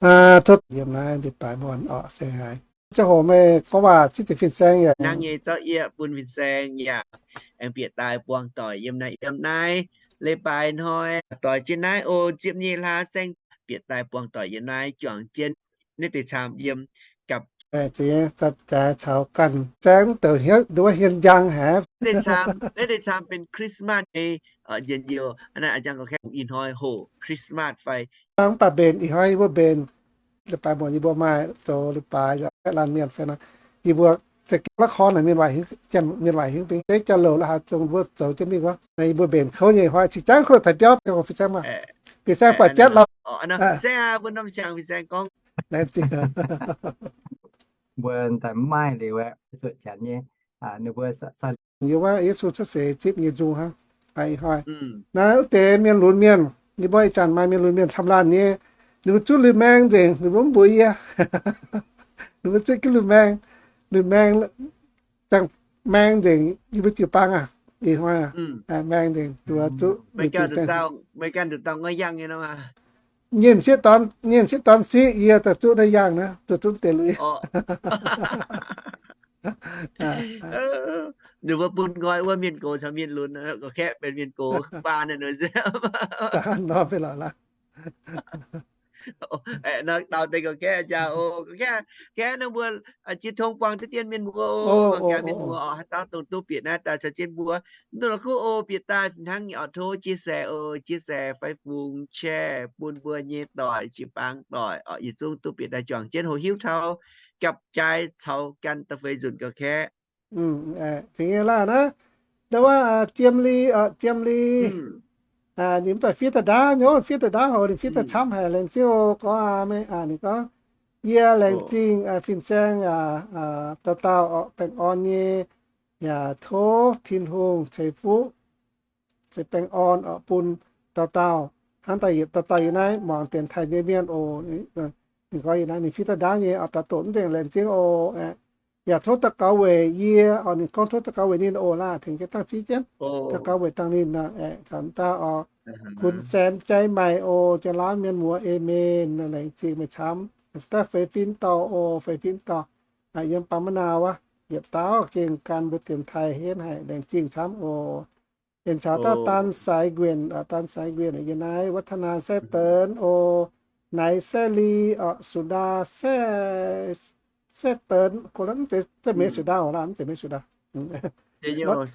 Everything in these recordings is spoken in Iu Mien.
Aa, tov yiem naaiv ndeic-baaix muonc orqc, se haiz ziangh hoc meih gorngv waac zipv deix fin-saeng yaac hnangv nyei zorqv yie bun fin-saeng yaac aengx bieqc daaih buangh doic yiem naaiv, yiem naaiv leiz-baaix hnoi doix jienv naaiv o, ziepc nyeic hlaax saeng bieqc daaih buangh doic yiem naaiv juangc jienv naaiv deix camv yiem gapv jaaix caux ganh saeng mv douc hnyouv nduov hien njang haic. Naaiv deix camv benx Christmas nyei njien-youh, hnangv naaiv a'jang gauh kaeqv ih hnoi hoc Christmas fai mv baac mbenc ih hnoi yie mbuo mbenc leiz-baaix muonc yie mbuo maaih zoux leiz-baaix yaac laanh mienh fai nor, yie mbuo Za'gengh la'korn naaic mienh waaic hingv, janx mienh waaic hingv bingx deix jauv-louc la'haaix zong mbuo zoux jienv mingh wuov, naaiv yie mbuo mbenc kouv nyei hnoi, cingx jangv kuv taux biauv dongh fin-saeng maah. Fin-saeng buatc jatv lorqc. Laengz zingh. Mbuo daaih mv maaih liuz aeqv, zuoqc janx nyei, ninh mbuo yie wuov Yesu cuotv seix zipv nyei nzung hnangv. Ih hnoi naaiv wuov deix mienh lunx mienh, yie mbuo ih zanc maaih mienh lunx mienh camv laanh nyei, ninh mbuo zuqc lui-maeng nzengc, ninh mbuo mv mbuox yie. Ninh mbuo zuqc gengh lui-maeng, lui-maeng, zaangc maeng nzengc yie mbuo jiu-baang aac. Ih hnoi maeng nzengc, zuqc, zuqc, nyei m'sieqv dorn, nyei m'sieqv dorn siqv, yie daaih zuqc naaiv yangh naaiv, zuqc, zuqc deix lui. Ninh mbuo bun nqoi wuov mienh gox caux mienh lunx, gorqv kaeqv benx mienh gox baan nor. Da'hnangv nor fai lorqc laaix. Aeqv, nor dauh deix gorqv kaeqv jaax oc. Gorqv kaeqv, kaeqv nor mbuo jiex tong buangh diqv dien mienh muoz oc. Mangc gaax mienh muoz oc, haaix dauh dongh duqv bieqc naaiv daaih caux jienv mbuo, mv duqv la'kuqv oc, bieqc daaih hnangv nyei oc, tov chia sẻ oc, chia sẻ fai fungx share bun mbuo nyei doic jiu-baang doic oc, yietc zungv duqv bieqc daaih juangc jienv hoqc hiuv taux gapv-jaaix caux gan da'feix nzunc gorqv kaeqv. Tengx nyei laah naaiv, ndau wuov Jiem Li oc, Jiem Li. Ninh mv baac fiev daaih ndaauv nyei, fiev daaih ndaauv hoc ninh fiev daaih camv haic, laengz zingh oc gorngv aac meih. Ninh gorngv, yie laengz zingh fin-saeng dauh dauh oc, baengh orn nyei, yaac tov Tin-Hungh ceix fuqv ceix baengh orn oc bun dauh dauh, hnangv daaih yietc dauh dauh yiem naaiv muangx dienx taaih nyei mienh oc. Ninh gorngv yiem naaiv ninh fiev daaih ndaauv nyei oc, daaih doqc mv nzengc, laengz zingh oc. Yaac tov daux gaux weic yie oc, ninh gorngv tov daux gaux weic ninh oc laah, tengx jienv dangh fiev jienv daux gaux weic dangh ninh nor, caux dauh oc, Kun Saen Jai Maix oc, Janx-Laauv mienh muoz, aamen, laengz zingh meih camv. Daaih feix fim dauh oc, feix fim dauh yiem Bamv Manac wuov, yietc dauh gengh gan mbuo dienx taaih henv haic, laengz zingh camv oc. Aengx caux dauh Daan Sai Nguyen, Daan Sai Nguyen yiem naaiv, Wav Tana Sai Deix oc, Naix Sai Li oc, Su Ndaa Sai Deix, mv zeiz, mv zeiz Meix Su Ndaa oc laah, mv zeiz Meix Su Ndaa.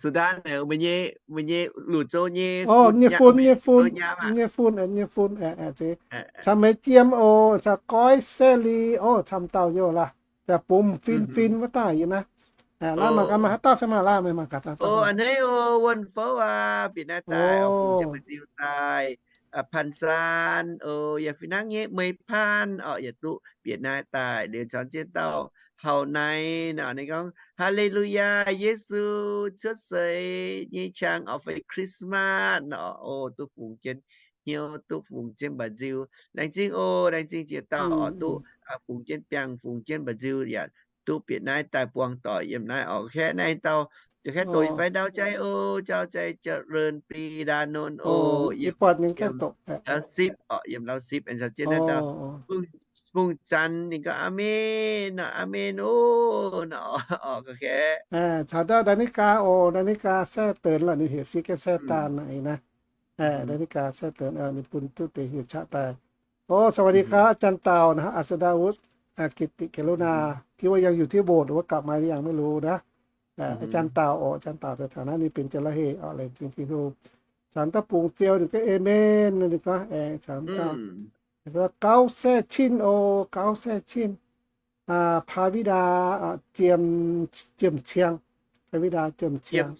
Su Ndaa, Luoqc Zou nyei, nyei fun, nyei fun, nyei fun, nyei fun, caux Meix Jiem oc, caux Goiv Sai Li oc, camv dauh nyei oc laah. Daaih bungx fin-fin wuov dauh yiem naaiv. Laah mangc gaax maaih haaix dauh fai maah laah, meih mangc gaax dauh. A'hneiv oc, Wuonh Fouv aac, bieqc naaiv daaih oc, bungx jienv mbu'ziex daaih. Paan Saan oc, yaac fih hnangv nyei, Meih Paan oc, yaac duqv bieqc naaiv daaih. Liuz caux jienv dauh Haux Naix nor, ninh gorngv, Haa^le^lu^yaa, Yesu cuotv seix nyei qang oc, fai Christmas nor oc, duqv fungx jienv hnyouv, duqv fungx jienv mba'nziu. Laengz zingh oc, laengz zingh ziex dauh oc, duqv fungx jienv biangh, fungx jienv mba'nziu yaac duqv bieqc naaiv daaih buangh doic yiem naaiv oc. Kaeqv naaiv dauh, kaeqv doqc yiem fai ndau jai oc, jauv jai jauv-leenc bih ndaa nonc oc, yiem Lausipv oc, yiem Lausipv. Aengx caux jienv naaiv dauh Fungx Zanx, ninh gorngv, Aamen, aamen oc, nor oc, kaeqv. Caux dauh Ndai^ni^gaa oc, Ndai^ni^gaa Sai Deix lorqc, ninh heuc fiev jienv Sai Daan naaiv. Ndai^ni^gaa Sai Deix ninh bun duqv deix heuc qaqv daaih. Oc, สวัสดีครับ อาจารย์เต่า นะครับ อัศดาวุฒิ กิติเกลุนา ที่ว่ายังอยู่ที่โบสถ์ หรือว่ากลับมาหรือยังไม่รู้นะ อาจารย์เต่า oc, อาจารย์เต่า แถวๆ นั้น ninh benx Janx-Laauv heh oc, laengz zingh Tin-Hungh. Caux dauh Bungx Ziou ninh gorngv, Aamen, ninh gorngv aengx caux dauh 高赛庆 oc, 高赛庆, Paa Vidaa, Jiem Ciang, Paa Vidaa Jiem Ciang,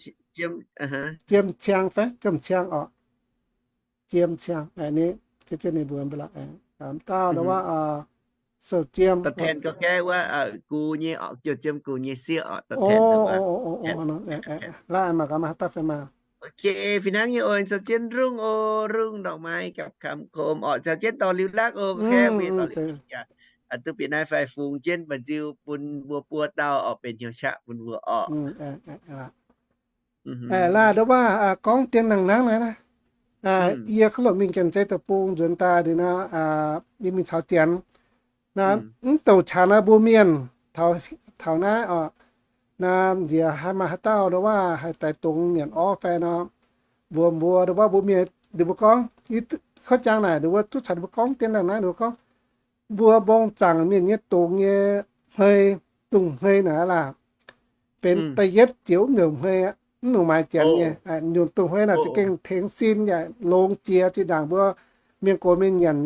Jiem Ciang fai Jiem Ciang oc, Jiem Ciang, ninh, ninh mbuo mv baac dauh ndau wuov Sou Jiem, gux nyei, Jiem Gux nyei sieqv oc, laah mangc gaax maaih haaix dauh fai maah. Ok, fih hnangv nyei oc, caux jienv Rungh oc, Rungh ดอกไม้ gapv kamx kom oc, caux jienv dorh Liuz Lakv oc, kaeqv mbuo dorh Liuz Lakv yaac duqv bieqc naaiv fai fungx jienv mba'nziu bun mbuo buo dauh oc, benx hnyouv qaqv bun mbuo oc. Laah ndau wuov gorngv dien nangh nangv naaiv naaiv, yie kov loc mingh Janx-Zei Deic-Bung nzuonx daaih liuz nor, yie mingh caux Janx naaiv, mv douc qanx naaiv mbuo mienh taux naaiv oc, naaiv nziex haaix maaih haaix dauh ndau wuov haih daix dongz nyanc orv fai nor, mbuox mbuo ndau wuov mbuo mienh, ninh mbuo gorngv, kov jangx naaic ninh mbuo duqv caux ninh mbuo gorngv dien nangh naaiv, ninh mbuo gorngv mbuo mbong zaangc mienh nyei dongz nyei hmei, dungz hmei naaic laah, benx da'yietv jiex wuov nyungc hmei, mv nungc maaiz Janx nyei. Nyungc dungz hmei naaic za'gengh tengx sin yaac longx jiex zinh ndaangc mbuo mienh gox mienh nyanc,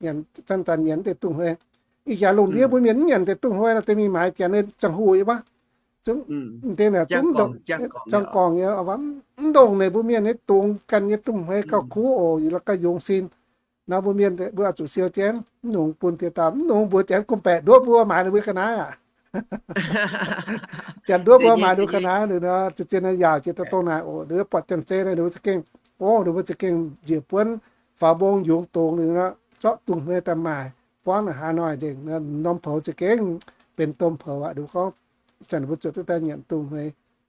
nyanc zanc-zanc nyanc deix dungz hmei. Ih jaax lungh ndiev mbuo mienh mv nyanc deix dungz hmei nor, deix mingh maaiz Janx nyei ziangh hoc wuov. Zungv, deix naaic zungv, ziangh gorngc nyei, mv ndongc ninh mbuo mienh nyei dungz ganh nyei dunh huei gauh kuv oc, yie la'ganh yungz sin. Nor mbuo mienh mbuo oix zuqc siou jienv, mv nungx bun diex dauh, mv nungx mbuox janx gomh baeqc nduov mbuo maaiz ninh mbuo ga'naaiv aqv. Janx nduov mbuo maaiz ninh mbuo ga'naaiv, ninh nor zien-zien naaiv yaauc jiex daaih dongh naaic oc. Ninh mbuo buatc janx-zei naaic, ninh mbuo za'gengh, o, ninh mbuo za'gengh njiec buonv faaux mbong yungz dungz, ninh nor zorqv dunh huei daaih maaic, buangv naaic haaix hnoi nzengc, norm poux za'gengh benx domh poux aqv. Ninh mbuo gorngv, janx ninh mbuo zuotc duqv daaih nyanc dunh huei.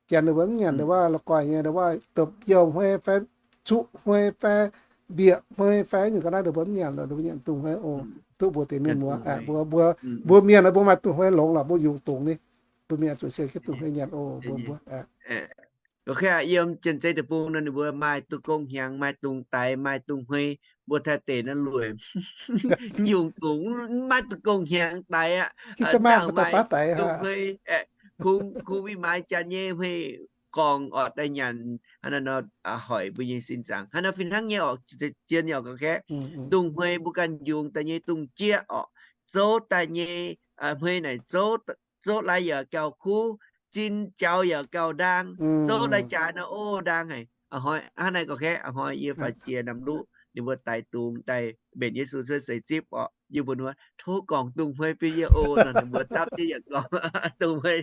Janx ninh mbuo mv nyanc ndongc wuov la'guaih nyei, ndongc wuov dopc youh huei fai zuqv huei fai mbieqc huei fai nyungc ga'naaiv ninh mbuo mv nyanc lorqc, ninh mbuo nyanc dunh huei oc. Duqv mbuox deix mienh muoz, mbuo, mbuo, mbuo mienh mbuo maaih dunh huei longx lorqc, mbuo yungz dungz ni. Mbuo mienh zuqc siou jienv dunh huei nyanc oc, mbuo, mbuo. Yiem Janx-zei deic-bung nor ninh mbuo maaih dunh gong hnyangx, maaih dungz daix, maaih dunh huei. Mbuo Taiv deic naaiv lueic, yungz dungz, maiv dunh gong hnyangx daix aqv. Mv maaih dunh huei. Kungx, kungx mingh maaiz janx nyei huei gorngv orqc daaih nyanc, hnangv naaiv nor hoic mbuo nyei sin zaangc. Hnangv naaiv fih hnangv nyei orqc, zien nyei orqc, ga'kaeqv. Dunh huei mbuo ganh yungz daaih nyei dunh jieqv orqc, zouv daaih nyei huei naaic zouv, zouv lai yaac gauh kuv, zin jaux yaac gauh ndaang, zouv lai jaaix nor o ndaang haic. Hnangv naaiv ga'kaeqv, a'hnoi yie faaux jiex Namluqv, ninh mbuo daix dungz daaih mbenc Yesu cuotv seix zipv orqc, yie mbuox ninh mbuo, tov gorngv dunh huei bun yie oc. Nor ninh mbuo dapv jienv yaac gorngv dunh huei,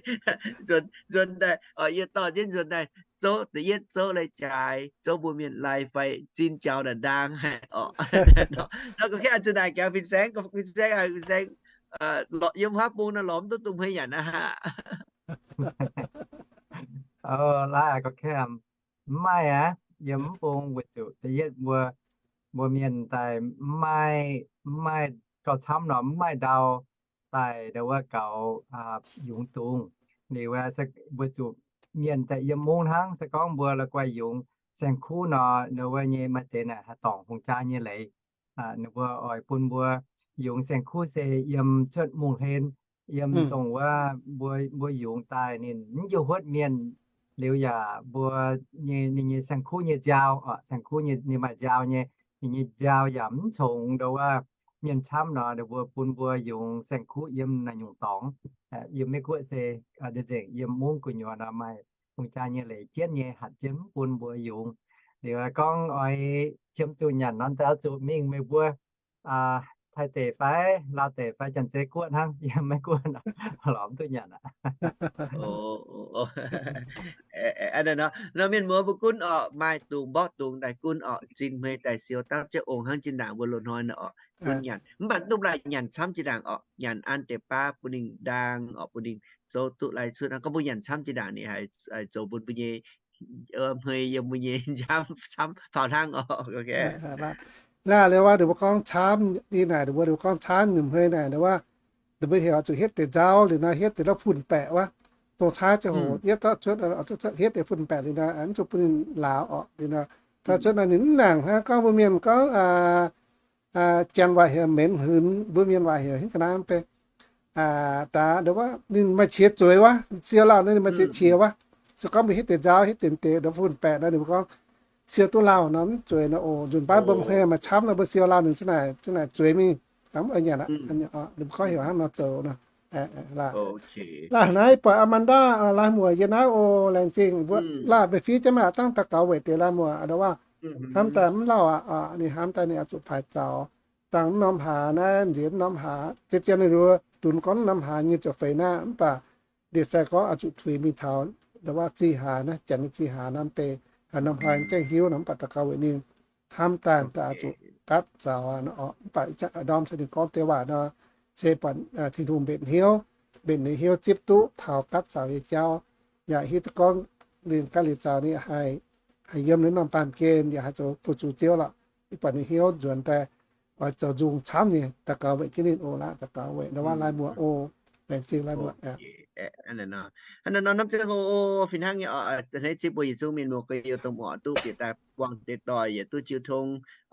nzuonx daaih, yie dorh jienv nzuonx daaih, zouv da'yietv zouv lai jaaix, zouv mbuo mienh lai fai zin jaux naaic ndaang haic orqc. Nor ga'kaeqv zuqc naaic jangx fin-saeng, fin-saeng, fin-saeng, yiem huaav bung nor lorz mv duqv dunh huei nyanc aqv. Laaix ga'kaeqv, mv maaih aqv. Yiem mv bung weic zuqc da'yietv mbuo, mbuo mienh daaih mv maaih, mv maaih gauh camv nor mv maaih ndau daaih ndongc wuov gaux yungz dungz. Liuz mbuo zuqc mienh daaih yiem mungv hnangv, se gorngv mbuo la'guaih yungz saeng-kuv nor, ndongc wuov nyei maaih deix naaic haih dorngc hungh jaa nyei leiz. Ninh mbuo oix bun mbuo yungz saeng-kuv se yiem cuotv mungh hlen, yiem dongh wuov mbuo, mbuo yungz daaih ninh mv njoux huotv mienh. Liuz yaac mbuo nyei, ninh nyei saeng-kuv nyei nziaau orqc, saeng-kuv nyei, ninh maaih nziaau nyei, ninh nyei nziaau yaac mv congx ndongc wuov mienh camv nor, ninh mbuo bun mbuo yungz saeng-kuv yiem naaiv nyungc dorngx. Yiem Meiv Guoqv se nzengc, yiem mungv gu'nyuoz nor maaih hungh jaa nyei leiz jienv nyei, hatc jienv mv bun mbuo yungz. Liuz gorngv oix qiemx zuqc nyanc nor, daaih zuqc mingh meih mbuo Taiv deic fai Laauv deic fai Janx-Zei Guoqv hnangv, yiem Meiv Guoqv lorz mv duqv nyanc aqv. Nor mienh muoz mbuo gunv orqc, maaih dungz mborqv dungz daaih gunv orqc, zin hmei daaih siou dapv jienv ong hnangv zinh ndaangc mbuo loz-hnoi nor orqc, gunv nyanc. Mv baac duqv laaih nyanc camv zinh ndaangc orqc, nyanc an deix baav bun ninh ndaang orqc, bun ninh zouv duqv lai cuotv. Gorngv mbuo nyanc camv zinh ndaangc ninh haih zoux bun mbuo nyei hmei yiem mbuo nyei camv, camv faaux hnangv orqc. Laaih liuz wuov ninh mbuo gorngv camv, ninh naaic ninh mbuo, ninh mbuo gorngv camv nyei hmei naaic wuov, ninh mbuo heuc zuqc hietv deix nzauv liuz nor, hietv deix la'fun-baeqc wuov, dongh caaiv ziangh hoc yietv cuotv, hietv deix fun-baeqc liuz nor, mv zuqc bun ninh lauz orqc liuz nor, taux cuotv nor ninh mv nangc hnangv gorngv mbuo mienh gorngv Janx waac heuc menx hmz, mbuo mienh waac heuc hiuv ga'naaiv mv bei. Daaih wuov ninh maaih qiex zueiz wuov, siou lauh nor ninh maaih qiex qiex wuov. Se gorngv mbuo hietv deix nzauv, hietv deix deix fun-baeqc nor, ninh mbuo gorngv siou duqv lauh nor mv zueiz nor oc. Nzunc baav mbuo hmei maaih camv nor mbuo siou lauh ninh za'naaic, za'naaic zueiz mingh, ninh mbuo gorngv heuc hnangv nor zoux nor. Laaih naaiv buatc Amanda laaih muoc yie naaiv oc, laengz zingh mbuo laaih meih fiev jienv maah, dangh daux gaux weic deix laaih muoc ndau waac. Hnamv daaih mv lauh aqv, ninh hnamv daaih ninh oix zuqc paaix zaux. Dangh mv norm hlaax naaiv, nziex mv norm hlaax, zien-zien ninh mbuo dunx gorngv mv norm hlaax nyei ziouc feix naaiv, mv baac ndie-sai gorngv oix zuqc tuix mingh taux ndau waac zih hlaax naaiv, janx nyei zih hlaax naaiv mv bei, haaix norm hlaax gengh hiuv nor, mv baac daux gaux weic ninh hnamv daaih daaih oix zuqc gatv zaux aqv. Mv baac ih zanc ndorm se ninh gorngv deix waac nor, se buatc Tin-Hungh mbenc hnyouv, mbenc ninh hnyouv zipv duqv taux gatv zaux nyei jauv, yaac hiuv duqv gorngv ninh ganh liuz zaux ninh haih yiem ninh norm baamh gen yaac haih zoux fu-sux Ziouv lorqc. Mv baac ninh hnyouv nzuonx daaih oix zoux nzung camv nyei. Daux gaux weic jienv ninh oc. Laaih daux gaux weic ndau waac laaih muoc oc. Laengz zingh laaih muoc. Hnangv naaiv nor, norm ziangh hoc fih hnangv nyei oc, hneiv zipv mbuo yietc zungv mienh muoz guei youh domh muoc duqv bieqc daaih buangh deix doic, yietc duqv jiu tong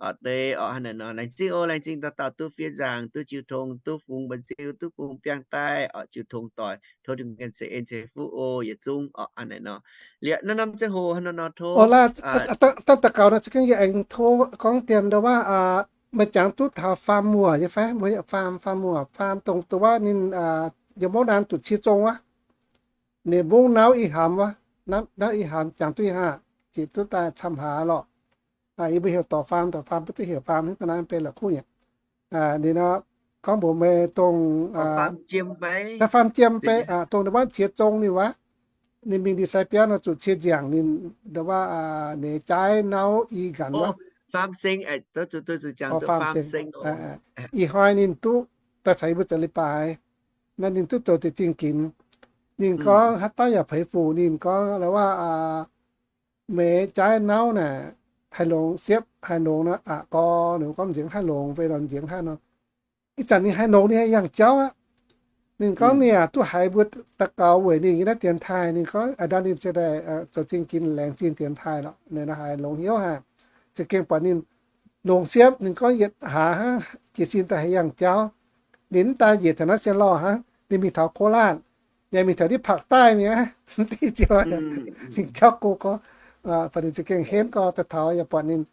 orqc deix orqc. Hnangv naaiv nor laengz zingh oc, laengz zingh dauh dauh duqv fiev nzaangc, duqv jiu tong, duqv fungx mba'nziu, duqv fungx biangh daaih orqc, jiu tong doic. Tov Tin-Hungh ganh ceix en ceix fuqv oc yietc zungv orqc. Hnangv naaiv nor, liuz naaiv norm ziangh hoc hnangv naaiv nor tov. Dangh daux gaux nor za'gengh yie aengx tov gorngv dien ndau waac, meih jangx duqv taux faam muoc nyei fai? Mbuo faam, faam muoc, faam dongh ndau waac ninh yiem mouv naaiv duqv cie zong wuov. ninh mbungv nauv i hnamv wuov, nauv i hnamv jangx duqv haah, ziqc duqv daaih camv haaix lorqc. Yie mbuo heuc dorc faam, dorc faam mbuo duqv heuc faam hnangv ga'naaiv benx la'kuqv nyei. Ninh nor gorngv mbuox meih dongh faam jiem fai, dongh ndongc wuov cie zong ninh wuov, ninh mingh ndie-sai biauv nor zuqc cie nziangc ninh ndongc wuov, ninh jaaiv nauv i nqanx wuov. Ih hnoi ninh duqv daaih caux yie mbuo zoux leiz-baaix, naaiv ninh duqv zoux deix zingh ginx. Ninh gorngv haaix dauh yaac peix fuc, ninh gorngv ndongc wuov, meih jaaiv nauv naaic haih longx siepv, haih longx nor aqc gorx, ninh gorngv nziex haih longx fai nor nziex haih nor. Ih zanc ninh haih longx, ninh haih yangh jauv aqv. Ninh gorngv ninh yaac duqv haiz mbuo daux gaux weic ninh nyei naaiv dienx taaih. Ninh gorngv a'ndau ninh ziouc daaih zoux zingh ginx laengz zingh dienx taaih lorqc. Ninh haiz longx hnyouv haic, za'gengh buatc ninh longx siepv. Ninh gorngv yietc hlaax hnangv jiez sin daaih haih yangh jauv. Ninh mv daan njiec taux naaiv Sien Lauh hnangv, ninh mingh taux โคราช, yaac mingh taux diqv ภาคใต้ mi'aqv, diqv ziouc mingh jauv go gorngv, fai ninh za'gengh henv gorx daaih taux yaac buatc ninh,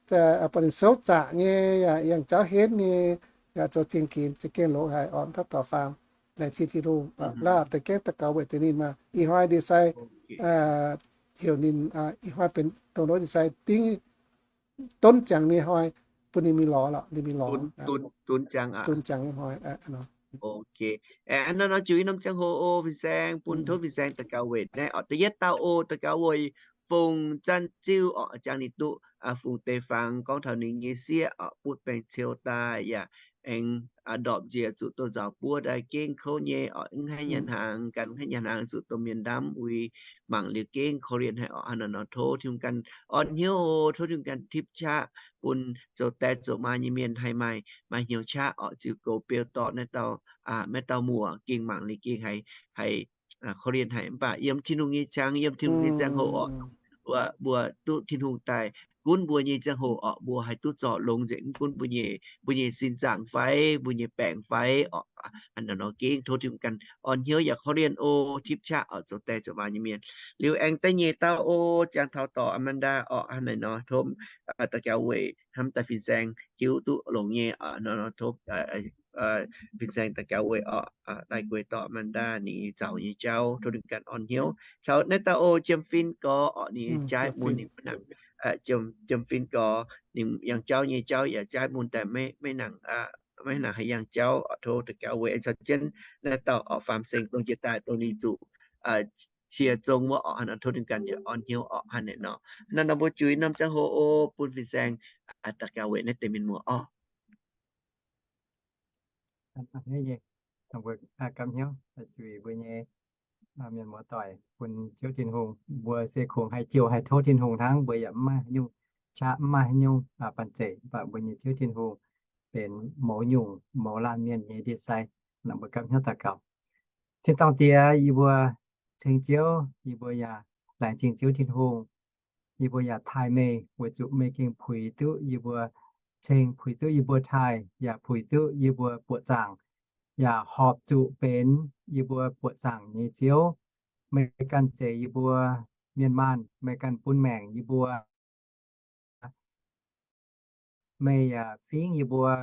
buatc ninh souv zaqc nyei, yaac yangh jauv henv nyei, yaac zoux zingh ginx, za'gengh longx haic orqc, mv dauh dorc faam. Laengz zingh Tin-Hungh, laav deix gengh daux gaux weic deix ninh maah. Ih hnoi ndie-sai heuc ninh, ih hnoi benx dongh wuov ndie-sai dingv donv ziangx nyei hnoi, bun ninh mingh lorz lorqc, ninh mingh lorz, dunx ziangx nyei hnoi. Ok, naaiv nor ziux i norm ziangh hoc oc, fin-saeng bun tov fin-saeng daux gaux weic naaiv orqc. Da'yietv dauh oc, daux gaux weic Fongc Zanc Ziuh orqc, jangx ninh duqv fungx deix fangx gorngv taux ninh nyei sieqv orqc, butv baengc ciou daaih yaac aengx ndorpc njiec zuqc douz-nzauc buov daaih gengh kouv nyei orqc, mv haih nyanc hnaangx, ganh mv haih nyanc hnaangx, zuqc domh mienh ndamv uix mangc liuz gengh korv-lienh haic orqc. Hnangv naaiv nor tov Tin-Hungh ganh orn-hnyouv, tov Tin-Hungh ganh tipv qaqv bun zoux die zoux maa nyei mienh haih maaih, maaih hnyouv qaqv orqc, ziux goux beu dorh naaiv dauh, maaih dauh muoc gengh mangc liuz gengh haih, haih korv-lienh haic. Mv baac yiem Tin-Hungh nyei qangx, yiem Tin-Hungh nyei ziangh hoc orqc, mbuo duqv Tin-Hungh daaih gunv mbuo nyei ziangh hoc orqc, mbuo haih duqv zorc longx nzengc, mv gunv mbuo nyei, mbuo nyei sin zaangc fai mbuo nyei baengc fai orqc. Hnangv naaiv nor gengh tov Tin-Hungh ganh orn-hnyouv yaac korv-lienh oc, tipv qaqv orqc, zoux die zoux maa nyei mienh. Liuz aengx da'nyeic dauh oc, jangx taux dorc Amanda orqc, hnangv naaiv nor tov daux gaux weic hnamv daaih fin-saeng hiuv duqv longx nyei orqc, nor tov fin-saeng daux gaux weic orqc, daaih guei dorc Amanda ninh zaux nyei jauv, tov ninh ganh orn-hnyouv. Caux naaiv dauh oc, Jiem Fin Gorx orqc, ninh jaaiv mun ninh maiv nangc, Jiem Fin Gorx ninh yangh jauv nyei jauv yaac jaaiv mun daaih maiv nangc, maiv nangc haih yangh jauv orqc, tov daux gaux weic aengx caux jienv naaiv dauh orqc, Faam Seng dongh jiex daaih dongh ninh zuqc cie zong wuov orqc, hnangv nor tov ninh ganh yaac orn-hnyouv orqc, hnangv naaiv nor. Hnangv naaiv nor mbuo ziux i norm ziangh hoc oc, bun fin-saeng daux gaux weic naaiv deix mienh muoz orqc. Gapv hnyouv ziux mbuo nyei mienh muoz-doic bun Ziouv Tin-Hungh. Mbuo se kungx haih jouh haih tov Tin-Hungh hnangv, mbuo yaac mv maaih haaix nyungc qaqv, mv maaih haaix nyungc banh zeic, mv baac mbuo nyei Ziouv Tin-Hungh benx mouz nyungc mouz laanh mienh nyei ndie-sai. Nor mbuo gapv hnyouv daux gaux. Tin-dorngh Diex, yie mbuo ceng Ziouv, yie mbuo yaac laengz zingh Ziouv Tin-Hungh. Yie mbuo yaac taaih meih weic zuqc meih gengh puix duqv yie mbuo ceng, puix duqv yie mbuo taaih, yaac puix duqv yie mbuo buoqc zaangc, yaac horpc zuqc benx yie mbuo buoqc zaangc nyei Ziouv. Meih ganh zeix yie mbuo mienh maanh, meih ganh bun maengc yie mbuo. Meih yaac fingv yie mbuo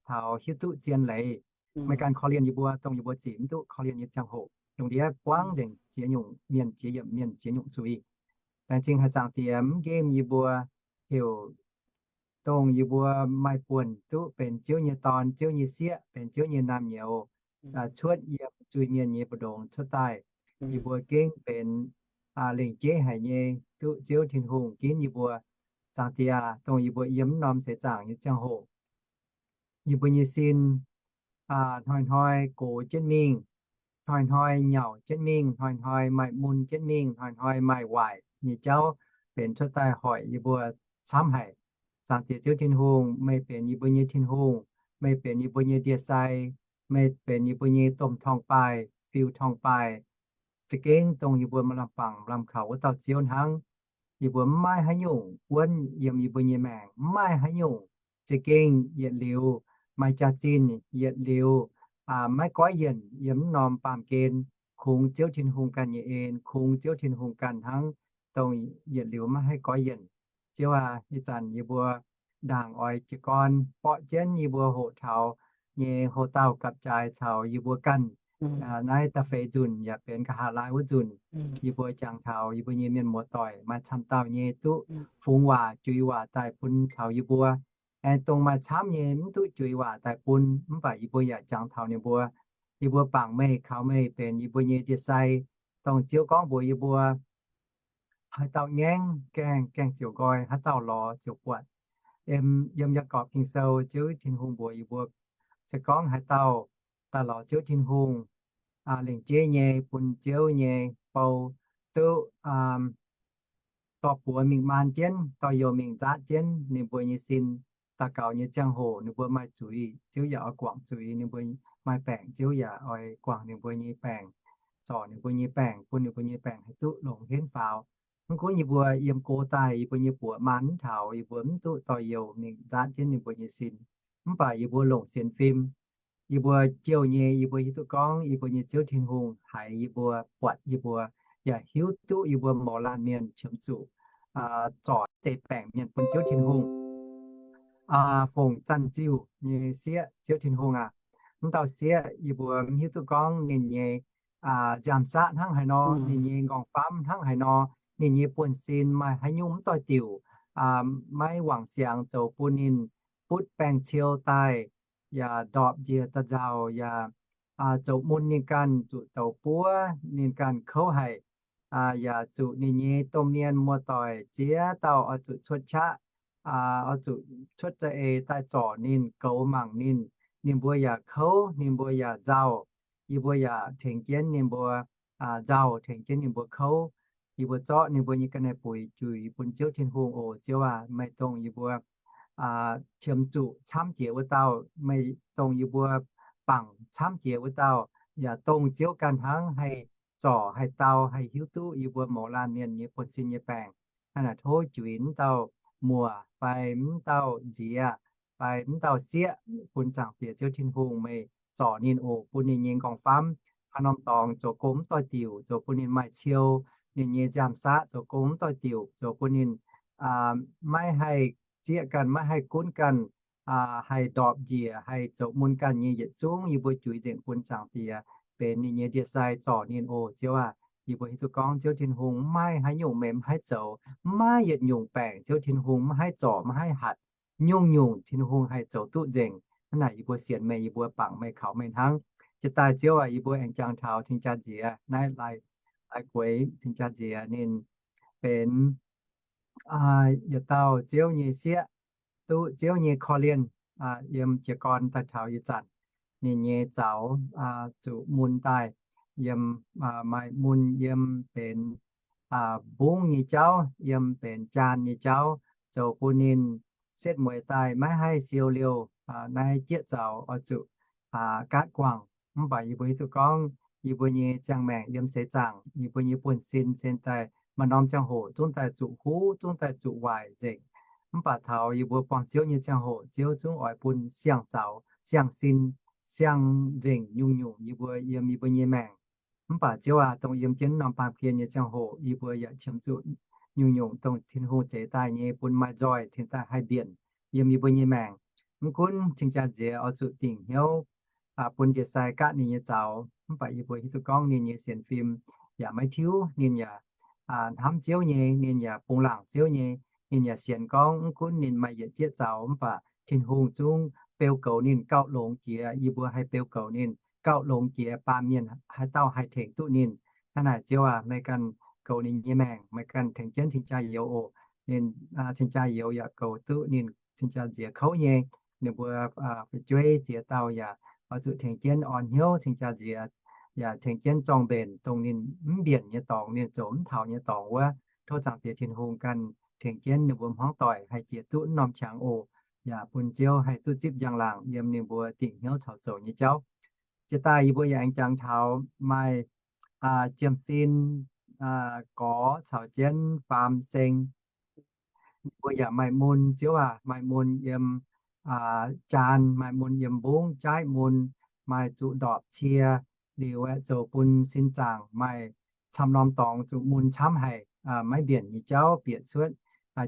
taux hiuv duqv zien leiz. Meih ganh korv-lienh yie mbuo dongh yie mbuo zic mv duqv korv-lienh nyei ziangh hoc. Lungh ndiev buangv nzengc ziex nyungc mienh, ziex yiemc mienh, ziex nyungc zuiz. Laengz zingh haic Zaangc Diex mv nqemh yie mbuo heuc dongh yie mbuo maaih buonc duqv benx Ziouv nyei dorn, Ziouv nyei sieqv, benx Ziouv nyei naamh nyouz, cuotv yiem zuiz-mienh nyei mbu'ndongx cuotv daaih. Yie mbuo gengh benx lengc jeiv haic nyei duqv Ziouv Tin-Hungh ginv yie mbuo. Zaangc Diex, dongh yie mbuo yiem mv norm seix zaangc nyei ziangh hoc, yie mbuo nyei sin hnoi-hnoi gox jienv mingh, hnoi-hnoi nyauc jienv mingh, hnoi-hnoi maaih mun jienv mingh, hnoi-hnoi maaih waaic nyei jauv benx cuotv daaih hoic yie mbuo camv haic. Zaangc Diex Ziouv Tin-Hungh, meih benx yie mbuo nyei Tin-Hungh, meih benx yie mbuo nyei ndie-sai, meih benx yie mbuo nyei domh torngv-baaih, fiuv torngv-baaih. Za'gengh dongh yie mbuo maaih lamh bangc lamh kaux wuov dauh Ziouv hnangv. Yie mbuo mv maaih haaix nyungc wuonv yiem yie mbuo nyei maengc, mv maaih haaix nyungc za'gengh yietc liuz maaih jaax-zinh, yietc liuz maiv goiv yienc yiem mv norm baamh gen. Kungx Ziouv Tin-Hungh ganh nyei en, kungx Ziouv Tin-Hungh ganh hnangv dongh yietc liuz maiv haih goiv yienc. Ziouv aac, ih zanc yie mbuo ndaangc oix jiez gorn borqv jienv yie mbuo hoqc taux nyei houx-dauh gapv-jaaix caux yie mbuo ganh Naaiv da'feix nzunc yaac benx nqa'haav laai wuov nzunc, yie mbuo jangx taux yie mbuo nyei mienh muoz-doic maaih camv dauh nyei duqv fungx waac, juix waac daaih bun taux yie mbuo. Aengx dongh maaih camv nyei mv duqv juix waac daaih bun, mv baac yie mbuo yaac jangx taux ninh mbuo. Yie mbuo bangc meih, kaux meih benx yie mbuo nyei ndie-sai, dongh Ziouv gorngv mbuox yie mbuo haaix dauh ngaengv gaengh, gaengh ziouc nqoi, haaix dauh lorz ziouc buatc. Yiem Yaagorpc Ging-Sou Ziouv Tin-Hungh mbuox yie mbuo, se gorngv haaix dauh daaih lorz Ziouv Tin-Hungh, lengc jeiv nyei bun Ziouv nyei bou duqv dorh buoz mingh maan jienv, dorh youh mingh nzaatv jienv ninh mbuo nyei sin, daux gaux nyei ziangh hoc ninh mbuo maaih zuiz, Ziouv yaac oix guangc zuiz. Ninh mbuo maaih baengc, Ziouv yaac oix guangc ninh mbuo nyei baengc, zorc ninh mbuo nyei baengc, bun ninh mbuo nyei baengc haih duqv longx henv faaux. Mv gunv yie mbuo yiem go daaih, yie mbuo nyei buoz maan mv taux, yie mbuo mv duqv dorh youh mingh nzaatv jienv ninh mbuo nyei sin, mv baac yie mbuo longc sienx fim, yie mbuo jouh nyei, yie mbuo hiuv duqv gorngv yie mbuo nyei Ziouv Tin-Hungh haiz yie mbuo, buatc yie mbuo, yaac hiuv duqv yie mbuo mouz laanh mienh qiemx zuqc zorc deix baengc mienh bun Ziouv Tin-Hungh, fongc zanh ziuh nyei sieqv. Ziouv Tin-Hungh aac, mv dauh sieqv yie mbuo mv hiuv duqv gorngv ninh nyei nziaamv-saqv hnangv haaix nor, ninh nyei nqorngv-famv hnangv haaix nor, ninh nyei buonv-sin maaih haaix nyungc mv doix-diuc, maiv wangc siangx zoux bun ninh butv baengh ciou daaih, yaac ndorpc njiec da'nzauc, yaac zoux mun ninh ganh zuqc douz buov, ninh ganh kouv haic, yaac zuqc ninh nyei domh mienh muoz-doic ziex dauh oix zuqc cuotv qaqv, oix zuqc cuotv za'eix daaih zorc ninh, goux mangc ninh. Ninh mbuo yaac kouv, ninh mbuo yaac nzauh. Yie mbuo yaac tengx jienv ninh mbuo nzauh, tengx jienv ninh mbuo kouv. Yie mbuo zorqv ninh mbuo nyei ga'naaiv-buix juix bun Ziouv Tin-Hungh oc. Ziouv aac, meih dongh yie mbuo qiemx zuqc camv jiex wuov dauh, meih dongh yie mbuo bangc camv jiex wuov dauh, yaac dongh Ziouv ganh hnangv haih zorc, haih dau, haih hiuv duqv yie mbuo mouz laanh mienh nyei buonv-sin nyei baengc. Hnangv naaic tov juix mv dauh muoc fai mv dauh nziex fai mv dauh sieqv bun Zaangc Diex Ziouv Tin-Hungh meih zorc ninh oc, bun ninh nyei nqorngv-famv haaix norm dorngx zoux gong mv doix-diuc, zoux bun ninh maaih ciou, ninh nyei nziaamv-saqv zoux gong mv doix-diuc, zoux bun ninh maiv haih zieqv ganh, maiv haih gunv ganh, haih ndorpc njiec, haih zoux mun ganh nyei yietc zungv yie mbuo juix nzengc bun Zaangc Diex benx ninh nyei ndie-sai zorc ninh oc. Ziouv aac, yie mbuo hiuv duqv gorngv Ziouv Tin-Hungh mv maaih haaix nyungc meih mv haih zoux, mv maaih yietc nyungc baengc Ziouv Tin-Hungh mv haih zorc, mv haih hatc. Nyungc-nyungc Tin-Hungh haih zoux duqv nzengc. Hnangv naaic yie mbuo sienx meih, yie mbuo bangc meih, kaux meih hnangv. Jiex daaih Ziouv aac, yie mbuo aengx jangx taux cing-jaa nziex naaiv, la'guaix cing-jaa nziex ninh benx yietc dauh Ziouv nyei sieqv, duqv Ziouv nyei korv-lienh yiem jiez gorn daaih taux ih zanc. Ninh nyei zaux zuqc mun daaih, yiem, maaih mun yiem benx mbungv nyei jauv, yiem benx jaan nyei jauv, zoux bun ninh setv mueiz daaih maiv haih siou liouh naaiv jieqv zaux, oix zuqc gaatv guangc. Mv baac yie mbuo hiuv duqv gorngv yie mbuo nyei ziangh maengc yiem seix zaangc, yie mbuo nyei buonv-sin se daaih maaih norm ziangh hoc zungv daaih zuqc huv, zungv daaih zuqc waaic nzengc. Mv baac taux yie mbuo buangh Ziouv nyei ziangh hoc, Ziouv zungv oix bun siang-zaux, siang-sin, siang-nzengc nyungc-nyungc yie mbuo yiem yie mbuo nyei maengc. Mv baac Ziouv aac, dongh yiem jienv norm baamh gen nyei ziangh hoc yie mbuo yaac qiemx zuqc nyungc-nyungc dongh Tin-Hungh zeix daaih nyei bun maaih nzoih cingx daaih haih mbienc yiem yie mbuo nyei maengc. Mv gunv cing-jaa nziex oix zuqc dingc hnyouv bun ndie-sai gaatv ninh nyei zaux, mv baac yie mbuo hiuv duqv gorngv ninh nyei sienx fim yaac maiv tiuv, ninh yaac hnamv Ziouv nyei, ninh yaac bungx laangc Ziouv nyei. Ninh yaac sienx gorngv mv gunv ninh maaih yietc jieqv zaux, mv baac Tin-Hungh zungv beu goux ninh gauh longx jiex yie mbuo haih beu goux ninh gauh longx jiex baamh mienh haaix dauh haih tengx duqv ninh. Hnangv naaic Ziouv aac, meih ganh goux ninh nyei maengc, meih ganh tengx jienv cing-jaa youz oc. Ninh cing-jaa youz yaac goux duqv ninh cing-jaa nziex kouv nyei. Ninh mbuo fu'jueiv ziex dauh yaac oix zuqc tengx jienv orn hnyouv cing-jaa nziex, yaac tengx jienv zorng-mbenc dongh ninh mv mbienc nyei dorngx, ninh zoux mv taux nyei dorngx wuov. Tov Zaangc Diex Tin-Hungh ganh tengx jienv ninh mbuo hmuangv doic haih jiex duqv norm qangx oc. Yaac bun Ziouv haih duqv zipv njang-laangc yiem ninh mbuo dingc hnyouv caux zoux nyei jauv. Jiex daaih yie mbuo yaac aengx jangx taux maaih Jiem Fin, Gorx caux jienv Faam Seng. Ninh mbuo yaac maaih mun, Ziouv aac, maaih mun yiem jaan, maaih mun yiem mbungv, jaaiv mun, maaih zuqc ndorpc cie, liuz aeqv, zoux bun sin zaangc maaih camv norm dorngx zuqc mun camv haic, maiv mbienc nyei jauv bieqc cuotv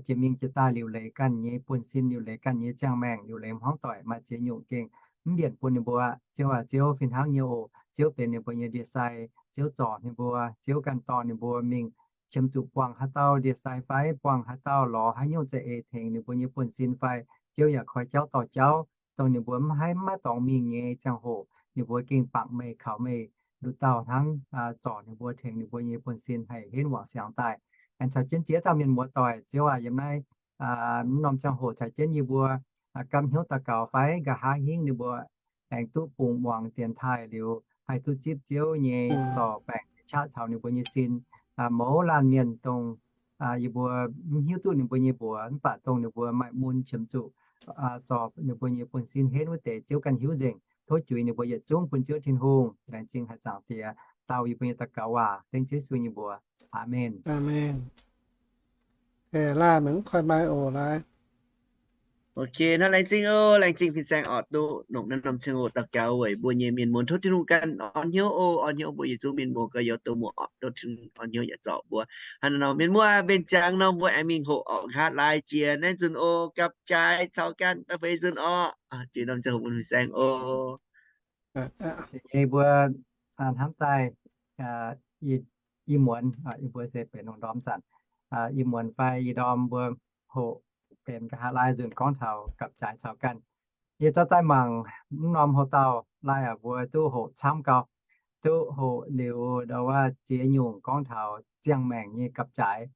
jiex mingh jiex daaih liuc leiz ganh nyei buonv-sin, liuc leiz ganh nyei ziangh maengc, liuc leiz hmuangv doic, maaih ziex nyungc gengh mv mbienc bun ninh mbuo. Ziouv aac, Ziouv fih hnangv nyei oc. Ziouv benx ninh mbuo nyei ndie-sai. Ziouv zorc ninh mbuo, Ziouv ganh dorh ninh mbuo mingh qiemx zuqc buangh haaix dauh ndie-sai fai buangh haaix dauh lorz haaix nyungc za'eix tengx ninh mbuo nyei buonv-sin fai, Ziouv yaac koi jauv dorh jauv, dongh ninh mbuo mv haih maiv dorngx mingh nyei ziangh hoc, ninh mbuo gengh bangc meih kaux meih nduqc dauh hnangv, zorc ninh mbuo tengx ninh mbuo nyei buonv-sin haih henv wangc siangx daaih. Aengx caux jienv ziex dauh mienh muoz-doic, Ziouv aac, yiem naaiv mv norm ziangh hoc caux jienv yie mbuo gapv hnyouv daux gaux fai nqa'haav hingv ninh mbuo aengx duqv bungx muangx dienx taaih liuz, haih duqv zipv Ziouv nyei zorc baengc qaqv taux ninh mbuo nyei sin. Mouz laanh mienh dongh yie mbuo mv hiuv duqv ninh mbuo nyei mbuox, mv baac dongh ninh mbuo maaih mun qiemx zuqc zorc ninh mbuo nyei buonv-sin henv wuov deix, Ziouv ganh hiuv nzengc. Tov juix ninh mbuo yietc zungv bun Ziouv Tin-Hungh. Laengz zingh haaix zaangc Diex dau yie mbuo nyei daux gaux waac, dengv Yesu nyei mbuox. Aamen. Aamen. Laih mv koi mai oc, laih. Ok, hnangv laengz zingh oc, laengz zingh fin-saeng orqc, duqv longc naaiv norm ziangh hoc daux gaux weic mbuo nyei mienh muoz. Tov Tin-Hungh ganh orn hnyouv oc, orn hnyouv mbuo yietc zungv mienh muoz gorx-youz douz muoz orqc. Tov Tin-Hungh orn hnyouv yaac zorc mbuo. Hnangv naaiv nor mienh muoz, mbenc ziangx nor mbuo aengx mingh hoqc orqc, nqa'haav laai jiex naaiv nzunc oc. Gapv jaaix caux ganh daaih feix nzunc orqc. Jiex norm ziangh hoc bun fin-saeng oc. Nyei mbuo hnamv daaih i muonz, yie mbuo se benx lungh ndorm zanc, i muonz fai i ndorm mbuo hoqc benx nqa'haav laai nzunc gorngv taux gapv jaaix caux ganh. Yie zorqv daaih mangc mv norm hoc-dauh laai aac, mbuo duqv hoqc camv gau, duqv hoqc liuz ndau wuov ziex nyungc gorngv taux ziangh maengc nyei gapv jaaix,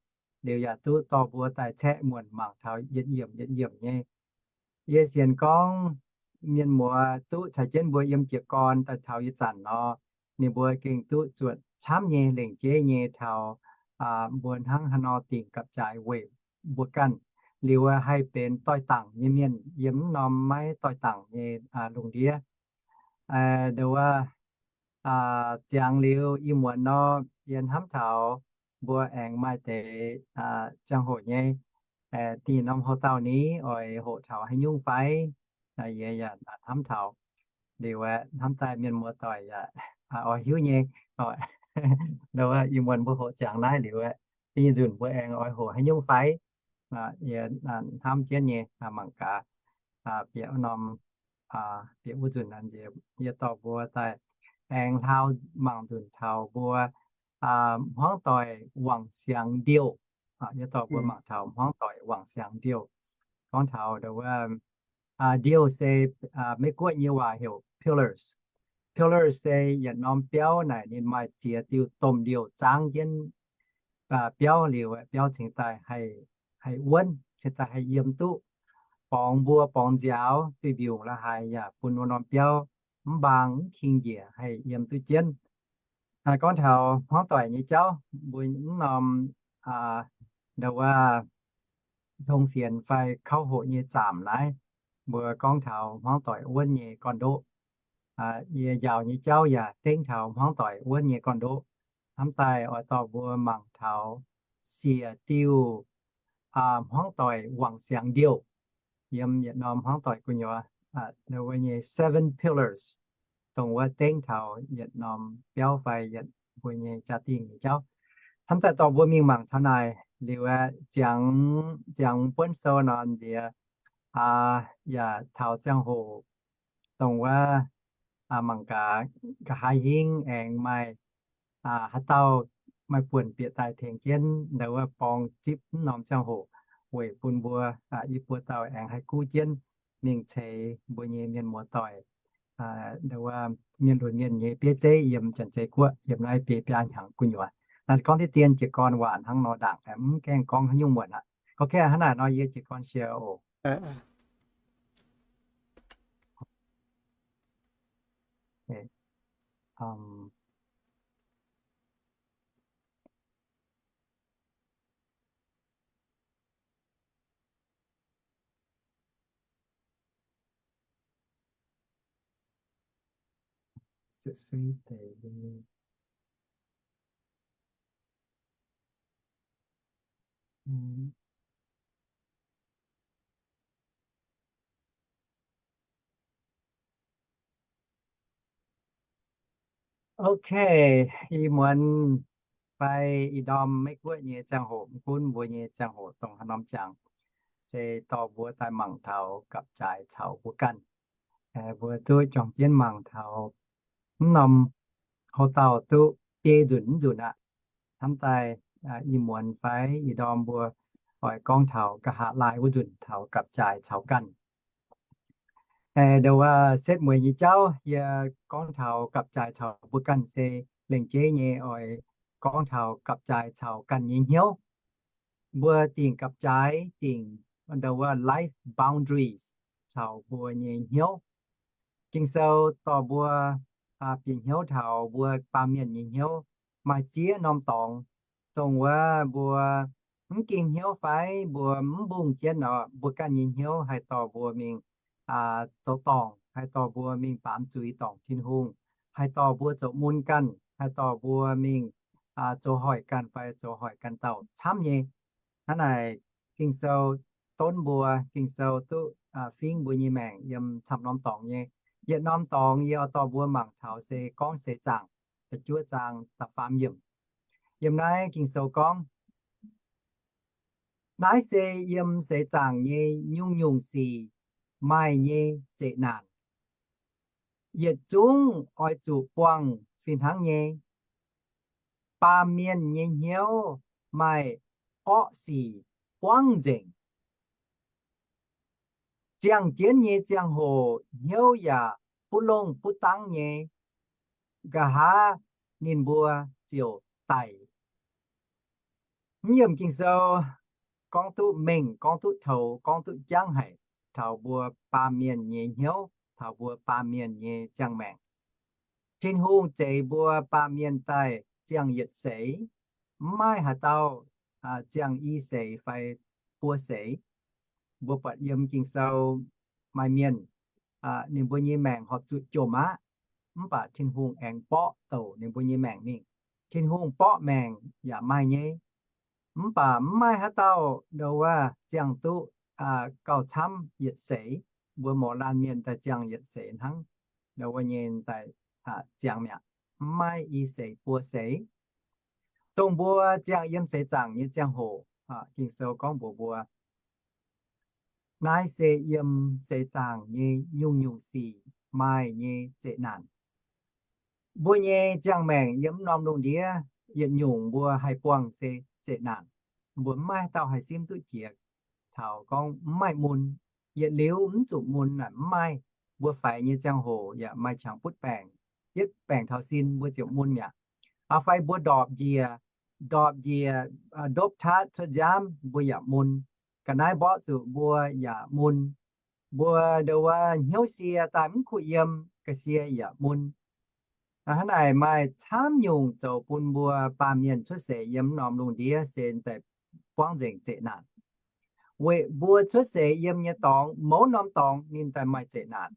liuz yaac duqv dorh mbuo daaih caeqv muonc mangc taux yietc yiemc yietc yiemc nyei. Yie sienx gorngv mienh muoz duqv caux jienv mbuo yiem jiez gorn daaih taux ih zanc nor, ninh mbuo gengh duqv zuotc camv nyei, lengc jeiv nyei taux mbuo hnangv haaix nor dingc gapv jaaix weic mbuo ganh, liuz haih benx doix-dangc nyei mienh yiem mv norm maiv doix-dangc nyei lungh ndiev. Ndau wuov ziangx liuz i muonz nor, yie hnamv taux mbuo aengx maaih deix ziangh hoc nyei, dingh norm hoc-dauh ni oix hoqc taux haaix nyungc fai? Yie yaac hnamv taux. Liuz aeqv, hnamv daaih mienh muoz-doic yaac oix hiuv nyei. Ndau wuov i muonz mbuo hoqc ziangx naaiv liuz aeqv, dingh nzunc mbuo aengx oix hoqc haaix nyungc fai? Yie hnamv jienv nyei mangc gaax. Bieqc norm, bieqc wuov nzunc nziex yie dorh mbuo daaih aengx hlaau mangc nzunc taux mbuo hmuangv doic wangc siangx ndiouh. Yie dorh mbuo mangc taux hmuangv doic wangc siangx ndiouh. Gorngv taux ndau wuov ndiouh se Meiv-Guoqv nyei waac heuc pillars. Pillars se yietc norm biauv naaic ninh maaih ziex diuh domh ndiouh zaangv jienv biauv liuz, biauv cingx daaih haih wuonv, cingx daaih haih yiem duqv. Borngz mbuo borngz nziaaux duih mbiungc la'haaix yaac bun wuov norm biauv mv mbaang mv king njiec haih yiem duqv jienv. Gorngv taux hmuangv doic nyei jauv, mbuo mv norm ndau wuov tong fienx fai kauv hoqc nyei zaamc naaiv, mbuo gorngv taux hmuangv doic wuonv nyei gorn-ndoqv. Yie njaaux nyei jauv yaac dengv taux hmuangv doic wuonv nyei gorn-ndoqv. Hnamv daaih oix dorh mbuo mangc taux siec diuh hmuangv doic wangc siangx ndiouh yiem yietc norm hmuangv doic gu'nyuoz, wuov nyei seven pillars, dongh wuov dengv taux yietc norm biauv fai yietc mbuo nyei jaa-dingh nyei jauv. Hnamv daaih dorh mbuo mingh mangc taux naaic liuz aeqv, ziangx, ziangx buonv sou nor nziex yaac taux ziangh hoc dongh wuov mangc gaax, nqa'haav hingv aengx maaih haaix dauh maaih buonc bieqc daaih tengx jienv ndau wuov borng zipv mv norm ziangh hoc weic bun mbuo i buo dauh aengx haih guv jienv mingh ceix mbuo nyei mienh muoz-doic, ndau wuov mienh lunx mienh nyei bieiv zeiv yiem Janx-Zei Guoqv, yiem naaiv biei biaa hnyangx gu'nyuoz. Naaiv se gorngv diqv dien jiez gorn waac hnangv nor ndaangc, mv gaengh gorngv haaix nyungc muonc aqv. Ok, hnangv naaic nor yie jiez gorn share oc. Ok, ih muonz fai ih ndorm Meiv-Guoqv nyei ziangh hoc, mv gunv mbuo nyei ziangh hoc dongh haaix norm jangx, se dorh mbuo daaih mangc taux gapv-jaaix caux mbuo ganh. Mbuo duqv juangc jienv mangc taux mv norm Hoc dauh duqv biei nzunc mv nzunc aqv. Hnamv daaih ih muonz fai ih ndorm mbuo oix gorngv taux nqa'haav laai wuov nzunc taux gapv-jaaix caux ganh. Ndo wuov setv mueiz nyei jauv yie gorngv taux gapv-jaaix caux mbuo ganh se lengc jeiv nyei oix gorngv taux gapv-jaaix caux ganh nyei hnyouv. Mbuo dingc gapv-jaaix, dingc ndo wuov life boundaries caux mbuo nyei hnyouv. Ging-Sou dorh mbuo bieqc hnyouv taux mbuo baamh mienh nyei hnyouv. Maaih ziex norm dorngx dongh wuov mbuo mv ging hnyouv fai mbuo mv mbungh jienv nor, mbuo ganh nyei hnyouv haih dorh mbuo mingh zoux dorngc, haih dorh mbuo mingh baamz zuiz dorngc Tin-Hungh, haih dorh mbuo zoux mun ganh, haih dorh mbuo mingh zoux hoic ganh fai zoux hoic ganh dauh camv nyei. Hnangv naaic Ging-Sou donv mbuo, Ging-Sou duqv fingv mbuo nyei maengc yiem camv norm dorngx nyei. Yietc norm dorngx yie oix dorh mbuo mangc taux se gorngv seix zaangc da'juov zaang da'faam yiemc. Yiem naaiv Ging-Sou gorngv, naaiv se yiem seix zaangc nyei nyungc-nyungc sic maaih nyei zeqc naanc. Yietc zungv oix zuqc buangh fih hnangv nyei. Baamh mienh nyei hnyouv maaih orqv sic buangv nzengc. Ziangh jienv nyei ziangh hoc hnyouv yaac butv longh butv dangv nyei, nqa'haav ninh mbuo ziouc daic. Mv yiemc Ging-Sou gorngv duqv mengh, gorngv duqv toux, gorngv duqv jangv haic taux mbuo baamh mienh nyei hnyouv, taux mbuo baamh mienh nyei ziangh maengc. Tin-Hungh zeix mbuo baamh mienh daaih ziangh yietc seix, mv maaih haaix dauh ziangh i seix fai buo seix. Mbuo buatc yiem Ging-Sou maaih mienh ninh mbuo nyei maengc horpc zuqc jomc aqv, mv baac Tin-Hungh aengx borqv douc ninh mbuo nyei maengc mingh. Tin-Hungh borqv maengc yaac maaih nyei, mv baac mv maaih haaix dauh ndo wuov ziangh duqv gauh camv yietc seix. Mbuo mouz laanh mienh daaih ziangh yietc seix hnangv ndo wuov nyei daaih ziangh mi'aqv, mv maaih i seix buo seix. Dongh mbuo ziangh yiem seix zaangc nyei ziangh hoc, Ging-Sou gorngv mbuox mbuo, naaiv se yiem seix zaangc nyei nyungc-nyungc sic maaih nyei zeqc naanc. Mbuo nyei ziangh maengc yiem norm lungh ndiev yietc nyungc mbuo haih buangh se zeqc naanc. Mbuo mv maaih dauh haih simv duqv jiex taux gorngv mv maaih mun. Yietc liuz mv zuqc mun naaic mv maaih. Mbuo faix nyei ziangh hoc yaac maaih qangx butv baengc, yietv baengc taux sin mbuo ziouc mun mi'aqv. Fai mbuo ndorpc njiec, ndorpc njiec ndopv tatv cuotv nziaamv mbuo yaac mun. Ga'naaiv mborqv zuqc mbuo yaac mun. Mbuo ndo wuov hnyouv sie daaih mv kuh yiem, ga'sie yaac mun. Hnangv naaic maaih camv nyungc zoux bun mbuo baamh mienh cuotv seix yiem norm lungh ndiev se daaih buangv nzengc zeqc naanc. Weic mbuo cuotv seix yiem nyei dorngx, mouz norm dorngx ninh daaih maaih zeqc naanc.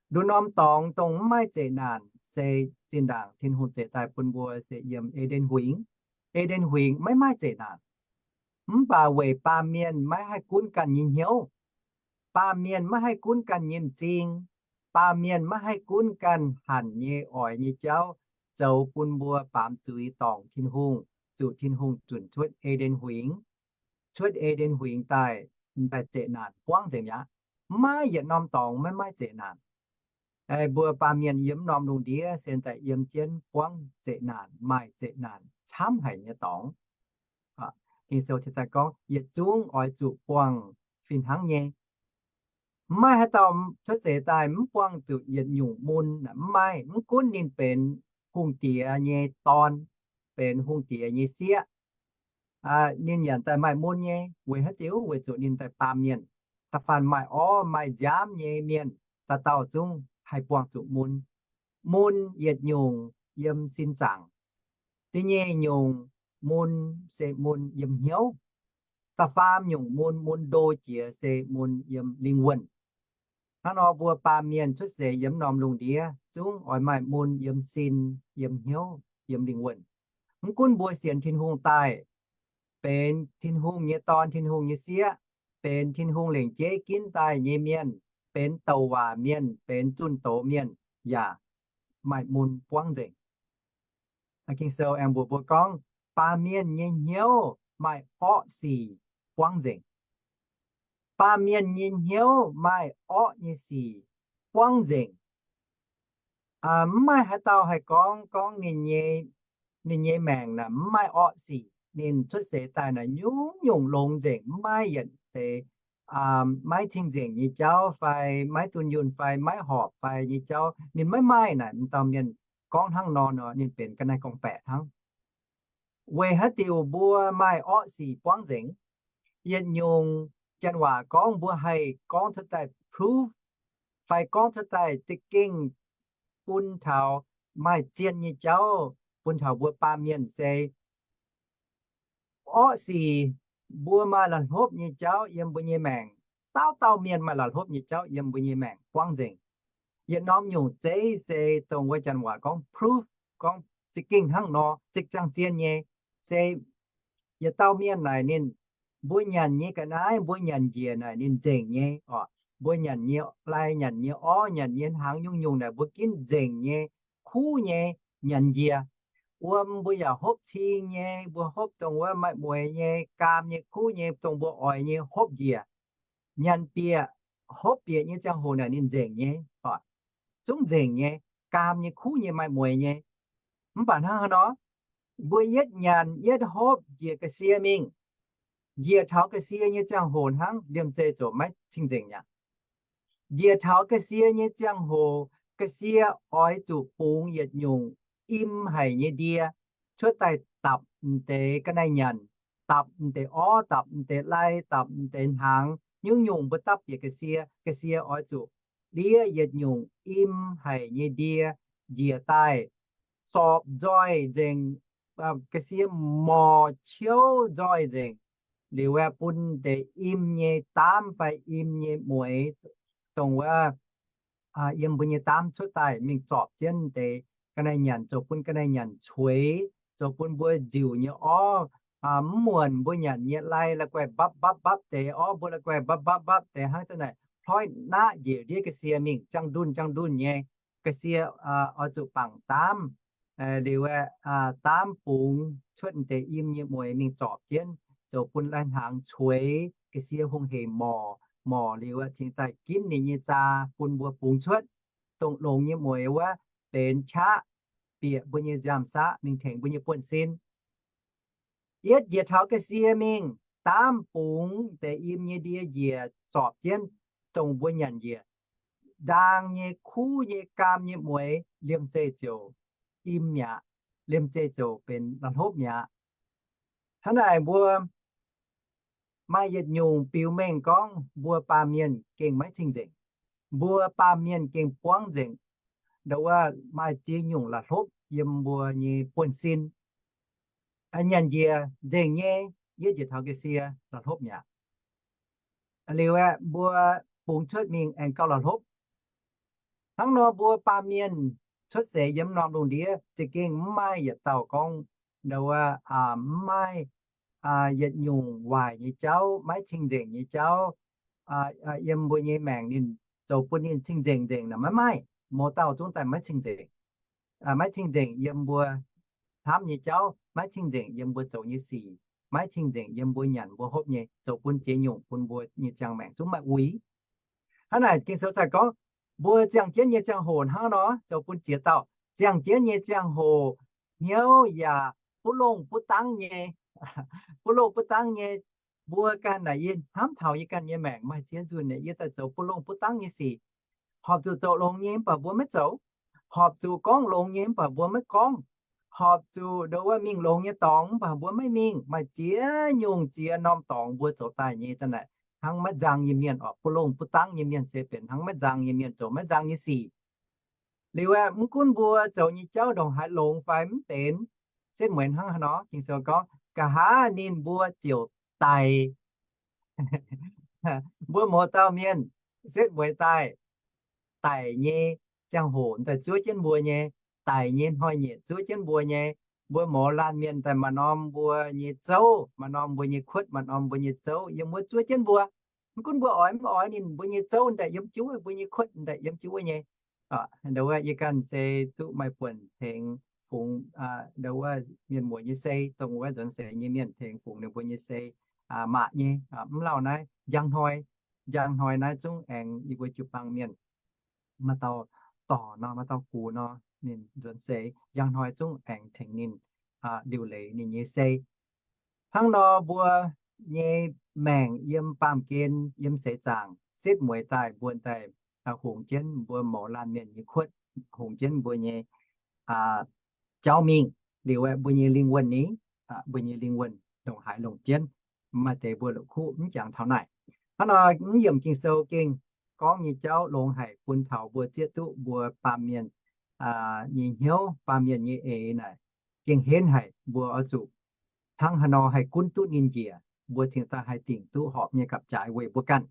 Nduqc norm dorngx dongh mv maaih zeqc naanc se zinh ndaangc Tin-Hungh zeix daaih bun mbuo se yiem E^nden Huingx. E^nden Huingx maiv maaih zeqc naanc. Mv baac weic baamh mienh maiv haih gunv ganh nyei hnyouv, baamh mienh maiv haih gunv ganh nyei m'zing, baamh mienh maiv haih gunv ganh hanc nyei oix nyei jauv, zoux bun mbuo baamz zuiz dorngc Tin-Hungh, zuqc Tin-Hungh zunc cuotv E^nden Huingx. Cuotv E^nden Huingx daaih, daaih zeqc naanc buangv nzengc mi'aqv. Mv maaih yietc norm dorngx maiv maaih zeqc naanc. Mbuo baamh mienh yiem norm lungh ndiev se daaih yiem jienv buangv zeqc naanc, maaih zeqc naanc camv haic nyei dorngx. Ging-Sou cingx daaih gorngv yietc zungv oix zuqc buangh fih hnangv nyei. Mv maaih haaix dauh cuotv seix daaih mv buangh zuqc yietc nyungc mun, mv maaih. Mv gunv ninh benx hungh diex nyei dorn, benx hungh diex nyei sieqv, ninh yaac daaih maaih mun nyei. Weic haaix diuc? Weic zuqc ninh daaih baamh mienh. Da'faanh maaih orv maaih nziaamv nyei mienh, dauh dauh zungv haih buangh zuqc mun. Mun yietc nyungc yiem sin zaangc. Da'nyeic nyungc mun se mun yiem hnyouv. Da'faam nyungc mun, mun ndo jiex se mun yiem lingh wuonh. Hnangv nor mbuo baamh mienh cuotv seix yiem norm lungh ndiev zungv oix maaih mun yiem sin, yiem hnyouv, yiem lingh wuonh. Mv gunv mbuo sienx Tin-Hungh daaih, benx Tin-Hungh nyei dorn, Tin-Hungh nyei sieqv, benx Tin-Hungh lengc jeiv ginv daaih nyei mienh, benx douc waac mienh, benx zunh doz mienh, yaac maaih mun buangv nzengc. Ging-Sou aengx mbuox mbuo gorngv, baamh mienh nyei hnyouv maaih orqv sic buangv nzengc. Baamh mienh nyei hnyouv maaih orqv nyei sic buangv nzengc. Mv maaih haaix dauh haih gorngv, gorngv ninh nyei, ninh nyei maengc naaic mv maaih orqv sic. Ninh cuotv seix daaih naaic nyungc-nyungc longx nzengc, mv maaih yietc deix maiv cing-nzengc nyei jauv fai maiv dunh yunh fai maiv horpc fai nyei jauv ninh maiv maaih naaic. M'dauh mienh gorngv hnangv nor nor, ninh benx ga'naaiv gorngv-baeqc hnangv. Weic haaix diuc mbuo maaih orqv sic buangv nzengc? Yietc nyungc janx waac gorngv mbuo haih gorngv cuotv daaih proof fai gorngv cuotv daaih za'gengh bun taux maaih zien nyei jauv bun taux mbuo baamh mienh se orqv sic. Mbuo maaih la'hlopv nyei jauv yiem mbuo nyei maengc. Dauh dauh mienh maaih la'hlopv nyei jauv yiem mbuo nyei maengc buangv nzengc. Yietc norm nyungc zeiv se dongh wuov janx waac gorngv proof, gorngv za'gengh hnangv nor, za'gengh zien nyei, se yietc dauh mienh naaic ninh, mbuo nyanc nyei ga'naaiv, mbuo nyanc njiec naaic ninh nzengc nyei oc. Mbuo nyanc nyei lai, nyanc nyei orv, nyanc nyei hnaangx, nyungc-nyungc naaic mbuo ginv nzengc nyei, kuv nyei, nyanc njiec. Wuom mbuo yaac hopv cing nyei, mbuo hopv dongh wuov maaih mueix nyei, gaam nyei, kuv nyei, dongh mbuo oix nyei hopv njiec. Nyanc bieqc, hopv bieqc nyei ziangh hoc naaic ninh nzengc nyei, zungv nzengc nyei, gaam nyei, kuv nyei, maaih mueix nyei. Mv baac hnangv haaix nor, mbuo yietv nyanc yietv hopv njiec ga'sie mingh, njiec taux ga'sie nyei ziangh hoc hnangv liemh zeih ziouc maiv cing-nzengc aqv. Njiec taux ga'sie nyei ziangh hoc, ga'sie oix zuqc bungx yietc nyungc im haic nyei ndie cuotv daaih dapc m'deix ga'naaiv nyanc, dapc m'deix orv, dapc m'deix lai, dapc m'deix hnaangx. Nyungc-nyungc mbuo dapv bieqc ga'sie, ga'sie oix zuqc ndiev yietc nyungc im haic nyei ndie njiec daaih, zorpc nzoih nzengc, ga'sie morc ciouv nzoih nzengc, liuz aeqv, bun deix im nyei daamv fai im nyei mueix dongh wuov yiem mbuo nyei daamv cuotv daaih mingh zorpc jienv deix ga'naaiv nyanc, zoux bun ga'naaiv nyanc cueix, zoux bun mbuo nziuc nyei orv mv muonc, mbuo nyanc nyei lai la'guaih mbapv mbapv mbapv deix, orv mbuo la'guaih mbapv mbapv mbapv deix hnangv za'naaic, ploiv naqv njiec ndiev ga'sie mingh, jangx ndunh jangx ndunh nyei. Ga'sie oix zuqc bangc daamv, liuz aeqv, daamv bungx cuotv deix im nyei mueix mingh zorpc jienv, zoux bun lai-hnaangx cueix, ga'sie hungh hec morc, morc liuz aeqv, cingx daaih ginv ninh nyei zaa bun mbuo bungx cuotv. Dongh longx nyei mueix wuov benx qaqv bieqc mbuo nyei nziaamv-saqv mingh tengx mbuo nyei buonv-sin. Yietv njiec taux ga'sie mingh, daamv bungx deix im nyei ndie njiec zorpc jienv dongh mbuo nyanc njiec, ndaang nyei, kuv nyei, gaam nyei mueix liemh zeih ziouc im mi'aqv, liemh zeih ziouc benx la'hlopv mi'aqv. Hnangv naaic mbuo maaih yietc nyungc biux mengh gorngv mbuo baamh mienh gengh maiv cing-nzengc. Mbuo baamh mienh gengh buangv nzengc, ndau wuov maaih ziex nyungc la'hlopv yiem mbuo nyei buonv-sin. Nyanc njiec nzengc nyei, yietv njiec taux ga'sie la'hlopv mi'aqv. Liuz aeqv, mbuo bungx cuotv mingh aengx gauh la'hlopv. Hnangv nor mbuo baamh mienh cuotv seix yiem norm lungh ndiev za'gengh mv maaih yietc dauh gorngv ndau wuov mv maaih yietc nyungc waaic nyei jauv, maiv cing-nzengc nyei jauv yiem mbuo nyei maengc ninh zoux bun ninh cing-nzengc nzengc naaic maiv maaih. Mouz dauh zungv daaih maiv cing-nzengc. Maiv cing-nzengc yiem mbuo hnamv nyei jauv, maiv cing-nzengc yiem mbuo zoux nyei sic, maiv cing-nzengc yiem mbuo nyanc mbuo hopv nyei, zoux bun ziex nyungc bun mbuo nyei ziangh maengc zungv maaih uix. Hnangv naaic Ging-Sou cai gorngv, mbuo ziangh jienv nyei ziangh hoc hnangv nor zoux bun ziex dauh ziangh jienv nyei ziangh hoc hnyouv yaac buv longh buv dangv nyei. Buv longh buv dangv nyei. Mbuo ganh naaic yie hnamv taux yie ganh nyei maengc maaih ziex nzunc naaic yie daaih zoux buv longh buv dangv nyei sic. Horpc zuqc zoux longx nyei mv baac mbuo maiv zoux. Horpc zuqc gorngv longx nyei mv baac mbuo maiv gorngv. Horpc zuqc ndau wuov mingh longx nyei dorngx mv baac mbuo maiv mingh. Maaih ziex nyungc ziex norm dorngx mbuo zoux daaih nyei daaih naaic hnangv maiv nzang nyei mienh oc. Buv longh buv dangv nyei mienh se benx hnangv maiv nzang nyei mienh zoux maiv nzang nyei sic. Liuz aeqv, mv gunv mbuo zoux nyei jauv ndongc haaix longx fai mv benx, setv mueiz hnangv haaix nor, Ging-Sou gorngv, nqa'haav ninh mbuo ziouc daic. Mbuo mouz dauh mienh setv mueiz daaih, daic nyei ziangh hoc daaih zuov jienv mbuo nyei, daic nyei hnoi-nyieqc zuov jienv mbuo nyei. Mbuo mouz laanh mienh daaih maaih norm mbuo nyei zouv, maaih norm mbuo nyei kuotv, maaih norm mbuo nyei zouv yiem wuov zuov jienv mbuo. Mv gunv mbuo oix mv oix ninh mbuo nyei zouv daaih yiem jienv wuov, mbuo nyei kuotv daaih yiem jienv wuov nyei. Ndau wuov yie ganh se duqv maaih buonc tengx fungx ndau wuov mienh muoz nyei sei, dongh wuov nzuonx seix nyei mienh tengx fungx ninh mbuo nyei sei, maac nyei. Mv lauh naaiv njang hnoi, njang hnoi naaiv zungv aengx yie mbuo jiu-baang mienh maaih dauh dorngc nor, maaih dauh gux nor, ninh nzuonx seix, njang hnoi zungv aengx tengx ninh liuc leiz ninh nyei sei. Hnangv nor mbuo nyei maengc yiem baamh gen, yiem seix zaangc setv mueiz daaih, mbuo daaih hungx jienv mbuo mouz laanh mienh nyei kuotv, hungx jienv mbuo nyei jauv mingh liuz, mbuo nyei lingh wuonh ni, mbuo nyei lingh wuonh ndongc haaix longc jienv. Maaih deix mbuo la'kuqv mv jangx taux naaic. Hnangv nor mv yiemc Ging-Sou gengh gorngv nyei jauv longx haic bun taux mbuo zieqv duqv mbuo baamh mienh nyei hnyouv, baamh mienh nyei eix naaic gengh henv haic. Mbuo oix zuqc hnangv haaix nor haih gunv duqv ninh njiec, mbuo cingx daaih haih dingc duqv horpc nyei gapv-jaaix weic mbuo ganh.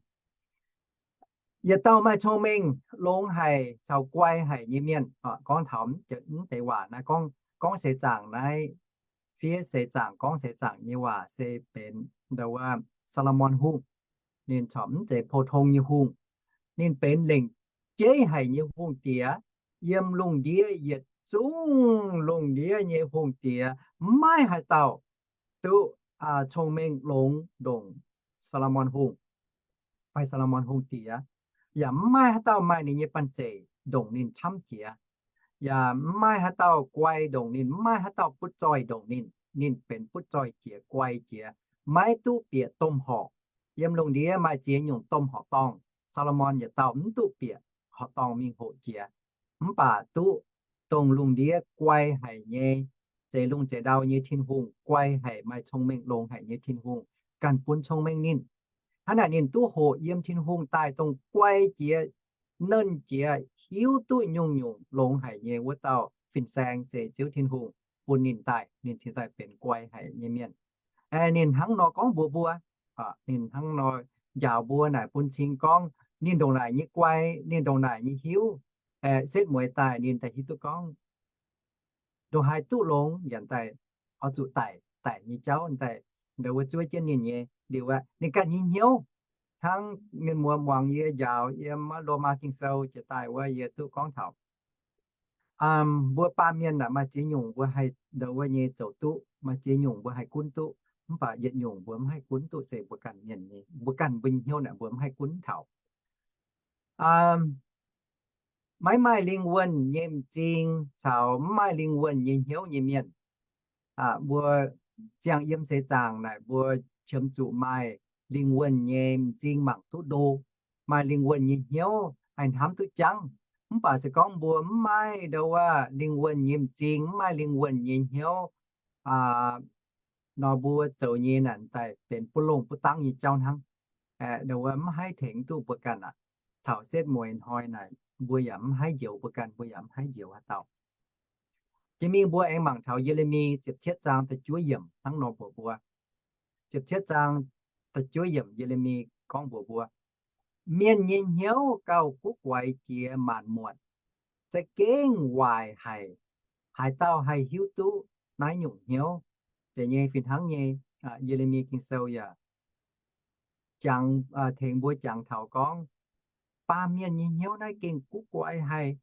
Yietc dauh maaih cong-mengh longx haic caux guai haic nyei mienh, gorngv taux mv deix waac naaiv, gorngv seix zaangc naaiv, fiev seix zaangc, gorngv seix zaangc nyei waac se benx ndo wuov Saa^lo^morn Hungh. Ninh corc mv zeiz pou-tong nyei hungh. Ninh benx lengc jeiv haic nyei hungh diex. Yiem lungh ndiev yietc zungv lungh ndiev nyei hungh diex maiv maaih haaix dauh duqv cong-mengh longx ndongc Saa^lo^morn Hungh fai Saa^lo^morn Hungh diex. Yaac mv maaih haaix dauh maaih ninh nyei banh zeic ndongc ninh camv jiex. Yaac mv maaih haaix dauh guai ndongc ninh, mv maaih haaix dauh butv zoih ndongc ninh. Ninh benx butv zoih jiex, guai jiex, maiv duqv bieqc domh horqc. Yiem lungh ndiev maaih ziex nyungc domh horqc dorngh, Saa^lo^morn yietc dauh mv duqv bieqc horqc dorngh mingh hoqc jiex. Mv baac duqv dongh lungh ndiev guai haic nyei, zeix lungh zeix ndau nyei Tin-Hungh, guai haic, maaih cong-mengh longx haic nyei Tin-Hungh ganh bun cong-mengh ninh. Hnangv naaic ninh duqv hoqc yiem Tin-Hungh daaih dongh guai jiex, nernh jiex, hiuv duqv nyungc-nyungc longx haic nyei wuov dauh fin-saeng se Ziouv Tin-Hungh bun ninh daaih, ninh cingx daaih benx guai haic nyei mienh. Ninh hnangv nor gorngv mbuox mbuo, ninh hnangv nor njaaux mbuo naaic bun cing gorngv ninh ndongc naaic nyei guai, ninh ndongc naaic nyei hiuv, setv mueiz daaih ninh daaih hiuv duqv gorngv ndongc haaix duqv longx yaac daaih oix zuqc daic, daic nyei jauv daaih ndo wuov zuov jienv ninh nyei liuz aqv, ninh ganh nyei hnyouv. Hnangv mienh muoz muangx yie njaaux yiem Lomaa Ging-Sou jiex daaih wuov, yie duqv gorngv taux mbuo baamh mienh aeqv, maaih ziex nyungc mbuo haih ndo wuov nyei zoux duqv, maaih ziex nyungc mbuo haih gunv duqv, mv baac yietc nyungc mbuo mv haih gunv duqv se mbuo ganh mienh nyei, mbuo ganh mbuo nyei hnyouv naaic mbuo mv haih gunv taux. Maiv maaih lingh wuonh nyei m'zing caux mv maaih lingh wuonh nyei hnyouv nyei mienh. Mbuo ziangh yiem seix zaangc naaic mbuo qiemx zuqc maaih lingh wuonh nyei m'zing mangc duqv ndo, maaih lingh wuonh nyei hnyouv haih hnamv duqv jangv. Mv baac se gorngv mbuo mv maaih ndo wuov lingh wuonh nyei m'zing, mv maaih lingh wuonh nyei hnyouv nor, mbuo zoux nyei naaic daaih benx buv longh buv dangv nyei jauv hnangv. Ndo wuov mv haih tengx duqv mbuo ganh aqv. Taux setv mueiz hnoi naaic mbuo yaac mv haih njoux mbuo ganh, mbuo yaac mv haih njoux haaix dauh. Jiex mingh mbuo aengx mangc taux Ye^le^mi ziepc cietv zaang da'juov yiemc hnangv nor mbuox mbuo. Ziepc cietv zaang da'juov yiemc Ye^le^mi gorngv mbuox mbuo, mienh nyei hnyouv gauh guv guaix jiex maanc muotc, za'gengh waaic haic. Haaix dauh haih hiuv duqv naaiv nyungc hnyouv? Zeiz nyei fih hnangv nyei, Ye^le^mi Ging-Sou yaac jangx, tengx mbuo jangx taux gorngv, baamh mienh nyei hnyouv naaiv gengh guv guaix haic.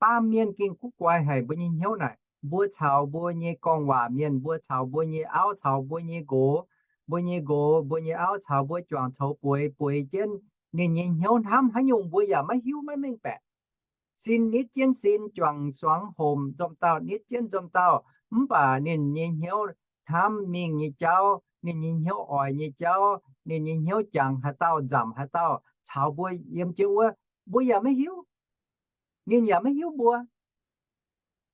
Baamh mienh gengh guv guaix haic mbuo nyei hnyouv naaic. Mbuo caux mbuo nyei gorngv waac mienh, mbuo caux mbuo nyei auv, caux mbuo nyei nqox, mbuo nyei nqox, mbuo nyei auv caux mbuo juangc coux bueix, bueix jienv, ninh nyei hnyouv hnamv haaix nyungc mbuo yaac maiv hiuv maiv mengh baeqc. Sin nitv jienv sin, juangc suangx homc nzomh dauh nitv jienv nzomh dauh, mv baac ninh nyei hnyouv hnamv mingh nyei jauv, ninh nyei hnyouv oix nyei jauv, ninh nyei hnyouv jangx haaix dauh nzamc haaix dauh caux mbuo yiem jienv wuov, mbuo yaac maiv hiuv. Ninh yaac maiv hiuv mbuo.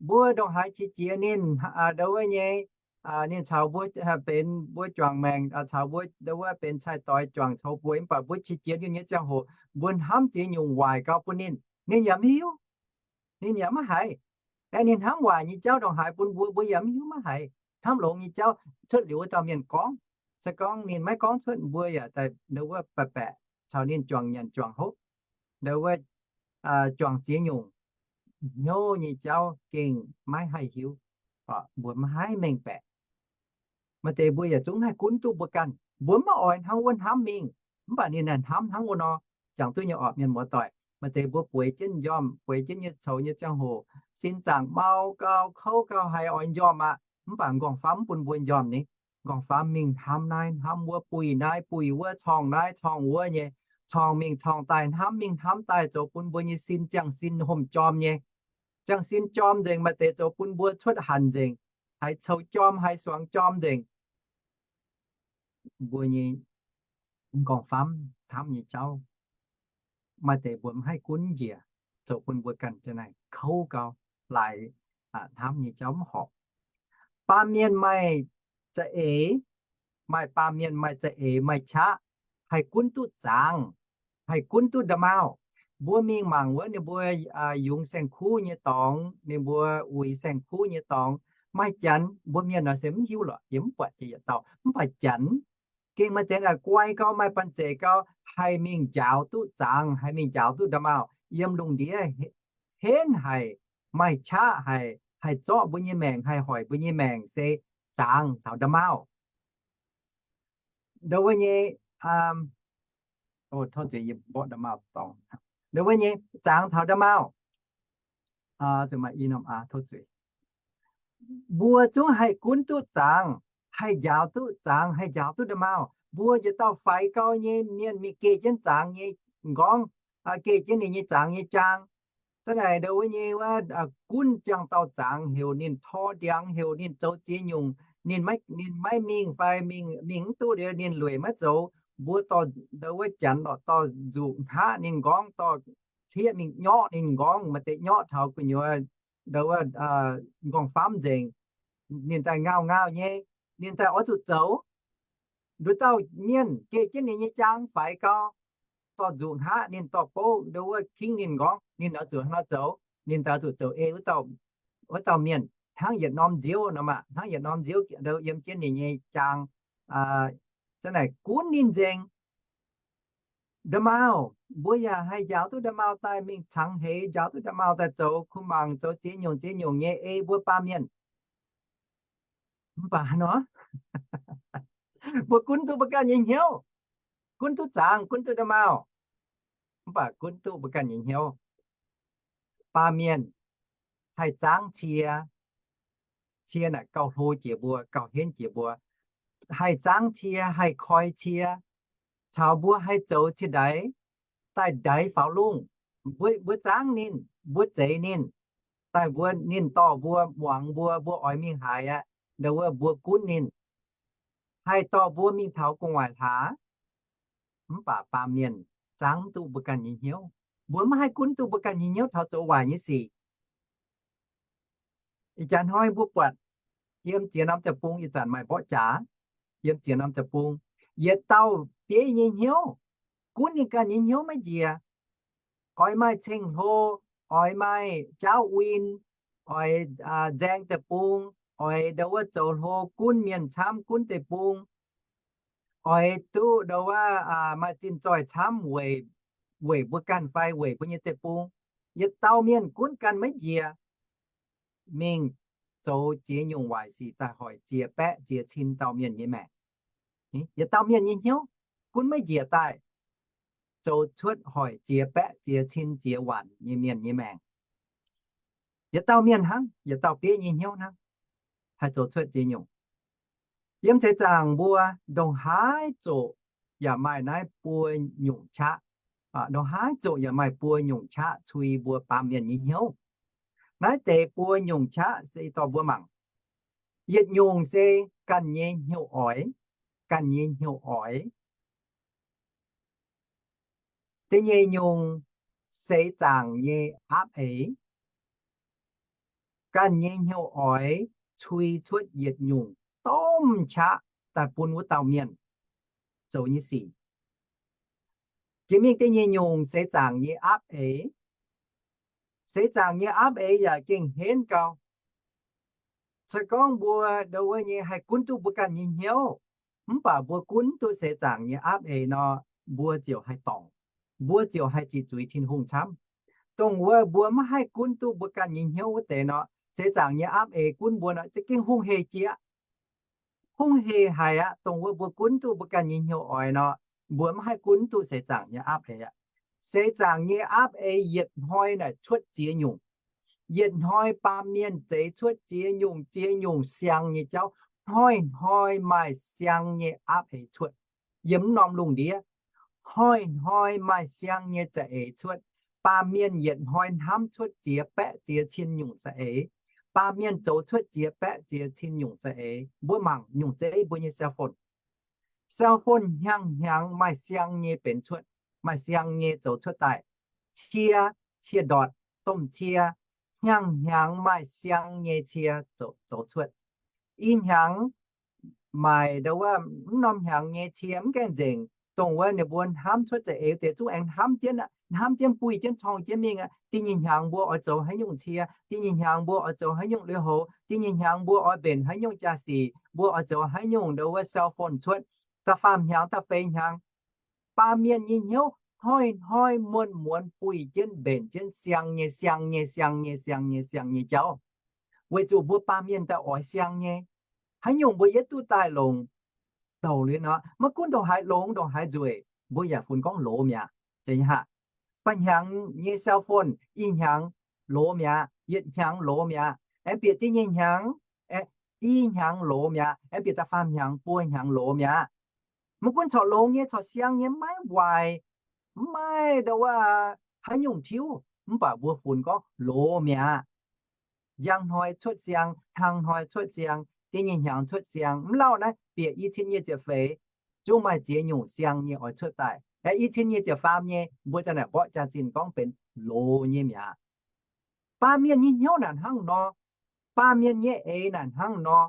Mbuo ndongc haaix qiex jiez ninh ndo wuov nyei, ninh caux mbuo benx mbuo juangc maengc, caux mbuo ndo wuov benx cai-doix juangc coux bueix, mv baac mbuo qiex jiez ninh nyei ziangh hoc mbuo hnamv ziex nyungc waaic gau bun ninh, ninh yaac maiv hiuv. Ninh yaac maiv haiz. Aeqv, ninh hnamv waaic nyei jauv ndongc haaix bun mbuo, mbuo yaac maiv hiuv maiv haiz. Hnamv longx nyei jauv cuotv liuz wuov dauh mienh gorngv. Se gorngv ninh maiv gorngv cuotv, mbuo yaac daaih ndo wuov baeqc baeqc caux ninh juangc nyanc juangc hopv, ndo wuov juangc ziex nyungc hnyouv nyei jauv gengh maiv haih hiuv. Mbuo maiv haih mengh baeqc. Maaih deix mbuo yaac zungv haih gunv duqv mbuo ganh. Mbuo maiv oix hnangv wuov hnamv mingh, mv baac ninh naaic hnamv hnangv wuov nor. Jangx duqv nyei orqc, mienh muoz-doic. Maaih deix mbuo bueix jienv m'njormh, bueix jienv nyei coux nyei ziangh hoc, sin zaangc mau gau, kouv gau, haiz oix m'njormh aqv, mv baac m'nqorngv famv mv bun mbuo m'njormh ni. M'nqorngv famv mingh hnamv naaiv hnamv wuov, buih naaiv buih wuov, corngh naaiv corngh wuov nyei, corngh mingh corngh daaih, hnamv mingh hnamv daaih, zoux bun mbuo nyei sin ziangh sin hormh jorm nyei. Ziangh sin jorm nzengc, maaih deix zoux bun mbuo cuotv hanc nzengc, haiz coux jorm, haiz suangx jorm nzengc. Mbuo nyei m'nqorngv-famv hnamv nyei jauv, maaih deix mbuo mv haih gunv njiec, zoux bun mbuo ganh za'naaic kouv gau, laaix hnamv nyei jauv mv horpc. Baamh mienh maaih za'eix, maaih baamh mienh maaih za'eix maaih qaqv, haih gunv duqv zaangc, haih gunv duqv nda'maauh. Mbuo mingh mangc wuov ninh mbuo yungz saeng-kuv nyei dorngx, ninh mbuo uix saeng-kuv nyei dorngx, maaih janx mbuo mienh nor se mv hiuv lorqc, yie mv buatc jiex yietc dauh. Mv baac janx gengh maaih deix naaic guai gau, maaih banh zeic gau, haih mingh njaaux duqv zaangc, haih mingh njaaux duqv nda'maauh yiem lungh ndiev, henv haic, maaih qaqv haic, haih zorqv mbuo nyei maengc, haih hoic mbuo nyei maengc se zaangc caux nda'maauh. Ndo wuov nyei, ndo wuov nyei zaangc caux nda'maauh, mbuo zungv haih gunv duqv zaangc, haih njaaux duqv zaangc, haih njaaux duqv nda'maauh. Mbuo yietc dauh faix gau nyei mienh mingh geh jienv zaangc nyei m'nqorngv, geh jienv ninh nyei zaangc nyei jaang. Za'naaic ndo wuov nyei wuov, gunv ziangh dauh zaangc heuc ninh tor ndiangx, heuc ninh zoux ziex nyungc, ninh maiv mingh fai mingh mv duqv liuz ninh lueic maiv zoux. Mbuo dorh ndo wuov janx lorqc dorh nzuqc hngaqv ninh m'nqorngv, dorh hlieqv mingh nyorqv ninh m'nqorngv, maaih deix nyorqv taux gu'nyuoz ndo wuov m'nqorngv-famv nzengc. Ninh daaih ngauh ngauh nyei, ninh daaih oix zuqc zoux. Nduov dauh mienh geh jienv ninh nyei jaang faix gau, dorh nzuqc hngaqv ninh, dorh bouv ndo wuov kingv ninh m'nqorngv, ninh oix zuqc hnangv nor zoux. Ninh daaih oix zuqc zoux ei wuov dauh mienh hnangv yietc norm nziouv nor maah, hnangv yietc norm nziouv ndo yiem jienv ninh nyei jaang, za'naaic gunv ninh nzengc. Nda'maauh, mbuo yaac haih njaaux duqv nda'maauh daaih mingh cangx heix, njaaux duqv nda'maauh daaih zoux kuh mangc, zoux ziex nyungc ziex nyungc nyei ei mbuo baamh mienh. Mv baac nor, mbuo gunv duqv mbuo ganh nyei hnyouv, gunv duqv zaangc, gunv duqv nda'maauh, mv baac gunv duqv mbuo ganh nyei hnyouv. Baamh mienh haih zaangv cie, cie naaic gauh hlo jiex mbuo, gauh henv jiex mbuo, haih zaangv cie, haih koi cie, caux mbuo haih zoux ciex ndaix daaih ndaix faaux lungh. Mbuo zaangv ninh, mbuo zeix ninh, daaih mbuo, ninh dorh mbuo, muangx mbuo, mbuo oix mingh haaix aqv, ndo wuov mbuo gunv ninh, haih dorh mbuo mingh taux gu'nguaaic hlaax. Mv baac baamh mienh zaangv duqv mbuo ganh nyei hnyouv. Mbuo maiv haih gunv duqv mbuo ganh nyei hnyouv taux zoux waaic nyei sic. Ih jaax hnoi mbuo buatc yiem ziex norm deic-bung, ih zanc maaih mborqv jaax, yiem ziex norm deic-bung, yietc dauh bieiv nyei hnyouv gunv ninh ganh nyei hnyouv maiv njiec. Oix maaih ceng-hlo, oix maaih jaauv win, oix nzaeng deic-bung, oix ndo wuov zoux hlo gunv mienh camv, gunv deic-bung, oix duqv ndo wuov maaih zinh zoih camv weic, weic mbuo ganh fai weic mbuo nyei deic-bung. Yietc dauh mienh gunv ganh maiv njiec, mingh zoux ziex nyungc waaic sic daaih hoic ziex baeqv ziex cin dauh mienh nyei maengc. Yietc dauh mienh nyei hnyouv gunv maiv njiec daaih, zoux cuotv hoic ziex baeqv ziex cin ziex waanc nyei mienh nyei maengc. Yietc dauh mienh hnangv, yietc dauh bieiv nyei hnyouv hnangv, haih zoux cuotv ziex nyungc. Yiem seix zaangc mbuo ndongc haaix zoqc yaac maaih naaiv buo nyungc qaqv. Ndongc haaix zoqc yaac maaih buo nyungc qaqv cui mbuo baamh mienh nyei hnyouv. Naaiv deix buo nyungc qaqv se dorh mbuo mangc. Yietc nyungc se ganh nyei hnyouv oix, ganh nyei hnyouv oix. Da'nyeic nyungc, seix zaangc nyei aapv eix. Ganh nyei hnyouv oix cui cuotv yietc nyungc domh qaqv daaih bun wuov dauh mienh zoux nyei sic. Jiex mingh da'nyeic nyungc, seix zaangc nyei aapv eix. Seix zaangc nyei aapv eix yaac gengh henv gau. Se gorngv mbuo ndo wuov nyei haih gunv duqv mbuo ganh nyei hnyouv, mv baac mbuo gunv duqv seix zaangc nyei aapv eix nor, mbuo ziouc haih dorngc, mbuo ziouc haih ziqc zuiz Tin-Hungh camv. Dongh wuov mbuo maiv haih gunv duqv mbuo ganh nyei hnyouv wuov deix nor, seix zaangc nyei aapv eix gunv mbuo nor, za'gengh hungh hec jiex. Hungh hec haic aqv. Dongh wuov mbuo gunv duqv mbuo ganh nyei hnyouv oix nor, mbuo maiv haih gunv duqv seix zaangc nyei aapv eix aqv. Seix zaangc nyei aapv eix yietc hnoi naaic cuotv ziex nyungc. Yietc hnoi baamh mienh zeix cuotv ziex nyungc, ziex nyungc siang nyei jauv. Hnoi-hnoi maaih siang nyei aapv eix cuotv yiem mv norm lungh ndiev. hnoi-hnoi maaih siang nyei za'eix cuotv. Baamh mienh yietc hnoi hnamv cuotv ziex baeqv ziex cin nyungc za'eix. Baamh mienh zoux cuotv ziex baeqv ziex cin nyungc za'eix. Mbuo mangc nyungc zeiv mbuo nyei cell phone. Cell phone hnyangx-hnyangx maaih siang nyei benx cuotv, maaih siang nyei zoux cuotv daaih. Cie, cie ndortc, domh cie, hnyangx-hnyangx maaih siang nyei cie zoux cuotv. I hnyangx maaic ndau wuov mv norm hnyangx nyei cie mv gaengh nzengc, dongh wuov ninh mbuo hnamv cuotv za'eix deix zungv aengx hnamv jienv, hnamv jienv buih jienv corng jienv mingh aqv. Da'nyeic hnyangx mbuo oix zoux haaix nyungc cie, da'nyeic hnyangx mbuo oix zoux haaix nyungc lui-houx, da'nyeic hnyangx mbuo oix mbenc haaix nyungc jaa-sic, mbuo oix zoux haaix nyungc ndau wuov cell phone cuotv. Da'faam hnyangx, da'feix hnyangx, baamh mienh nyei hnyouv hnoi-hnoi muonz-muonz buih jienv mbenc jienv siang nyei, siang nyei, siang nyei, siang nyei, siang nyei jauv. Weic zuqc mbuo baamh mienh daaih oix siang nyei. Haaix nyungc mbuo yietv duqv daaih longc, douc liuz nor, maiv gunv ndongc haaix longx ndongc haaix nzueic, mbuo yaac funx gorngv loz mi'aqv. Zeiz nyei haic. Ba'hnyangx nyei cell phone, i hnyangx loz mi'aqv, yietc hnyangx loz mi'aqv, aengx bieqc da'nyeic hnyangx, i hnyangx loz mi'aqv, aengx bieqc da'faam hnyangx, buo hnyangx loz mi'aqv. Maiv gunv corc longx nyei corc siang nyei maiv waaic, mv maaih ndau wuov haaix nyungc tiuv, mv baac mbuo funx gorngv loz mi'aqv. Njang hnoi cuotv siang, hnangv hnoi cuotv siang, da'nyeic hnyangx cuotv siang, mv lauh naaiv bieqc i cin nyic ziepc feix, zungv maaih ziex nyungc siang nyei oix cuotv daaih. Aeqv, i cin nyic ziepc faam nyei mbuo za'naaic mborqv jaax-zinh gorngv benx loz nyei mi'aqv. Baamh mienh nyei hnyouv naaic hnangv nor, baamh mienh nyei eix naaic hnangv nor,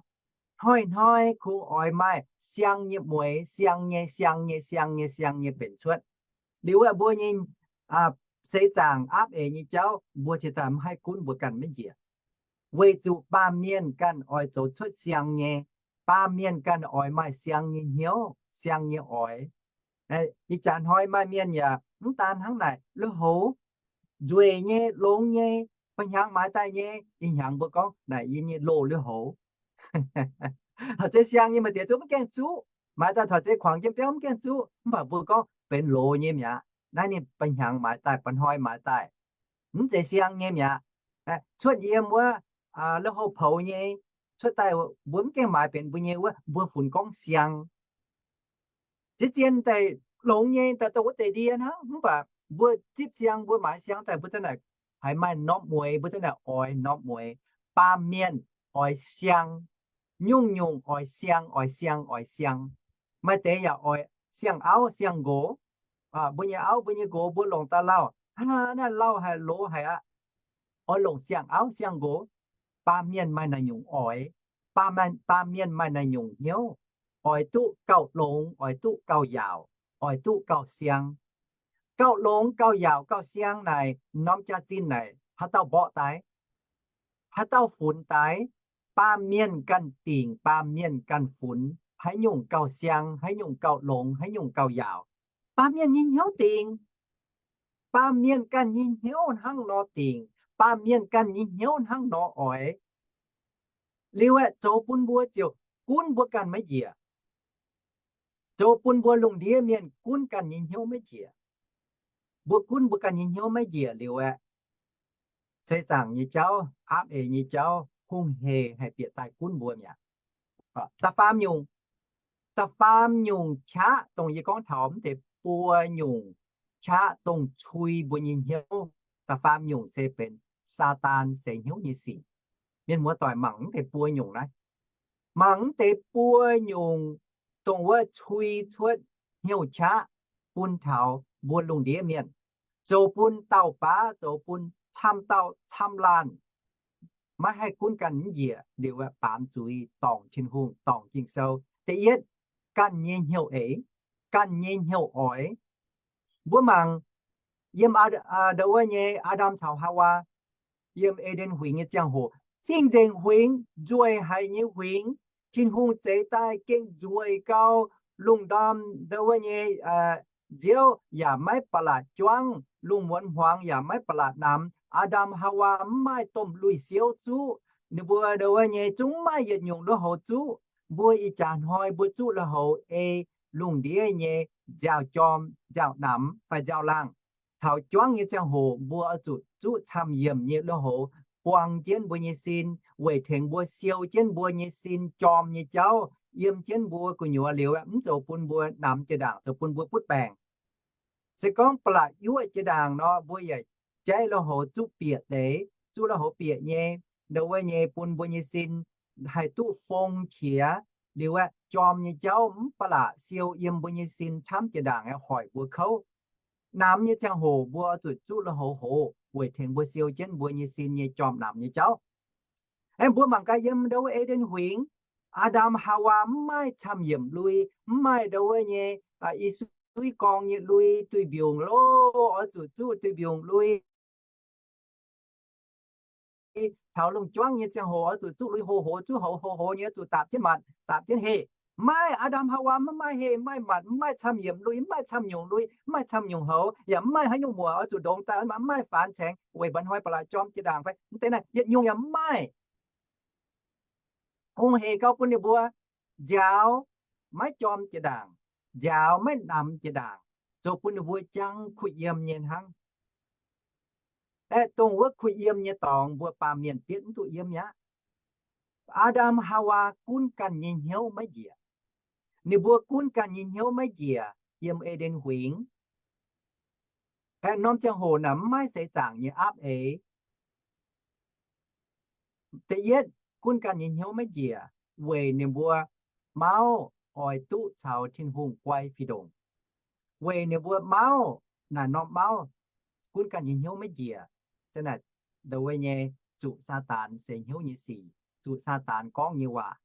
hnoi-hnoi kungx oix maaih siang nyei mueix, siang nyei, siang nyei, siang nyei, siang nyei benx cuotv. Liuz aeqv, mbuo nyei seix zaangc aapv eix nyei jauv mbuo cingx daaih mv haih gunv mbuo ganh maiv njiec, weic zuqc baamh mienh ganh oix zoux cuotv siang nyei. Baamh mienh ganh oix maaih siang nyei hnyouv, siang nyei oix. Ih jaax hnoi maaih mienh yaac mv daan hnangv naaic, lui-houx nzueic nyei, longx nyei, ba'hnyangx maaiz daaih nyei, ih hnyangx mbuo gorngv naaic yie nyei loz lui-houx. Taux zeiz siang nyei maaih diex zungv mv gaengh zuqv, maaiz daaih taux zeiz kuangx jienv biauv mv gaengh zuqv, mv baac mbuo gorngv benx loz nyei mi'aqv. Naaiv ninh ba'hnyangx maaiz daaih, ba'hnoi maaiz daaih, mv zeiz siang nyei mi'aqv. Cuotv yiem wuov lui-houx poux nyei, cuotv daaih mbuo mv gaengh maaiz benx mbuo nyei wuov, mbuo funx gorngv siang. Ziex zien daaih longx nyei, daaih dongh wuov deix ndie hnangv, mv baac mbuo zipv siang, mbuo maaiz siang daaih mbuo za'naaic haiz maaih norm mueix, mbuo za'naaic oix norm mueix. Baamh mienh oix siang, nyungc-nyungc oix siang, oix siang, oix siang. Maaih deix yaac oix siang-auv siang-nqox. Mbuo nyei auv, mbuo nyei nqox, mbuo longc daaih lauh, hnangv naaiv lauh haic, loz haic aqv. Oix longc siang-auv siang-nqox. Baamh mienh maaih naaiv nyungc oix, baamh mienh maaih naaiv nyungc hnyouv, oix duqv gauh longx, oix duqv gauh yaauc, oix duqv gauh siang. Gauh longx, gauh yaauc, gauh siang naaic, norm jaax-zinh naaic haaix dauh mborqv daaih? Haaix dauh funx daaih? Baamh mienh ganh dingc, baamh mienh ganh funx haaix nyungc gauh siang, haaix nyungc gauh longx, haaix nyungc gauh yaauc. Baamh mienh nyei hnyouv dingc. Baamh mienh ganh nyei hnyouv hnangv nor dingc. Baamh mienh ganh nyei hnyouv hnangv nor oix. Liuz aeqv, zoux bun mbuo ziouc gunv mbuo ganh maiv njiec. Zoux bun mbuo lungh ndiev mienh gunv ganh nyei hnyouv maiv njiec. Mbuo gunv mbuo ganh nyei hnyouv maiv njiec liuz aeqv, seix zaangc nyei jauv, aapv eix nyei jauv, hungh heic haih bieqc daaih gunv mbuo mi'aqv. Da'faam nyungc, da'faam nyungc qaqv dongh yie gorngv taux mv deix buo nyungc qaqv dongh cui mbuo nyei hnyouv. Da'faam nyungc se benx Saadaan seix hnyouv nyei sic. Mienh muoz doic mangc mv deix buo nyungc naaiv. Mangc mv deix buo nyungc dongh wuov cui cuotv hnyouv qaqv bun taux mbuo lungh ndiev mienh, zoux bun dauh baav, zoux bun camv dauh camv laanh, maiv haih gunv ganh mv njiec liuz aeqv, baamz zuiz dorngc Tin-Hungh, dorngc Ging-Sou. Da'yietv, ganh nyei hnyouv eix, ganh nyei hnyouv oix. Mbuo mangc yiem ndau wuov nyei Aa^ndam caux Haawaa, yiem E^nden Huingx nyei ziangh hoc, cing-nzengc huingx, nzueic haic nyei huingx. Tin-Hungh zeix daaih gengh nzueic gau, lungh ndorm ndau wuov nyei nziouv yaac maiv ba'laqc juangv, lungh muonz hmuangx yaac maiv ba'laqc namx. Aa^ndam Haawaa mv maaih domh lui-siouv zuqv, ninh mbuo ndau wuov nyei zungv mv maaih yietc nyungc lui-houx zuqv. Mbuo ih jaax hnoi mbuo zuqv lui-houx ei lungh ndiev nyei nziaaux-jorm, nziaaux-namx fai nziaaux-laangh. Taux juangv nyei ziangh hoc mbuo oix zuqc zuqv camv-yiemc nyei lui-houx buang jienv mbuo nyei sin, weic tengx mbuo siou jienv mbuo nyei sin jorm nyei jauv, yiem jienv mbuo gu'nyuoz liuz aeqv, mv zoux bun mbuo namx jiex ndaangc, zoux bun mbuo butv baengc. Se gorngv ba'laqc yuoqv jiex ndaangc nor, mbuo yaac jaiv lui-houx zuqv bieqc deix, zuqv lui-houx bieqc nyei, ndo wuov nyei bun mbuo nyei sin haih duqv fong qiex. Liuz aeqv, jorm nyei jauv mv ba'laqc siou yiem mbuo nyei sin camv jiex ndaangc aeqv, hoic mbuo kouv. Namx nyei ziangh hoc mbuo oix zuqc zuqv lui-houx hoz weic tengx mbuo siou jienv mbuo nyei sin nyei jorm namx nyei jauv. Aeqv, mbuo mangc gaax yiem ndo wuov E^nden Huingx, Aa^ndam Haawaa mv maaih camv-yiemc lui, mv maaih ndo wuov nyei i suiv gorng nyei lui, duih mbiungc loh, oix zuqc zuqv duih mbiungc lui. Taux lungh juangv nyei ziangh hoc oix zuqc zuqv lui, houx-houx zuqv houx, houx-houx nyei oix zuqc daapc jienv matc, daapc jienv heh. Mv maaih, Aa^ndam Haawaa mv maaih heh, mv maaih matc, mv maaih camv-yiemc lui, mv maaih camv-nyungc lui, mv maaih camv-nyungc houx, yaac mv maaih haaix nyungc muoc oix zuqc ndongx daaih, mv maaih faanx caengx weic mba'hnoi ba'laqc jorm jiex ndaangc fai mv deix naaiv yietc nyungc yaac mv maaih. Hungh hec gauh bun ninh mbuo nziaaux maiv jorm jiex ndaangc, nziaaux maiv namx jiex ndaangc, zoux bun ninh mbuo jangv kuh yiem nyei hnangv. Aeqv, dongh wuov kuh yiem nyei dorngx mbuo baamh mienh bietv mv duqv yiem mi'aqv. Aa^ndam Haawaa gunv ganh nyei hnyouv maiv njiec. Ninh mbuo gunv ganh nyei hnyouv maiv njiec yiem E^nden Huingx. Aeqv, norm ziangh hoc naaic mv maaih seix zaangc nyei aapv eix. Da'yietv, gunv ganh nyei hnyouv maiv njiec weic ninh mbuo mauv oix duqv caux Tin-Hungh guai fih ndongc. Weic ninh mbuo mauv, naaic norm mauv gunv ganh nyei hnyouv maiv njiec, za'naaic ndo wuov nyei zuqc Saadaan seix hnyouv nyei sic, zuqc Saadaan gorngv nyei waac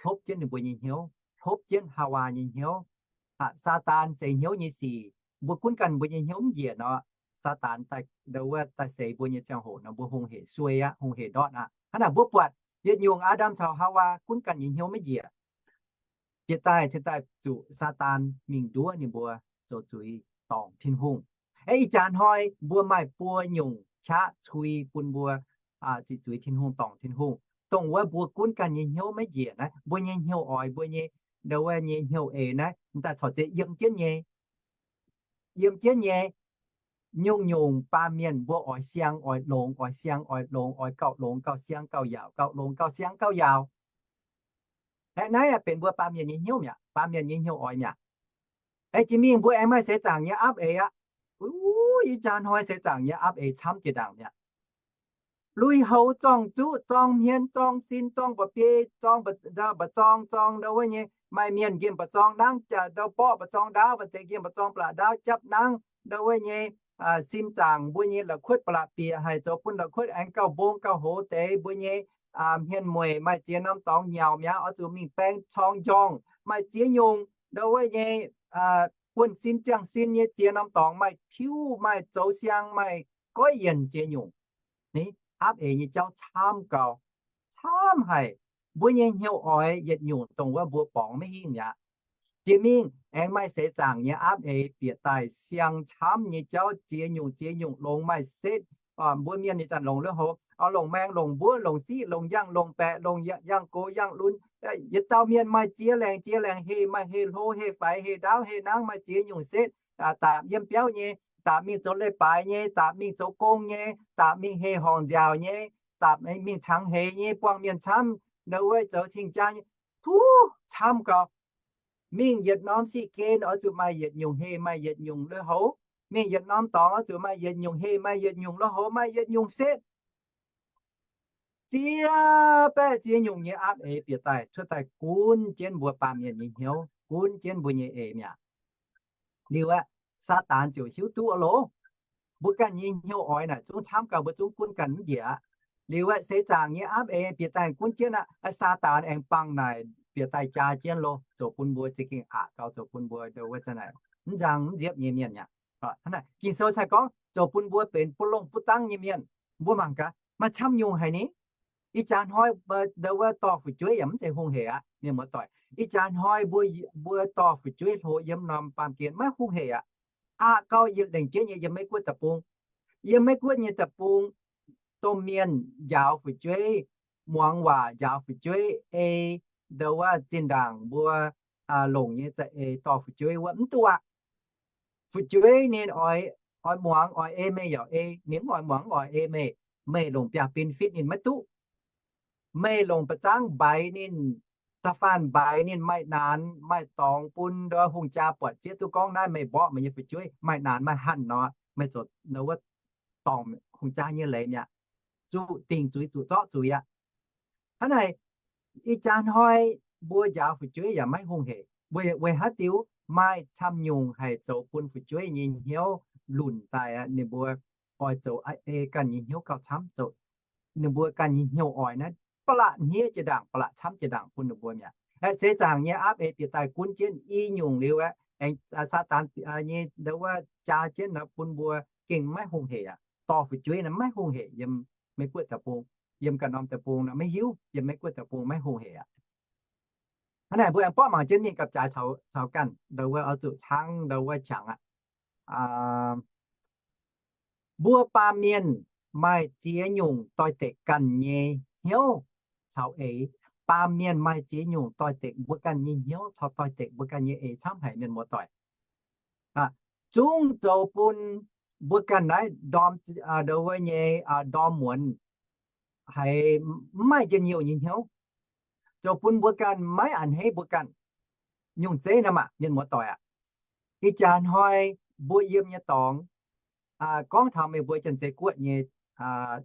hlopv jienv ninh mbuo nyei hnyouv, hlopv jienv Haawaa nyei hnyouv. Aa, Saadaan seix hnyouv nyei sic, mbuo gunv ganh mbuo nyei hnyouv mv njiec nor, Saadaan daaih, ndo wuov daaih seix mbuo nyei ziangh hoc nor, mbuo hungh hec suei aqv, hungh hec ndortv aqv. Hnangv naaic mbuo buatc yietc nyungc Aa^ndam caux Haawaa gunv ganh nyei hnyouv maiv njiec, jiex daaih cingx daaih zuqc Saadaan mingh nduov ninh mbuo zoux zuiz dorngc Tin-Hungh. Aeqv, ih jaax hnoi mbuo maaih buo nyungc qaqv cui bun mbuo ziqc zuiz Tin-Hungh, dorngc Tin-Hungh. Dongh wuov mbuo gunv ganh nyei hnyouv maiv njiec naaiv, mbuo nyei hnyouv oix, mbuo nyei, ndo wuov nyei hnyouv eix naaiv, m'daaih corc zeiz yiem jienv nyei. Yiem jienv nyei. Nyungc-nyungc baamh mienh mbuo oix siang oix longx, oix siang oix longx, oix gauh longx gauh siang gauh yaauc, gauh longx gauh siang gauh yaauc. Aeqv, naaiv benx mbuo baamh mienh nyei hnyouv mi'aqv, baamh mienh nyei hnyouv oix mi'aqv. Aeqv, jiex mingh mbuo aengx maaih seix zaangc nyei aapv eix aqv. Ih jaax hnoi seix zaangc nyei aapv eix camv jiex ndaangc mi'aqv. Lui-houx zorng zuqv, zorng hmien, zorng sin, zorng mba'biei, zorng mba'zorng, zorng ndo wuov nyei, maaih mienh nqemh mba'zorng nangv, ndo mborqv mba'zorng ndaauv, maaih deix nqemh mba'zorng ba'laqc ndaauv japv nangv, ndo wuov nyei, sin zaangc mbuo nyei la'kuotv ba'laqc bieqc haic, zoux bun la'kuotv aengx gauh mbong gauh hoz deix, mbuo nyei hmien mueic maaih ziex norm dorngx nyaux mi'aqv, oix zuqc mingh baeng corng njorngh, maaih ziex nyungc ndo wuov nyei buonv-sin ziangh sin nyei ziex norm dorngx maaih tiuv, maaih zoux siang, maaih goiv yienc ziex nyungc. Aapv eix nyei jauv camv gau, camv haic. Mbuo nyei hnyouv oix yietc nyungc dongh wuov mbuo borngz maiv hingh mi'aqv. Jiex mingh aengx maaih seix zaangc nyei aapv eix bieqc daaih siang camv nyei jauv ziex nyungc ziex nyungc longx maaih setv. Mbuo mienh nyei zanc longc lui-houx, oix longc maeng, longc mbuov, longc siqv, longc yangh, longc baeqc, longc yangh gox, yangh lunx. Yietc dauh mienh maaih ziex laengz ziex laengz heh, maaih heh hlo, heh faix, heh ndaauv, heh nangv, maaih ziex nyungc setv. Dapc yiem biauv nyei, dapc mingh zoux leiz-baaix nyei, dapc mingh zoux gong nyei, dapc mingh heh horngc nziaauc nyei, dapc mingh cangx heix nyei, buangh mienh camv, ndo wuov zoux cing-jaa nyei, tuv camv gau. Mingh yietc norm siqv gen oix zuqc maaih yietc nyungc heh, maaih yietc nyungc lui-houx. Mingh yietc norm dorngx oix zuqc maaih yietc nyungc heh, maaih yietc nyungc lui-houx, maaih yietc nyungc setv. Ziex baeqv ziex nyungc nyei aapv eix bieqc daaih cuotv daaih gunv jienv mbuo baamh mienh nyei hnyouv, gunv jienv mbuo nyei eix mi'aqv. Liuz aeqv, Saadaan ziouc hiuv duqv loh, mbuo ganh nyei hnyouv oix naaic zungv camv gau, mbuo zungv gunv ganh mv njiec aqv. Liuz aeqv, seix zaangc nyei aapv eix bieqc daaih gunv jienv aqv, Saadaan aengx bangh naaic bieqc daaih jaa jienv loh, zoux bun mbuo za'gengh aqc gau, zoux bun mbuo ndo wuov zanc naaic mv nzang mv nziepv nyei mienh aqv. Ging-Sou cai gorngv zoux bun mbuo benx buv longh buv dangv nyei mienh. Mbuo mangc gaax, maaih camv nyungc haic ni. Ih jaax hnoi ndo wuov dorh fu'jueiv yaac mv zeiz hungh hec aqv, mienh muoz-doic. Ih jaax hnoi mbuo, mbuo dorh fu'jueiv hlo yiem norm baamh gen maiv hungh hec aqv. Aqc gau, yie lengc jeiv nyei yiem Meiv-Guoqv deic-bung. Yiem Meiv-Guoqv nyei deic-bung, domh mienh njaaux fu'jueiv, muangx waac njaaux fu'jueiv ei, ndo wuov zinh ndaangc mbuo longc nyei za'eix dorh fu'jueiv wuov mv duqv aqv. Fu'jueiv ninh oix, oix muangx oix ei meih yaac ei, ninh mv oix muangx mv oix ei meih. Meih longc biaav-bin fitv ninh maiv duqv. Meih longc ba'zangv mbaix ninh, da'faanh mbaix ninh maaih naanx maaih dorngx bun ndau hungh jaa buatc zieqv duqv gorngv naaiv meih mborqv meih nyei fu'jueiv, maaih naanx maaih hanh nor, meih zoux ndau wuov dorngc hungh jaa nyei leiz mi'aqv. Zuqc dingc zuiz, zuqc zorqv zuiz aqv. Hnangv naaic, ih jaax hnoi mbuo njaaux fu'jueiv yaac maiv hungh hec. Weic, weic haaix diuc? Maaih camv nyungc haih zoux bun fu'jueiv nyei hnyouv lunc daaih aqv. Ninh mbuo oix zoux ei ganh nyei hnyouv gauh camv, zoux ninh mbuo ganh nyei hnyouv oix naaiv ba'laqc hniev jiex ndaangc, ba'laqc camv jiex ndaangc bun ninh mbuo mi'aqv. Aeqv, seix zaangc nyei aapv eix bieqc daaih gunv jienv i nyungc liuz aeqv, aengx Saadaan nyei ndau wuov jaa jienv nor bun mbuo gengh maiv hungh hec aqv. Dorh fu'jueiv naaiv maiv hungh hec yiem Meiv-Guoqv deic-bung, yiem ganh norm deic-bung nor maiv hiuv, yiem Meiv-Guoqv deic-bung maiv hungh hec aqv. Hnangv naaic mbuo aengx borqv mangc jienv mingh gapv jaaix taux, taux ganh ndau wuov oix zuqc caangv ndau wuov qangx aqv. Mbuo baamh mienh maaih ziex nyungc doix-dekc ganh nyei hnyouv caux eix. Baamh mienh maaih ziex nyungc doix-dekc mbuo ganh nyei hnyouv caux doix-dekc mbuo ganh nyei eix camv haic, mienh muoz-doic. Zungv zoux bun mbuo ganh naaiv ndorm, ndau wuov nyei, ndorm muonz haiz mv maaih njien-youh nyei hnyouv, zoux bun mbuo ganh maiv a'hneiv mbuo ganh. Nyungc zeiv naaiv maah, mienh muoz-doic aac. Ih jaax hnoi mbuo yiem nyei dorngx, gorngv taux meih mbuo Janx-Zei Guoqv nyei,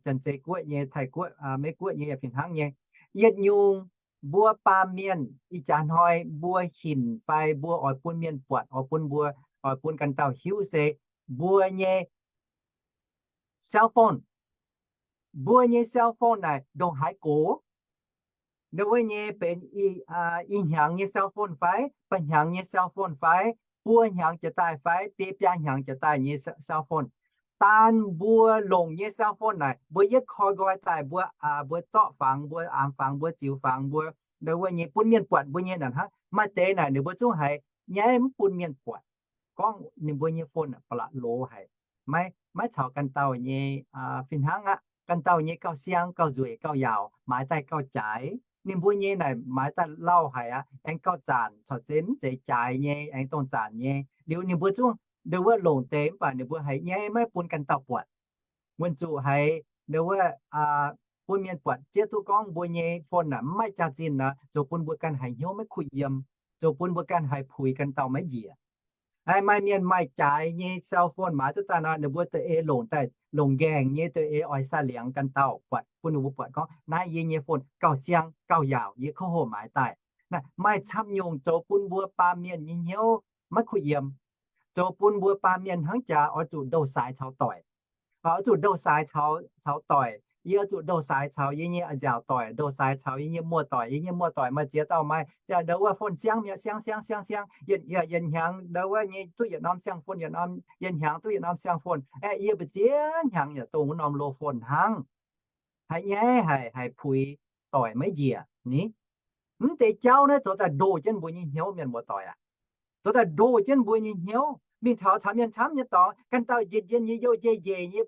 Janx-Zei Guoqv nyei, Taiv Guoqv, Meiv Guoqv nyei yaac fih hnangv nyei. Yietc nyungc mbuo baamh mienh ih jaax hnoi mbuo hinc fai mbuo oix bun mienh buatc, oix bun mbuo, oix bun ganh dauh hiuv se mbuo nyei cell phone. Mbuo nyei cell phone naaic ndongc haaix gox? Ndau wuov nyei benx i hnyangx nyei cell phone fai, ba'hnyangx nyei cell phone fai, buo hnyangx jiex daaih fai, biei biaa hnyangx jiex daaih nyei cell phone. Daan mbuo longc nyei cell phone naaic, mbuo yietv koi nqoi daaih, mbuo, mbuo zorqv fangx, mbuo aamx fangx, mbuo ziux fangx, mbuo ndau wuov nyei bun mienh buatc mbuo nyei naaic hnangv. Maaih deix naaic ninh mbuo zungv haiz nyaiv mv bun mienh buatc, gorngv ninh mbuo nyei phone ba'laqc loz haic, maiv, maiv caux ganh dauh nyei fih hnangv aqv. Ganh dauh nyei gauh siang, gauh nzueic, gauh yaauc, maaiz daaih gauh jaaix. Ninh mbuo nyei naaic maaiz daaih lauh haic aqv, aengx gauh zanc, caux zeiz mv zeiz jaaix nyei, aengx dongh zanc nyei. Liuz ninh mbuo zungv ndau wuov longc deix mv baac ninh mbuo haiz nyaiv maiv bun ganh dauh buatc. Wuonh zuqc haiz ndau wuov bun mienh buatc zieqv duqv gorngv mbuo nyei phone naaic mv maaih jaax-zinh nor, zoux bun mbuo ganh haiz hnyouv maiv kuh yiem, zoux bun mbuo ganh haiz puix ganh dauh maiv njiec. Maaih mienh maaih jaaix nyei cell phone maaiz duqv daaih nor, ninh mbuo da'eix longc daaih, longc nqaengc nyei da'eix oix saah liangx ganh dauh buatc, bun ninh mbuo buatc gorngv naaiv yie nyei phone gauh siang gauh yaauc, yie kouv hoh maaiz daaih. Naaiv maaih camv nyungc zoux bun mbuo baamh mienh nyei hnyouv maiv kuh yiem, zoux bun mbuo baamh mienh hnangv jaax oix zuqc ndou-saaix caux doic. Oix zuqc ndou-saaix caux, caux doic. Yie oix zuqc ndou-saaix caux yie nyei a'nziaauc doic, ndou-saaix caux yie nyei muoz-doic. Yie nyei muoz-doic maaih ziex dauh maaih ndau wuov phone siang mi'aqv, siang siang siang siang, yietc, yietc hnyangx ndau wuov nyei duqv yietc norm siang phone, yietc norm, yietc hnyangx duqv yietc norm siang phone. Aeqv, yie mbu'ziex hnyangx yaac dongh wuov norm loz phone hnangv. Haiz nyaiv haic, haiz puix doic maiv njiec ni. Mv deix jauv naaiv zoux daaih ndoh jienv mbuo nyei hnyouv, mienh muoz-doic aac. Zoux daaih ndoh jienv mbuo nyei hnyouv. Mingh taux caux mienh camv nyei dorngx, ganh dauh njiec njien nyei, youh njiec njeic nyei,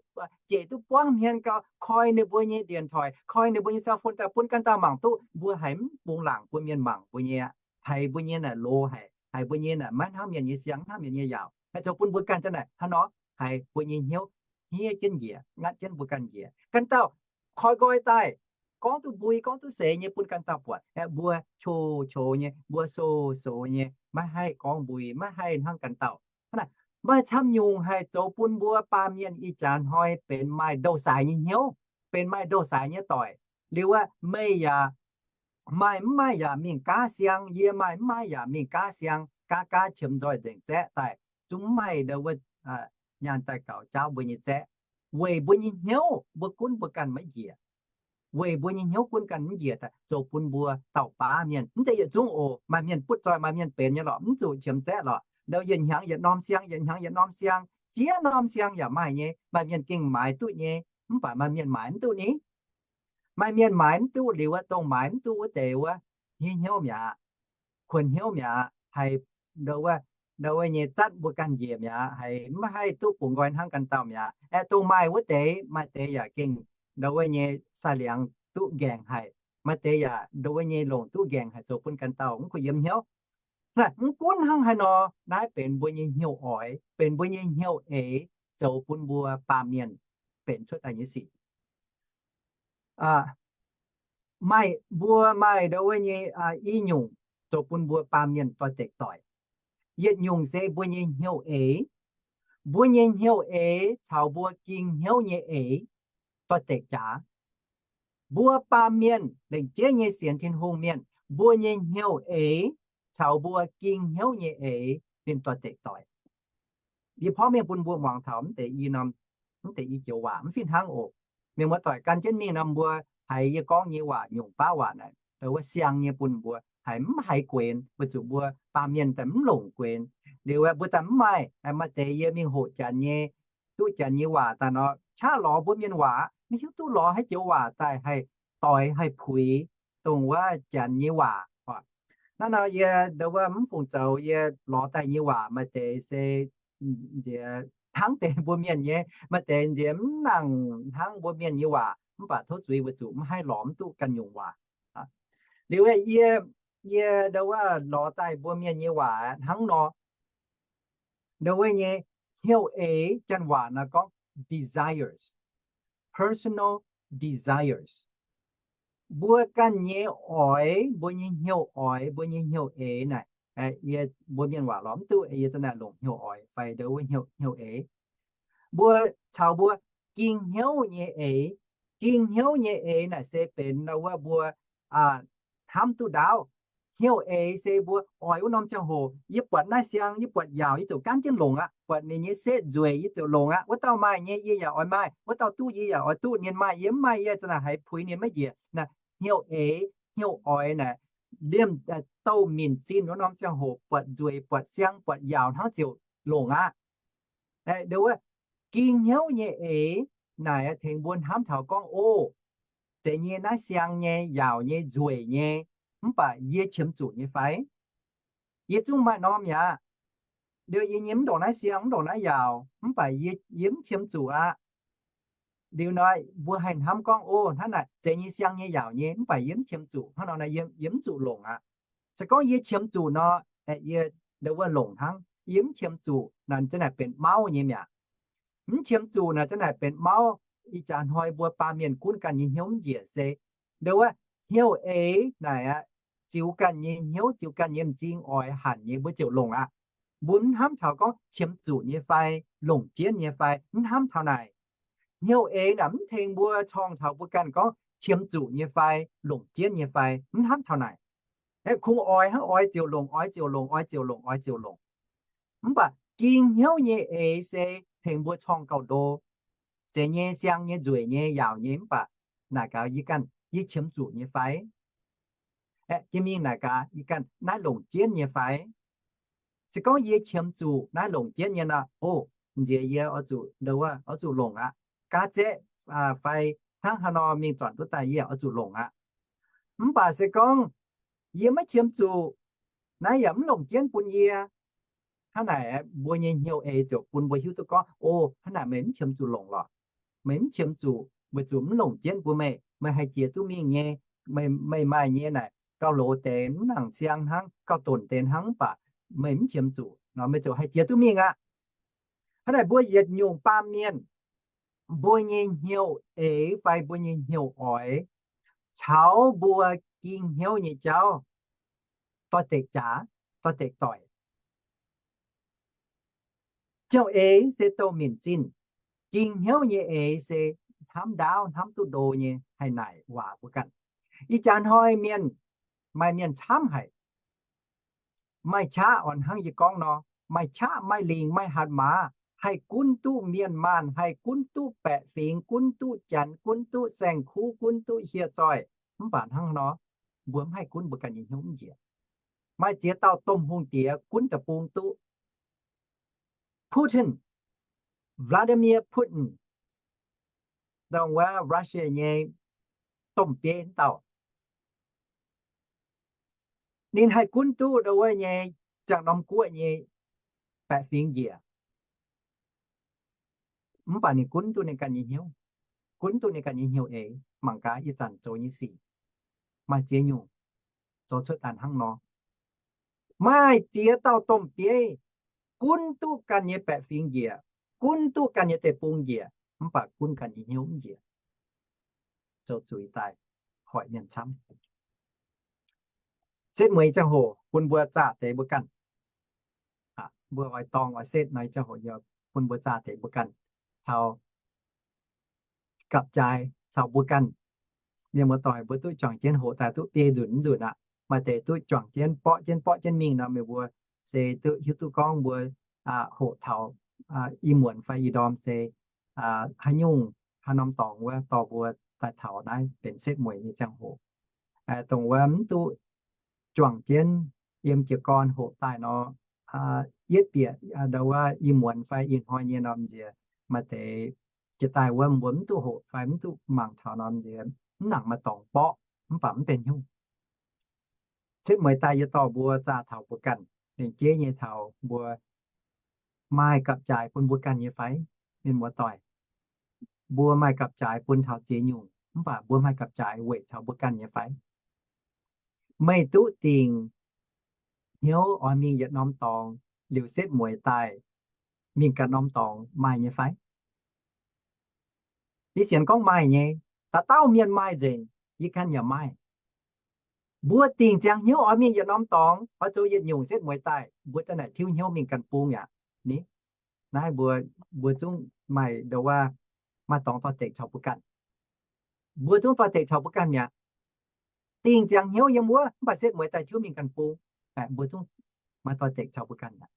jeic duqv buangv hmien gau, koi ninh mbuo nyei điện thoại, koi ninh mbuo nyei cell phone daaih bun ganh dauh mangc duqv, mbuo haiz mv bungx laangc bun mienh mangc mbuo nyei aqv. Haiz mbuo nyei naaic loz haic, haiz mbuo nyei naaic maiv hnangv mienh nyei siang, mv hnangv mienh nyei yaauc. Haiz zoux bun mbuo ganh za'naaic hnangv nor, haiz mbuo nyei hnyouv hniev jienv njiec, ngatv jienv mbuo ganh njiec. Ganh dauh koi nqoi daaih, gorngv duqv mbui, gorngv duqv seix nyei bun ganh dauh buatc. Aeqv, mbuo qo, qo nyei, mbuo so, so nyei, maiv haih gorngv mbui, maiv haih hnangv ganh dauh. Hnangv naaic, maaih camv nyungc haih zoux bun mbuo baamh mienh ih jaax hnoi benx maaih ndou-saaix nyei hnyouv, benx maaih ndou-saaix nyei doic. Liuz aqv, meih yaac maaih mv maaih yaac mingh gaav siang, yie maaih mv maaih yaac mingh gaav siang, gaav gaav qiemx nzoih nzengc zaeqv daaih, zungv mv maaih ndau wuov nyaanh daaih gaux jaauv mbuo nyei zaeqv. Weic mbuo nyei hnyouv, mbuo gunv mbuo ganh maiv njiec. Weic mbuo nyei hnyouv gunv ganh mv njiec daaih zoux bun mbuo dauh baav mienh. Mv zeiz yietc zungv oc. Maaih mienh butv zoih, maaih mienh benx nyei lorqc, mv zuqc qiemx zaeqv lorqc. Ndau yietc hnyangx yietc norm siang, yietc hnyangx yietc norm siang, ziex norm siang yaac maaih nyei. Maaih mienh gengh maaiz duqv nyei, mv baac maaih mienh maaiz mv duqv ni. Maaih mienh maaiz mv duqv liuz wuov, dongh maaiz mv duqv wuov deix wuov, hniev hnyouv mi'aqv, kuonx hnyouv mi'aqv, haiz ndau wuov, ndau wuov nyei zatv mbuo ganh njiec mi'aqv, haiz maiv haih duqv bungx nqoi hnangv ganh dauh mi'aqv. Aeqv, dongh maaih wuov deix, maaih deix yaac gengh ndau wuov nyei saah liangx duqv nqaengc haic, maaih deix yaac ndau wuov nyei longc duqv nqaengc haic, zoux bun ganh dauh mv kuh yiem hnyouv. Naaiv mv gunv hnangv haaix nor, naaiv benx mbuo nyei hnyouv oix, benx mbuo nyei hnyouv eix, zoux bun mbuo baamh mienh benx cuotv daaih nyei sic. maaih, mbuo maaih ndo wuov nyei i nyungc zoux bun mbuo baamh mienh doix-dekc doic. Yietc nyungc se mbuo nyei hnyouv eix. Mbuo nyei hnyouv eix caux mbuo ging hnyouv nyei eix doix-dekc jaax. Mbuo baamh mienh, lengc jeiv nyei sienx Tin-Hungh mienh, mbuo nyei hnyouv eix caux mbuo ging hnyouv nyei eix ninh doix-dekc doic. Yie porv mengh bun mbuo muangx taux mv deix i norm, mv deix i joux waac mv fih hnangv oc. Mienh muoz-doic, gan jienv mingh nor mbuo haiz yie gorngv nyei waac nyungc baav waac naaic, wuov siang nyei bun mbuo haiz mv haiz guenx, weic zuqc mbuo baamh mienh daaih mv longc guenx. Liuz mbuo daaih mv maaih, maaih deix yie mingh hoqc janx nyei, duqv janx nyei waac daaih nor, qaqv lorz mbuo mienh waac, maiv hiuv duqv lorz haaix joux waac daaih haih doix haih puix dongh wuov janx nyei waac. Naaiv nor yie ndo wuov mv fungc zoux yie lorz daaih nyei waac maaih deix se nziex hnangv deix mbuo mienh nyei, maaih deix nziex mv nangc hnangv mbuo mienh nyei waac, mv baac tov zuiz weic zuqc mv haih lorz mv duqv ganh nyungc waac. Liuz yie, yie ndo wuov lorz daaih mbuo mienh nyei waac hnangv nor, ndo wuov nyei hnyouv eix janx waac nor gorngv desires, personal desires. Mbuo ganh nyei oix, mbuo nyei hnyouv oix, mbuo nyei hnyouv eix naaic, yie mbuo mienh waac lorz mv duqv, yie za'naaic longc hnyouv oix fai ndo wuov hnyouv eix. Mbuo caux mbuo ging hnyouv nyei eix. Ging hnyouv nyei eix naaic se benx ndo wuov mbuo hnamv duqv ndaauv. Hnyouv eix se mbuo oix wuov norm ziangh hoc, yie buatc naaiv siang yie buatc yaauc yie ziouc gaanv jienv longc aqv. Buatc ninh nyei setv nzueic yie ziouc longc aqv. Wuov dauh maaih nyei yie yaac oix maaih, wuov dauh duqv yie yaac oix duqv, ninh maaih yie mv maaih yie za'naaic haiz puix ninh maiv njiec. Naaiv hnyouv eix hnyouv oix naaic liemh douh minc zinh wuov norm ziangh hoc buatc nzueic buatc siang buatc yaauc hnangv ziouc longc aqv. Ndo wuov, ging hnyouv nyei eix naaic tengx mbuo hnamv taux gorngv, o, zeiz nyei naaiv siang nyei yaauc nyei nzueic nyei, mv baac yie qiemx zuqc nyei fai? Yie zungv maaih norm mi'aqv. Liuz yie nyei mv ndongc naaiv siang mv ndongc naaiv yaauc mv baac yie mv qiemx zuqc aqv. Liuz nor mbuo haih hnamv gorngv, o, hnangv naaic zeiz nyei siang nyei yaauc nyei mv baac yie mv qiemx zuqc, hnangv nor yie mv zuqc longc aqv. Se gorngv yie qiemx zuqc nor, yie ndo wuov longc hnangv. Yie mv qiemx zuqc naaic za'naaic benx mauv nyei mi'aqv. Mv qiemx zuqc naaic za'naaic benx mauv. Ih jaax hnoi mbuo baamh mienh gunv ganh nyei hnyouv mv njiec se ndo wuov hnyouv eix naaic aqv, ziux ganh nyei hnyouv ziux ganh nyei m'zing oix hanc nyei mbuo ziouc longc aqv. Mbuo mv hnamv taux gorngv qiemx zuqc nyei fai, longc jienv nyei fai, mv hnamv taux naaic. Hnyouv eix naaic mv tengx mbuo corng taux mbuo ganh gorngv qiemx zuqc nyei fai, longc jienv nyei fai, mv hnamv taux naaic. Aeqv, kungx oix hnangv oix ziouc longc, oix ziouc longc, oix ziouc longc, oix ziouc longc. Mv baac ging hnyouv nyei eix se tengx mbuo corng gauh ndo. Zeiz nyei siang nyei nzueic nyei yaauc nyei mv baac naaic gaax yie ganh, yie qiemx zuqc nyei fai? Aeqv, jiex mingh naaic gaax yie ganh naaiv longc jienv nyei fai? Se gorngv yie qiemx zuqc naaiv longc jienv nyei nor, o, nziex yie oix zuqc ndo wuov oix zuqc longc aqv. Gaax zeqv fai hnangv haaix nor mingh zornc duqv daaih yie yaac oix zuqc longc aqv. Mv baac se gorngv yie maiv qiemx zuqc, naaiv yaac mv longc jienv bun yie. Hnangv naaic mbuo nyei hnyouv eix ziouc bun mbuo hiuv duqv gorngv, o, hnangv naaic meih mv qiemx zuqc longc lorqc. Meih mv qiemx zuqc weic zuqc mv longc jienv bun meih. Meih haih jiex duqv mingh nyei, meih maaih nyei naaic gauh loz deix mv nangc siang hnangv, gauh donc deix hnangv, mv baac meih mv qiemx zuqc nor meih ziouc haih jiex duqv mingh aqv. Hnangv naaic mbuo yietc nyungc baamh mienh, mbuo nyei hnyouv eix fai mbuo nyei hnyouv oix caux mbuo ging hnyouv nyei jauv doix-dekc jaax, doix-dekc doic. Hnyouv eix se douz-minc zinh. Ging hnyouv nyei eix se hnamv ndaauv hnamv duqv ndo nyei haih naaic waac mbuo ganh. Ih jaax hnoi mienh, maaih mienh camv haic. Maaih qaqv oix hnangv yie gorngv nor, maaih qaqv, maaih lingc, maaih hatc maaz, haih gunv duqv mienh maanh, haih gunv duqv baeqc fingx, gunv duqv janx, gunv duqv saeng-kuv, gunv duqv hieh zoih. Mv baac hnangv nor, mbuo mv haih gunv mbuo ganh nyei hnyouv mv njiec. Maaih ziex dauh domh hungh diex gunv deic-bung duqv. Putin, Vladimir Putin, dongh wuov Russia nyei domh bieiv dauh, ninh haih gunv duqv ndo wuov nyei ziangh norm guoqv nyei baeqc fingx njiec. Mv baac ninh gunv duqv ninh ganh nyei hnyouv, gunv duqv ninh ganh nyei hnyouv eix. Mangc gaax ih zanc zoux nyei sic maaih ziex nyungc zoux cuotv daaih hnangv nor. Maaih ziex dauh domh bieiv gunv duqv ganh nyei baeqc fingx njiec, gunv duqv ganh nyei deic-bung njiec, mv baac gunv ganh nyei hnyouv mv njiec. Zoux zuiz daaih. hoic mienh camv. Setv mueiz ziangh hoc bun mbuo zaah deix mbuo ganh. Mbuo oix dorng oix setv nor ziangh hoc bun mbuo zaah deix mbuo ganh, taux gapv-jaaix caux mbuo ganh. Mienh muoz-doic, mbuo duqv juangc jienv hoqc daaih duqv biei nzunc nzunc aqv. Maaih deix duqv juangc jienv borqv jienv borqv jienv mingh nor, meih mbuo se duqv hiuv duqv gorngv mbuo hoqc taux ih muonz fai ih ndorm se haaix nyungc haaix norm dorngx wuov dorh mbuo daaih taux naaiv benx setv mueiz nyei ziangh hoc. Dongh wuov mv duqv juangc jienv yiem jiez gorn hoqc daaih nor, yietv bieqc ndau wuov ih muonz fai ih hnoi nyei norm nziex, maaih deix jiex daaih wuov mbuo mv duqv hoqc fai mv duqv mangc taux norm nziex, mv nangc maaih dorngx borqv, mv baac mv benx hnyouv. Setv mueiz daaih yie dorh mbuo zaah taux mbuo ganh, lengc jeiv nyei taux mbuo maaih gapv-jaaix bun mbuo ganh nyei fai? Mienh muoz-doic, mbuo maaih gapv-jaaix bun taux ziex nyungc, mv baac mbuo maaih gapv-jaaix weic taux mbuo ganh nyei fai? Meih duqv dingc hnyouv oix mingh yietc norm dorngx liuz setv mueiz daaih mingh ganh norm dorngx maaih nyei fai? Yie sienx gorngv maaih nyei. Dauh dauh mienh maaih nzengc, yie ganh yaac maaih. Mbuo dingc ziangx hnyouv oix mingh yietc norm dorngx, oix zoux yietc nyungc setv mueiz daaih, mbuo za'naaic tiuv hnyouv mingh ganh bung yaac ni. Naaiv mbuo, mbuo zungv maaih ndo wuov, maaih dorngx doix-dekc caux mbuo ganh. Mbuo zungv doix-dekc caux mbuo ganh mi'aqv. Dingc ziangx hnyouv yiem wuov, mv baac setv mueiz daaih tiuv mingh ganh bung. Mbuo zungv maaih doix-dekc caux mbuo ganh aqv.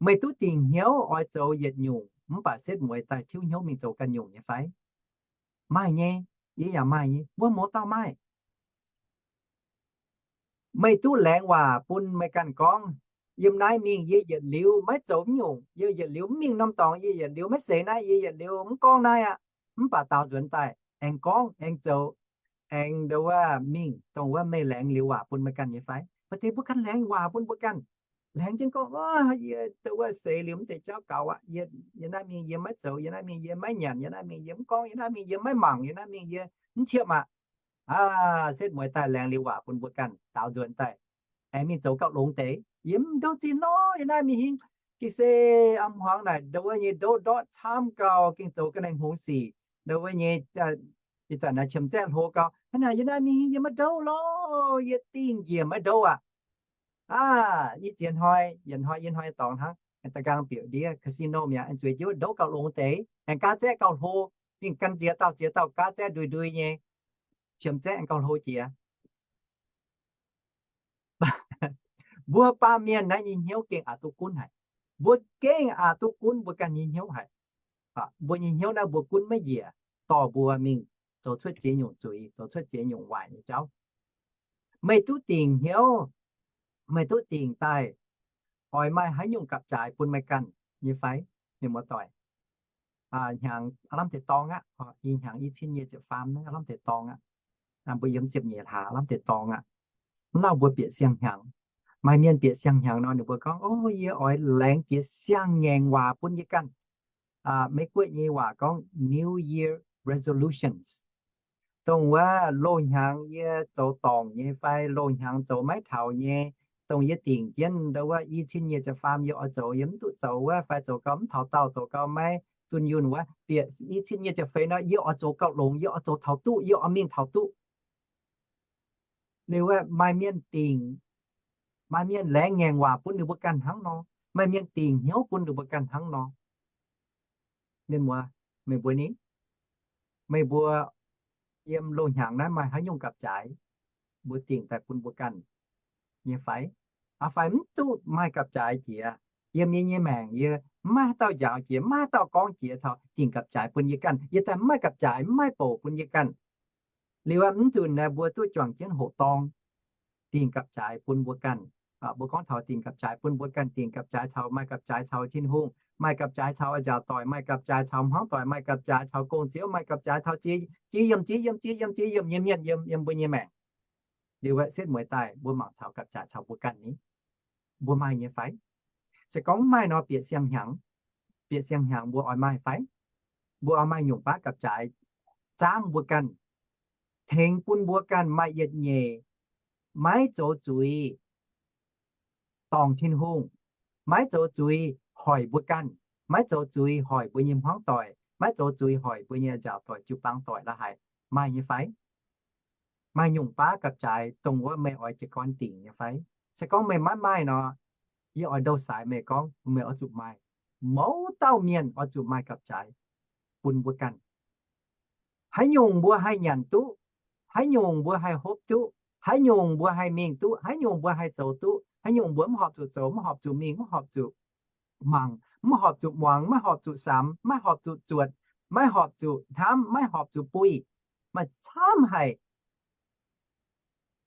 Meih duqv dingc hnyouv oix zoux yietc nyungc, mv baac setv mueiz daaih tiuv hnyouv mingh zoux ganh nyungc nyei fai? Maaih nyei. Yie yaac maaih nyei. Wuov mouz dauh maaih. Meih duqv laengz waac bun meih ganh gorngv, yiem naaiv mingh yie yietc liuz maiv zoux nyungc, yie yietc liuz mv mingh norm dorngx, yie yietc liuz maiv seix naaiv, yie yietc liuz mv gorngv naaiv aqv. Mv baac daaux nzuonx daaih aengx gorngv, aengx zoux, aengx ndo wuov mingh, dongh wuov meih laengz liuz waac bun meih ganh nyei fai? Maaih deix mbuo ganh laengz waac bun mbuo ganh. Laengz jienv gorngv, yie ndo wuov seix liuz mv deix jauv gaux aqv. Yie, yie naaiv mingh yie maiv zoux, yie naaiv mingh yie maiv nyanc, yie naaiv mingh yie mv gorngv, yie naaiv mingh yie maiv mangc, yie naaiv mingh yie mv qiemx aqv. Aa, setv mueiz daaih laengz liuz waac bun mbuo ganh, daaux nzuonx daaih aengx mingh zoux gauh longx deix. Yie mv ndouv zinh nor, yie naaiv mingh hingh ga'sie am hmuangx naaic ndo wuov nyei ndouv ndortv camv gau, gengh zoux ga'naaiv hngongx sic ndo wuov nyei. Ih zanc naaiv qiemx zaeqv hlo gau, hnangv naaic yie naaiv mingh hingh yie maiv ndouv lorqc, yie dingh njiec maiv ndouv aqv. Aa, yie ziex hnoi, yietc hnoi, yie hnoi dorngx hnangv, da'nqaang bieqc ndiev casino mi'aqv, zueiz jienv ndouv gauh longx deix, aengx gaav zaeqv gauh hlo, mingh gan ziex dauh ziex dauh gaav zaeqv ndui ndui nyei, qiemx zaeqv aengx gauh hlo jiex. Mbuo baamh mienh naaiv nyei hnyouv gengh aqc duqv gunv haic. Mbuo gengh aqc duqv gunv mbuo ganh nyei hnyouv haic. Mbuo nyei hnyouv naaiv mbuo gunv maiv njiec, dorh mbuo mingh zoux cuotv ziex nyungc zuiz, zoux cuotv ziex nyungc waaic nyei jauv. Meih duqv dingc hnyouv, meih duqv dingc daaih oix maaih haaix nyungc gapv-jaaix bun meih ganh nyei fai? Mienh muoz-doic, hnyangx aav lamh deix dorngx aqv, ih hnyangx i cin nyei ziepc faam aav lamh deix dorngx aqv. Mbuo yiem ziepc nyeic hlaax aav lamh deix dorngx aqv. Mv lauh mbuo bieqc siang-hnyangx. Maaih mienh bieqc siang-hnyangx nor ninh mbuo gorngv, o, yie oix laengz jiex siang-ngaengc waac bun yie ganh. Meiv Guoqv nyei waac gorngv New Year resolutions. Dongh wuov loz-hnyangx yie zoux dorngc nyei fai loz-hnyangx zoux maiv taux nyei, dongh yie dingc jienv ndo wuov i cin nyei ziepc faam yie oix zoux yie mv duqv zoux wuov fai zoux gau mv taux daauh, zoux gau maiv dunh yunh wuov, bieqc i cin nyei ziepc feix nor yie oix zoux gauh longx, yie oix zoux taux duqv, yie oix mingh taux duqv. Liuz maaih mienh dingc, maaih mienh laengz ngaengc waac bun ninh mbuo ganh hnangv nor, maaih mienh dingc hnyouv bun ninh mbuo ganh hnangv nor. Mienh muoz, meih mbuo ni, meih mbuo yiem loz-hnyangx naaiv maaih haaix nyungc gapv-jaaix mbuo dingc daaih bun mbuo ganh nyei fai? Aa, fai mv duqv maaih gapv-jaaix jiex, yiem yie nyei maengc yie maiv haaix dauh njaaux jiex, maiv haaix dauh gorngv jiex taux dingc gapv-jaaix bun yie ganh, yie daaih mv maaih gapv-jaaix, mv maaih bouc bun yie ganh. Liuz mv nzunc naaiv mbuo duqv juangc jienv hoqc dorng, dingc gapv-jaaix bun mbuo ganh. Mbuo gorngv taux dingc gapv-jaaix bun mbuo ganh, dingc gapv-jaaix caux, maaih gapv-jaaix caux Tin-Hungh, maaih gapv-jaaix caux a'nziaauc doic, maaih gapv-jaaix caux hmuangv doic, maaih gapv-jaaix caux gong-ziouv, maaih gapv-jaaix caux ziex yiem, ziex yiem, ziex yiem, ziex yiem nyei mienh yiem, yiem mbuo nyei maengc. Liuz setv mueiz daaih mbuo mangc taux gapv-jaaix caux mbuo ganh ni, mbuo maaih nyei fai? Se gorngv mv maaih nor bieqc siang-hnyangx, bieqc siang-hnyangx mbuo oix maaih fai? Mbuo oix maaih nyungc baav gapv-jaaix zaangv mbuo ganh, tengx bun mbuo ganh maaih yietc nyeic, maiv zoux zuiz dorngc Tin-Hungh, maiv zoux zuiz hoic mbuo ganh, maiv zoux zuiz hoic mbuo nyei hmuangv doic, maiv zoux zuiz hoic mbuo nyei a'nziaauc doic, jiu-baang doic la'haic, maaih nyei fai? Maaih nyungc baav gapv-jaaix dongh wuov meih oix jiez gorn dingc nyei fai? Se gorngv meih maiv maaih nor, yie oix ndou-saaix meih gorngv meih oix zuqc maaih, mouz dauh mienh oix zuqc maaih gapv-jaaix bun mbuo ganh. Haaix nyungc mbuo haih nyanc duqv, haaix nyungc mbuo haih hopv duqv, haaix nyungc mbuo haih mingh duqv, haaix nyungc mbuo haih zoux duqv, haaix nyungc mbuo mv horpc zuqc zoux, mv horpc zuqc mingh, mv horpc zuqc mangc, mv horpc zuqc muangx, maiv horpc zuqc samx, maiv horpc zuqc zuotc, maiv horpc zuqc hnamv, maiv horpc zuqc buih, maaih camv haic.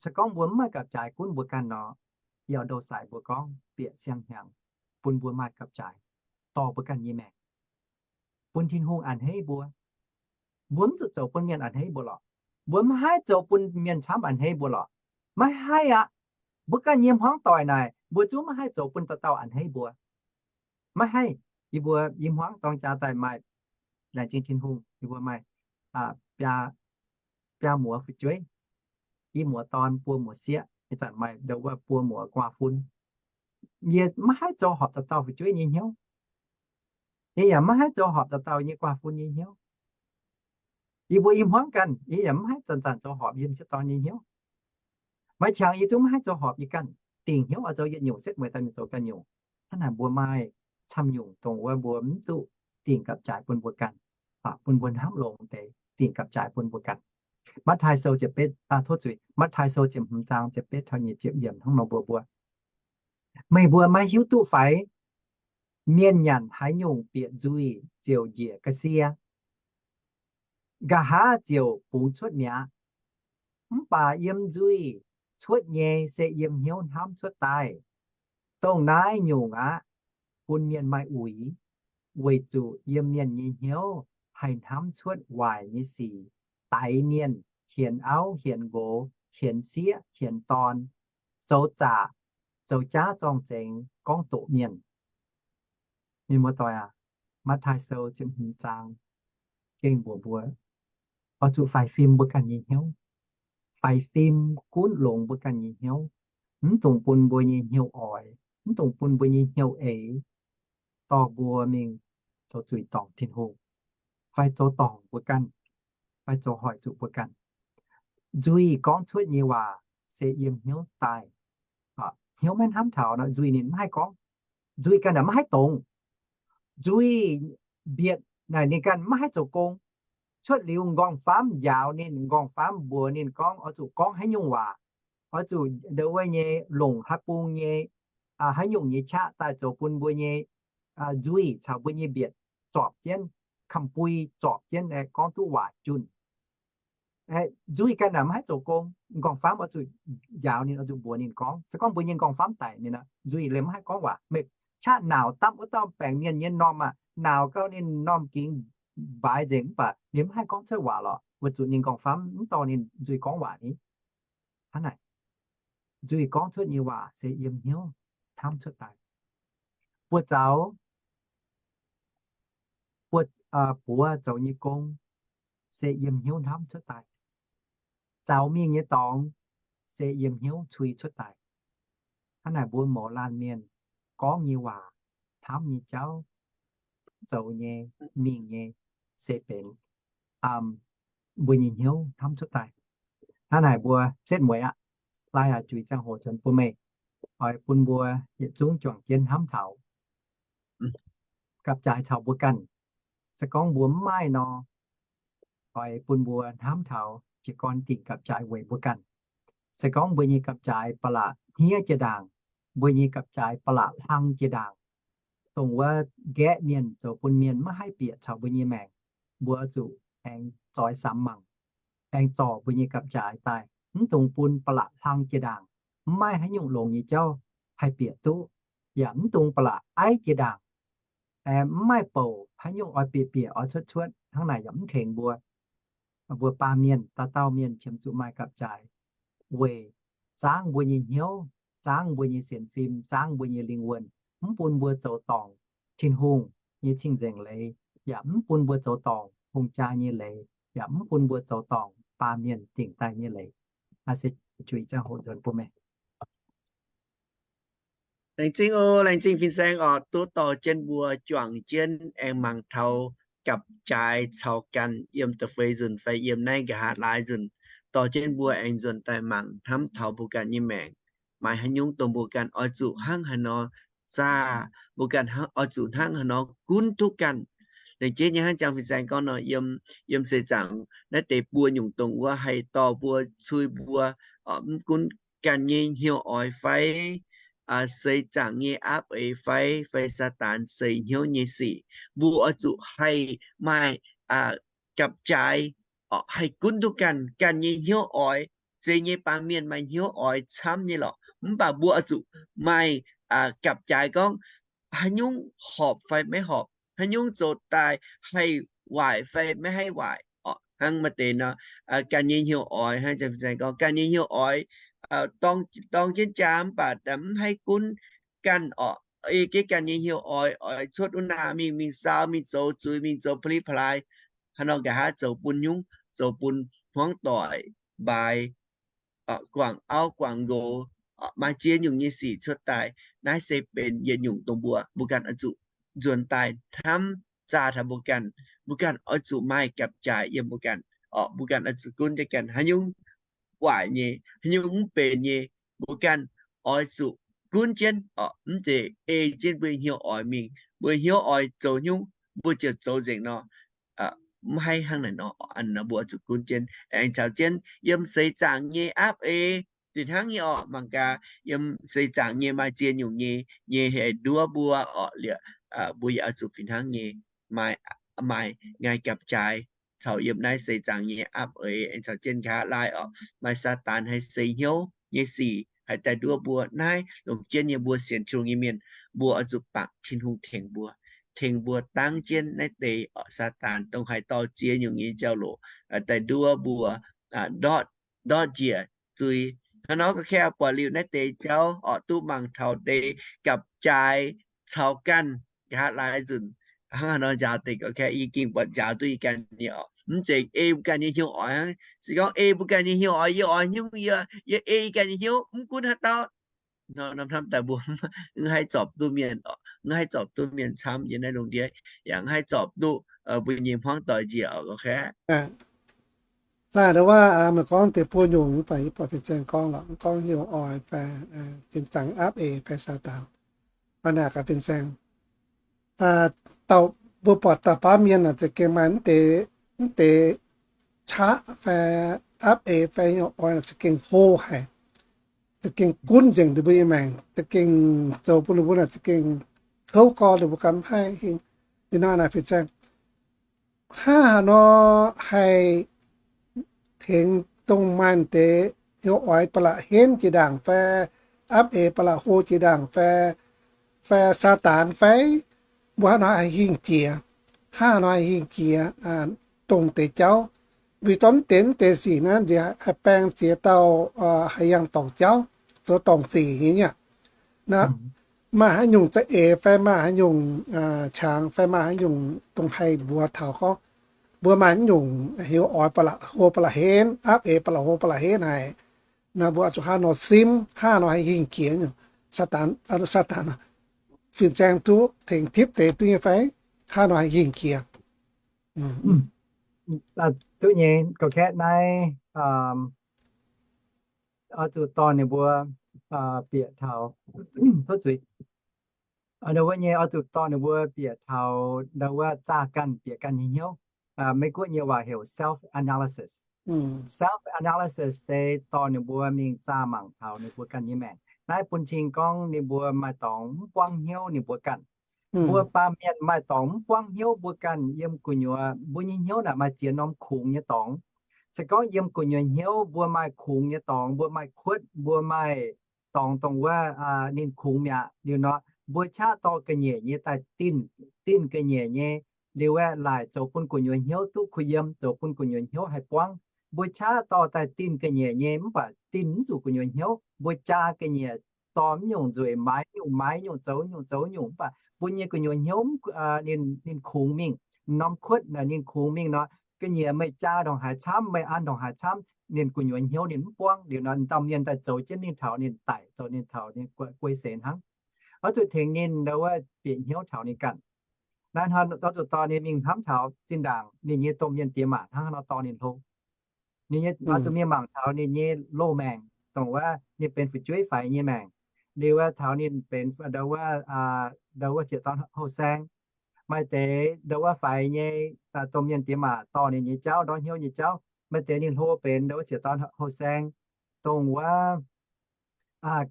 Se gorngv mbuo mv maaih gapv-jaaix gunv mbuo ganh nor, yie ndou-saaix mbuo gorngv bieqc siang-hnyangx bun mbuo maaih gapv-jaaix dorh mbuo ganh nyei maengc, bun Tin-Hungh a'hneiv mbuo. Mbuo mv zuqc zoux bun mienh a'hneiv mbuo lorqc. Mbuo mv haih zoux bun mienh camv a'hneiv mbuo lorqc. Maiv haih aqv. Mbuo ganh nyei hmuangv doic naaic, mbuo zungv maiv haih zoux bun dauh dauh a'hneiv mbuo. Maiv haih. Yie mbuo i hmuangv dorng jaax daaih maaih, laengz zingh Tin-Hungh, yie mbuo maaih biaa muoz fu'jueiv, i muoz dorn buo muoz sieqv, ih zanc maaih ndo wuov buo muoz guaa fun. Yie maiv haih zoux horpc dauh dauh fu'jueiv nyei hnyouv. Yie yaac maiv haih zoux horpc dauh dauh nyei guaa fun nyei hnyouv. Yie mbuo i hmuangv ganh, yie yaac maiv haih zanc-zanc zoux horpc yie m'sieqv dorn nyei hnyouv. Maaih qangx yie zungv maiv haih zoux horpc yie ganh. Dingc hnyouv oix zoux yietc nyungc, setv mueiz daaih mingh zoux ganh nyungc. Hnangv naaic mbuo maaih camv nyungc dongh wuov mbuo mv duqv dingc gapv-jaaix bun mbuo ganh, bun mbuo hnamv longx deix dingc gapv-jaaix bun mbuo ganh. Matv^taai Sou ziepc betv, tov zuiz, Matv^taai Sou ziepc hmz zaang ziepc betv taux nyic ziepc yiemc hnangv nor mbuox mbuo, meih mbuo maiv hiuv duqv fai? Mienh nyanc haaix nyungc bieqc nzuih ziouc njiec ga'sie, nqa'haav ziouc bungx cuotv mi'aqv. Mv baac yiem nzuih cuotv nyei se yiem hnyouv hnamv cuotv daaih. Dongh naaiv nyungc aqv, bun mienh maaih uix, weic zuqc yiem mienh nyei hnyouv haih hnamv cuotv waaic nyei sic, daix mienh, hienx auv, hienx nqox, hienx sieqv, hienx dorn, zoux zaqc, zoux jaav zorng-zengx, gorngv doqc mienh. Mienh muoz-doic aac, Matv^taai Sou ziepc hmz zaang gengh mbuox mbuo, oix zuqc faix fim mbuo ganh nyei hnyouv. Faix fim gunv longx mbuo ganh nyei hnyouv. Mv dungx bun mbuo nyei hnyouv oix, mv dungx bun mbuo nyei hnyouv eix, dorh mbuo mingh zoux zuiz dorngc Tin-Hungh, fai zoux dorngc mbuo ganh, fai zoux hoic zuqc mbuo ganh. Nzuih gorngv cuotv nyei waac se yiem hnyouv daaih. Hnyouv maiv hnamv taux nor, nzuih ninh maiv haih gorngv. Nzuih ganh naaic maiv haih dongz. Nzuih mbietc naaic ninh ganh maiv haih zoux gong. Cuotv liuz m'nqorngv-famv njaaux ninh, m'nqorngv-famv mbuox ninh gorngv oix zuqc gorngv haaix nyungc waac, oix zuqc ndo wuov nyei longc haaix bung nyei, haaix nyungc nyei qaqv daaih zoux bun mbuo nyei nzuih caux mbuo nyei mbietc zorpc jienv, kamx-bui zorpc jienv, gorngv duqv waac junh. Nzuih ganh naaic maiv haih zoux gong. M'nqorngv-famv oix zuqc njaaux ninh, oix zuqc mbuox ninh gorngv. Se gorngv mbuo nyei m'nqorngv-famv daic mienh, nzuih liemh maiv haih gorngv waac. Meih qaqv naaux dapv wuov dauh baengc mienh nyei m'normh aac, naaux gau ninh m'normh gingx mbaaix nzengc mv baac ninh maiv haih gorngv cuotv waac lorqc, weic zuqc ninh m'nqorngv-famv mv dorh ninh nzuih gorngv waac ni. Hnangv naaic, nzuih gorngv cuotv nyei waac se yiem hnyouv hnamv cuotv daaih. Buoz-zaux, buoz, buoz zoux nyei gong se yiem hnyouv hnamv cuotv daaih. Zaux mingh nyei dorngx se yiem hnyouv cui cuotv daaih. Hnangv naaic mbuo mouz laanh mienh gorngv nyei waac, hnamv nyei jauv, zoux nyei, mingh nyei, se benx mbuo nyei hnyouv hnamv cuotv daaih. Hnangv naaic mbuo setv mueiz aqv. Laai aac, juix ziangh hoc nzuonx bun meih, oix bun mbuo yietc zungv juangc jienv hnamv taux gapv-jaaix caux mbuo ganh. Se gorngv mbuo mv maaih nor, oix bun mbuo hnamv taux jiez gorn dingc gapv-jaaix weic mbuo ganh. Se gorngv mbuo nyei gapv-jaaix ba'laqc hniev jiex ndaangc, mbuo nyei gapv-jaaix ba'laqc hlang jiex ndaangc, dongh wuov nqaeqv mienh zoux bun mienh maiv haih bieqc caux mbuo nyei maengc, mbuo zuqc aengx zoix samx mangc, aengx zorc mbuo nyei gapv-jaaix daaih, mv dungx bun ba'laqc hlang jiex ndaangc, mv maaih haaix nyungc longx nyei jauv haih bieqc duqv, yaac mv dungx ba'laqc aiv jiex ndaangc, mv maaih bouc haaix nyungc oix bieqc bieqc oix cuotv cuotv hnangv naaic yaac mv tengx mbuo. Mbuo baamh mienh dauh dauh mienh qiemx zuqc maaih gapv-jaaix weic zaangv mbuo nyei hnyouv, zaangv mbuo nyei sienx fim, zaangv mbuo nyei lingh wuonh, mv bun mbuo zoux dorngc Tin-Hungh nyei cing-nzengc leiz, yaac mv bun mbuo zoux dorngc hungh jaa nyei leiz, yaac mv bun mbuo zoux dorngc baamh mienh dingc daaih nyei leiz. Aa, se juix ziangh hoc nzuonx bun meih. Laengz zingh oc, laengz zingh fin-saeng oc, duqv dorh jienv mbuo juangc jienv aengx mangc taux gapv-jaaix caux ganh yiem da'feix nzunc fai yiem naaiv nqa'haav laai nzunc. dorh jienv mbuo aengx nzuonx daaih mangc hnamv taux mbuo ganh nyei maengc. Maaih haaix nyungc dongh mbuo ganh oix zuqc hnangv haaix nor zaah, mbuo ganh hnangv, oix zuqc hnangv haaix nor gunv duqv ganh. Laengz jeiv nyei hnangv jangx fin-saeng gorngv nor, yiem, yiem seix zaangc naaiv deix buo nyungc dongh wuov haih dorh mbuo cui mbuo, mv gunv ganh nyei hnyouv oix fai seix zaangc nyei aapv eix fai, fai Saadaan seix hnyouv nyei sic, mbuo oix zuqc haih maaih gapv-jaaix, haih gunv duqv ganh, ganh nyei hnyouv oix. Zeiz nyei, baamh mienh maaih hnyouv oix camv nyei lorqc, mv baac mbuo oix zuqc maaih gapv-jaaix gorngv haaix nyungc horpc fai maiv horpc, haaix nyungc zoux daaih haih waaic fai maiv haih waaic. Hnangv maaih deix nor, ganh nyei hnyouv oix, hnangv jangx fin-saeng gorngv, ganh nyei hnyouv oix dorng jienv jaa mv baac mv haih gunv ganh orqc. Ei jienv ganh nyei hnyouv oix, oix cuotv wuov naaic mingh, mingh saau, mingh zoux zuiz, mingh zoux pa'li pa'laaix, haaix nor nqa'haav zoux bun nyungc, zoux bun hmuangv doic, mbaaix, guangc auv guangc nqox, maaih ziex nyungc nyei sic cuotv daaih. Naaiv se benx yietc nyungc dongh mbuo, mbuo ganh oix zuqc nzuonx daaih hnamv zaah taux mbuo ganh. Mbuo ganh oix zuqc maaih gapv-jaaix yiem mbuo ganh. Mbuo ganh oix zuqc gunv jienv ganh haaix nyungc waaic nyei, haaix nyungc mv benx nyei, mbuo ganh oix zuqc gunv jienv, mv zeiz ei jienv mbuo hnyouv oix mingh. Mbuo hnyouv oix zoux nyungc, mbuo ziouc zoux nzengc nor. Mv haih hnangv naaic nor, mbuo oix zuqc gunv jienv, aengx caux jienv yiem seix zaangc nyei aapv eix fih hnangv nyei orqc. Mangc gaax, yiem seix zaangc nyei maaih ziex nyungc nyei, nyei haih nduov mbuo orqc. Liuz, mbuo yaac oix zuqc fih hnangv nyei maaih, maaih ngaih gapv-jaaix caux yiem naaiv seix zaangc nyei aapv eix, aengx caux jienv nqa'haav laai orqc, maaih Saadaan haih seix hnyouv nyei sic haih daaih nduov mbuo. Naaiv longc jienv nyei mbuo sienx Tin-Hungh nyei mienh, mbuo oix zuqc bangc Tin-Hungh tengx mbuo, tengx mbuo dangv jienv naaiv deix orqc, Saadaan dongh haih dorh ziex nyungc nyei njauv-louc daaih nduov mbuo, ndortv, ndortv njiec zuiz. Hnangv nor gorngv, buatc liuz naaiv deix jauv orqc, duqv mangc taux deix gapv-jaaix caux ganh nqa'haav laai nzunc, hnangv haaix nor njaaux deix gorqv, yie gengh buatc njaaux duqv yie ganh nyei orqc. Mv zeiz ei mbuo ganh nyei hnyouv oix hnangv. Se gorngv ei mbuo ganh nyei hnyouv oix, yie oix nyungc, yie, yie ei ganh nyei hnyouv, mv gunv haaix dauh nor, hnamv daaih mbuo mv haih zorpc duqv mienh, mv haih zorpc duqv mienh camv yiem naaiv lungh ndiev, yaac mv haih zorpc duqv mbuo nyei hmuangv doic njiec orqc. Laaic ndau wuov, meih gorngv deix buo nyungc, mv baac yie buatc fin-saeng gorngv lorqc, mv gorngv hnyouv oix fai zinh zaangc aapv eix fai Saadaan. Hnangv naaic gaax fin-saeng, dauh, mbuo buatc dauh baamh mienh naaic za'gengh maaih mv deix, mv deix qaqv fai aapv eix fai hnyouv oix naaic za'gengh hlo haic, za'gengh gunv nzengc ninh mbuo nyei maengc, za'gengh zoux bun ninh mbuo naaic za'gengh kouv gorx, ninh mbuo ganh mv haih hingh. Liuz nor naaic fin-saeng, hnangv haaix nor haih tengx dongh maaih deix hnyouv oix ba'laqc henv jiex ndaangc fai aapv eix ba'laqc hlo jiex ndaangc fai, fai Saadaan fai, mbuo hnangv haaix nor haih hingh jiex, hnangv haaix nor haih hingh jiex dongh deix jauv. Mbuo dorn deix, deix sic naaiv nziex haih baeng ziex dauh haih yangh dorngc jauv, zoux dorngc sic nyei. Naaiv maaih haaix nyungc za'eix fai maaih haaix nyungc qangx fai maaih haaix nyungc dongh haih mbuox taux gorngv mbuo maaih haaix nyungc hnyouv oix ba'laqc hlo ba'laqc henv, aapv eix ba'laqc hlo ba'laqc henv haic. Naaiv mbuo oix zuqc hnangv nor simv, hnangv nor haih hingh jiex nyungc. Saadaan, Saadaan, fin-saeng duqv tengx tipv deix duqv nyei fai? Hnangv nor haih hingh jiex? Duqv nyei, gorngv kaeqv naaiv, oix zuqc dorh ninh mbuo bieqc taux, tov zuiz, ndau wuov nyei oix zuqc dorh ninh mbuo bieqc taux ndau wuov zaah ganh bieqc ganh nyei hnyouv. Meiv-Guoqv nyei waac heuc self analysis. Self analysis deix dorh ninh mbuo mingh zaah mangc taux ninh mbuo ganh nyei maengc. Naaiv bun cing gorngv ninh mbuo maaih dorngx mv buangv hnyouv ninh mbuo ganh. Mbuo baamh mienh maaih dorngx mv buangv hnyouv mbuo ganh yiem gu'nyuoz. Mbuo nyei hnyouv naaic maaih ziex norm kungx nyei dorngx. Se gorngv yiem gu'nyuoz hnyouv mbuo maaih kungx nyei dorngx, mbuo maaih kuotv, mbuo maaih dorngx dongh wuov ninh kungx mi'aqv. Liuz nor, mbuo qaqv dorh ga'nyiec nyei daaih dinh, dinh ga'nyiec nyei. Liuz aeqv, laaic zoux bun gu'nyuoz hnyouv duqv kuh yiem, zoux bun gu'nyuoz hnyouv haih buangv. Mbuo qaqv dorh daaih dinh ga'nyiec nyei, mv baac dinh mv zuqc gu'nyuoz hnyouv. Mbuo jaa ga'nyiec dorh mv nyungc nzueic, maaiz nyungc maaiz nyungc, zoux nyungc zoux nyungc, mv baac mbuo nyei gu'nyuoz hnyouv ninh, ninh kungx mingh. Norm kuotv naaic ninh kungx mingh nor, ga'nyiec meih jaa ndongc haaix camv, meih an ndongc haaix camv, ninh gu'nyuoz hnyouv ninh mv buangv. Liuz nor, dauh mienh daaih zoux jienv mingh taux ninh daic, zoux ninh taux ninh guei seix hnangv. Oix zuqc tengx ninh ndau wuov bieqc hnyouv taux ninh ganh. Naaiv hnoi oix zuqc dorh ninh mingh hnamv taux zinh ndaangc ninh nyei domh mienh diex maac hnangv haaix nor dorh ninh hlo. Ninh nyei, oix zuqc mienh mangc taux ninh nyei loz-maengc, dongh wuov ninh benx fu'jueiv faix nyei maengc. Liuz wuov taux ninh benx ndau wuov, ndau wuov ziex dauh houh saeng. Maaih deix ndau wuov faix nyei, dongh mienh diex maac dorh ninh nyei jauv, ndortv hnyouv nyei jauv. Maaih deix ninh hlo benx ndau wuov ziex dauh houh saeng, dongh wuov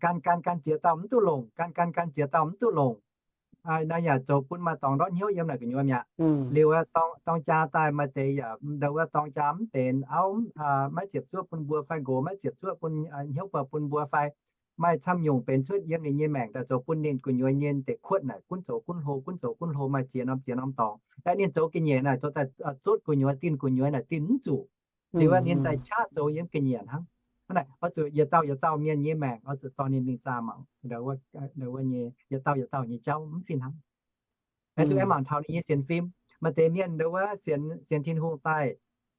gan gan gan ziex dauh mv duqv longc, gan gan gan ziex dauh mv duqv longc. Naaiv yaac zoux bun maaih dorngx ndortv hnyouv yiem naaic gu'nyuoz mi'aqv. Liuz dorng jaa daaih maaih deix yaac ndau wuov dorng jaa mv benx, auv maiv ziepc zuoqv bun mbuo fai nqox maiv ziepc zuoqv bun, hnyouv buatc bun mbuo fai maaih camv nyungc benx cuotv yiem ninh nyei maengc daaih zoux bun ninh gu'nyuoz nyei deix kuotv naaic gunv zoux gunv hlo, gunv zoux gunv hlo, maaih ziex norm ziex norm dorngx. Aeqv, ninh zoux ga'nyiec naaic zoux daaih zotv gu'nyuoz, dinh gu'nyuoz naaic dinh mv zuqc. Liuz ninh daaih qaqv zoux yiem ga'nyiec hnangv. Hnangv naaic oix zuqc yietc dauh yietc dauh mienh nyei maengc oix zuqc dorh ninh mingh zaah mangc, ndau wuov nyei yietc dauh yietc dauh nyei jauv mv fih hnangv. Aeqv, zuqc aengx mangc taux ninh nyei sienx fim. Maaih deix mienh ndau wuov sienx, sienx Tin-Hungh daaih,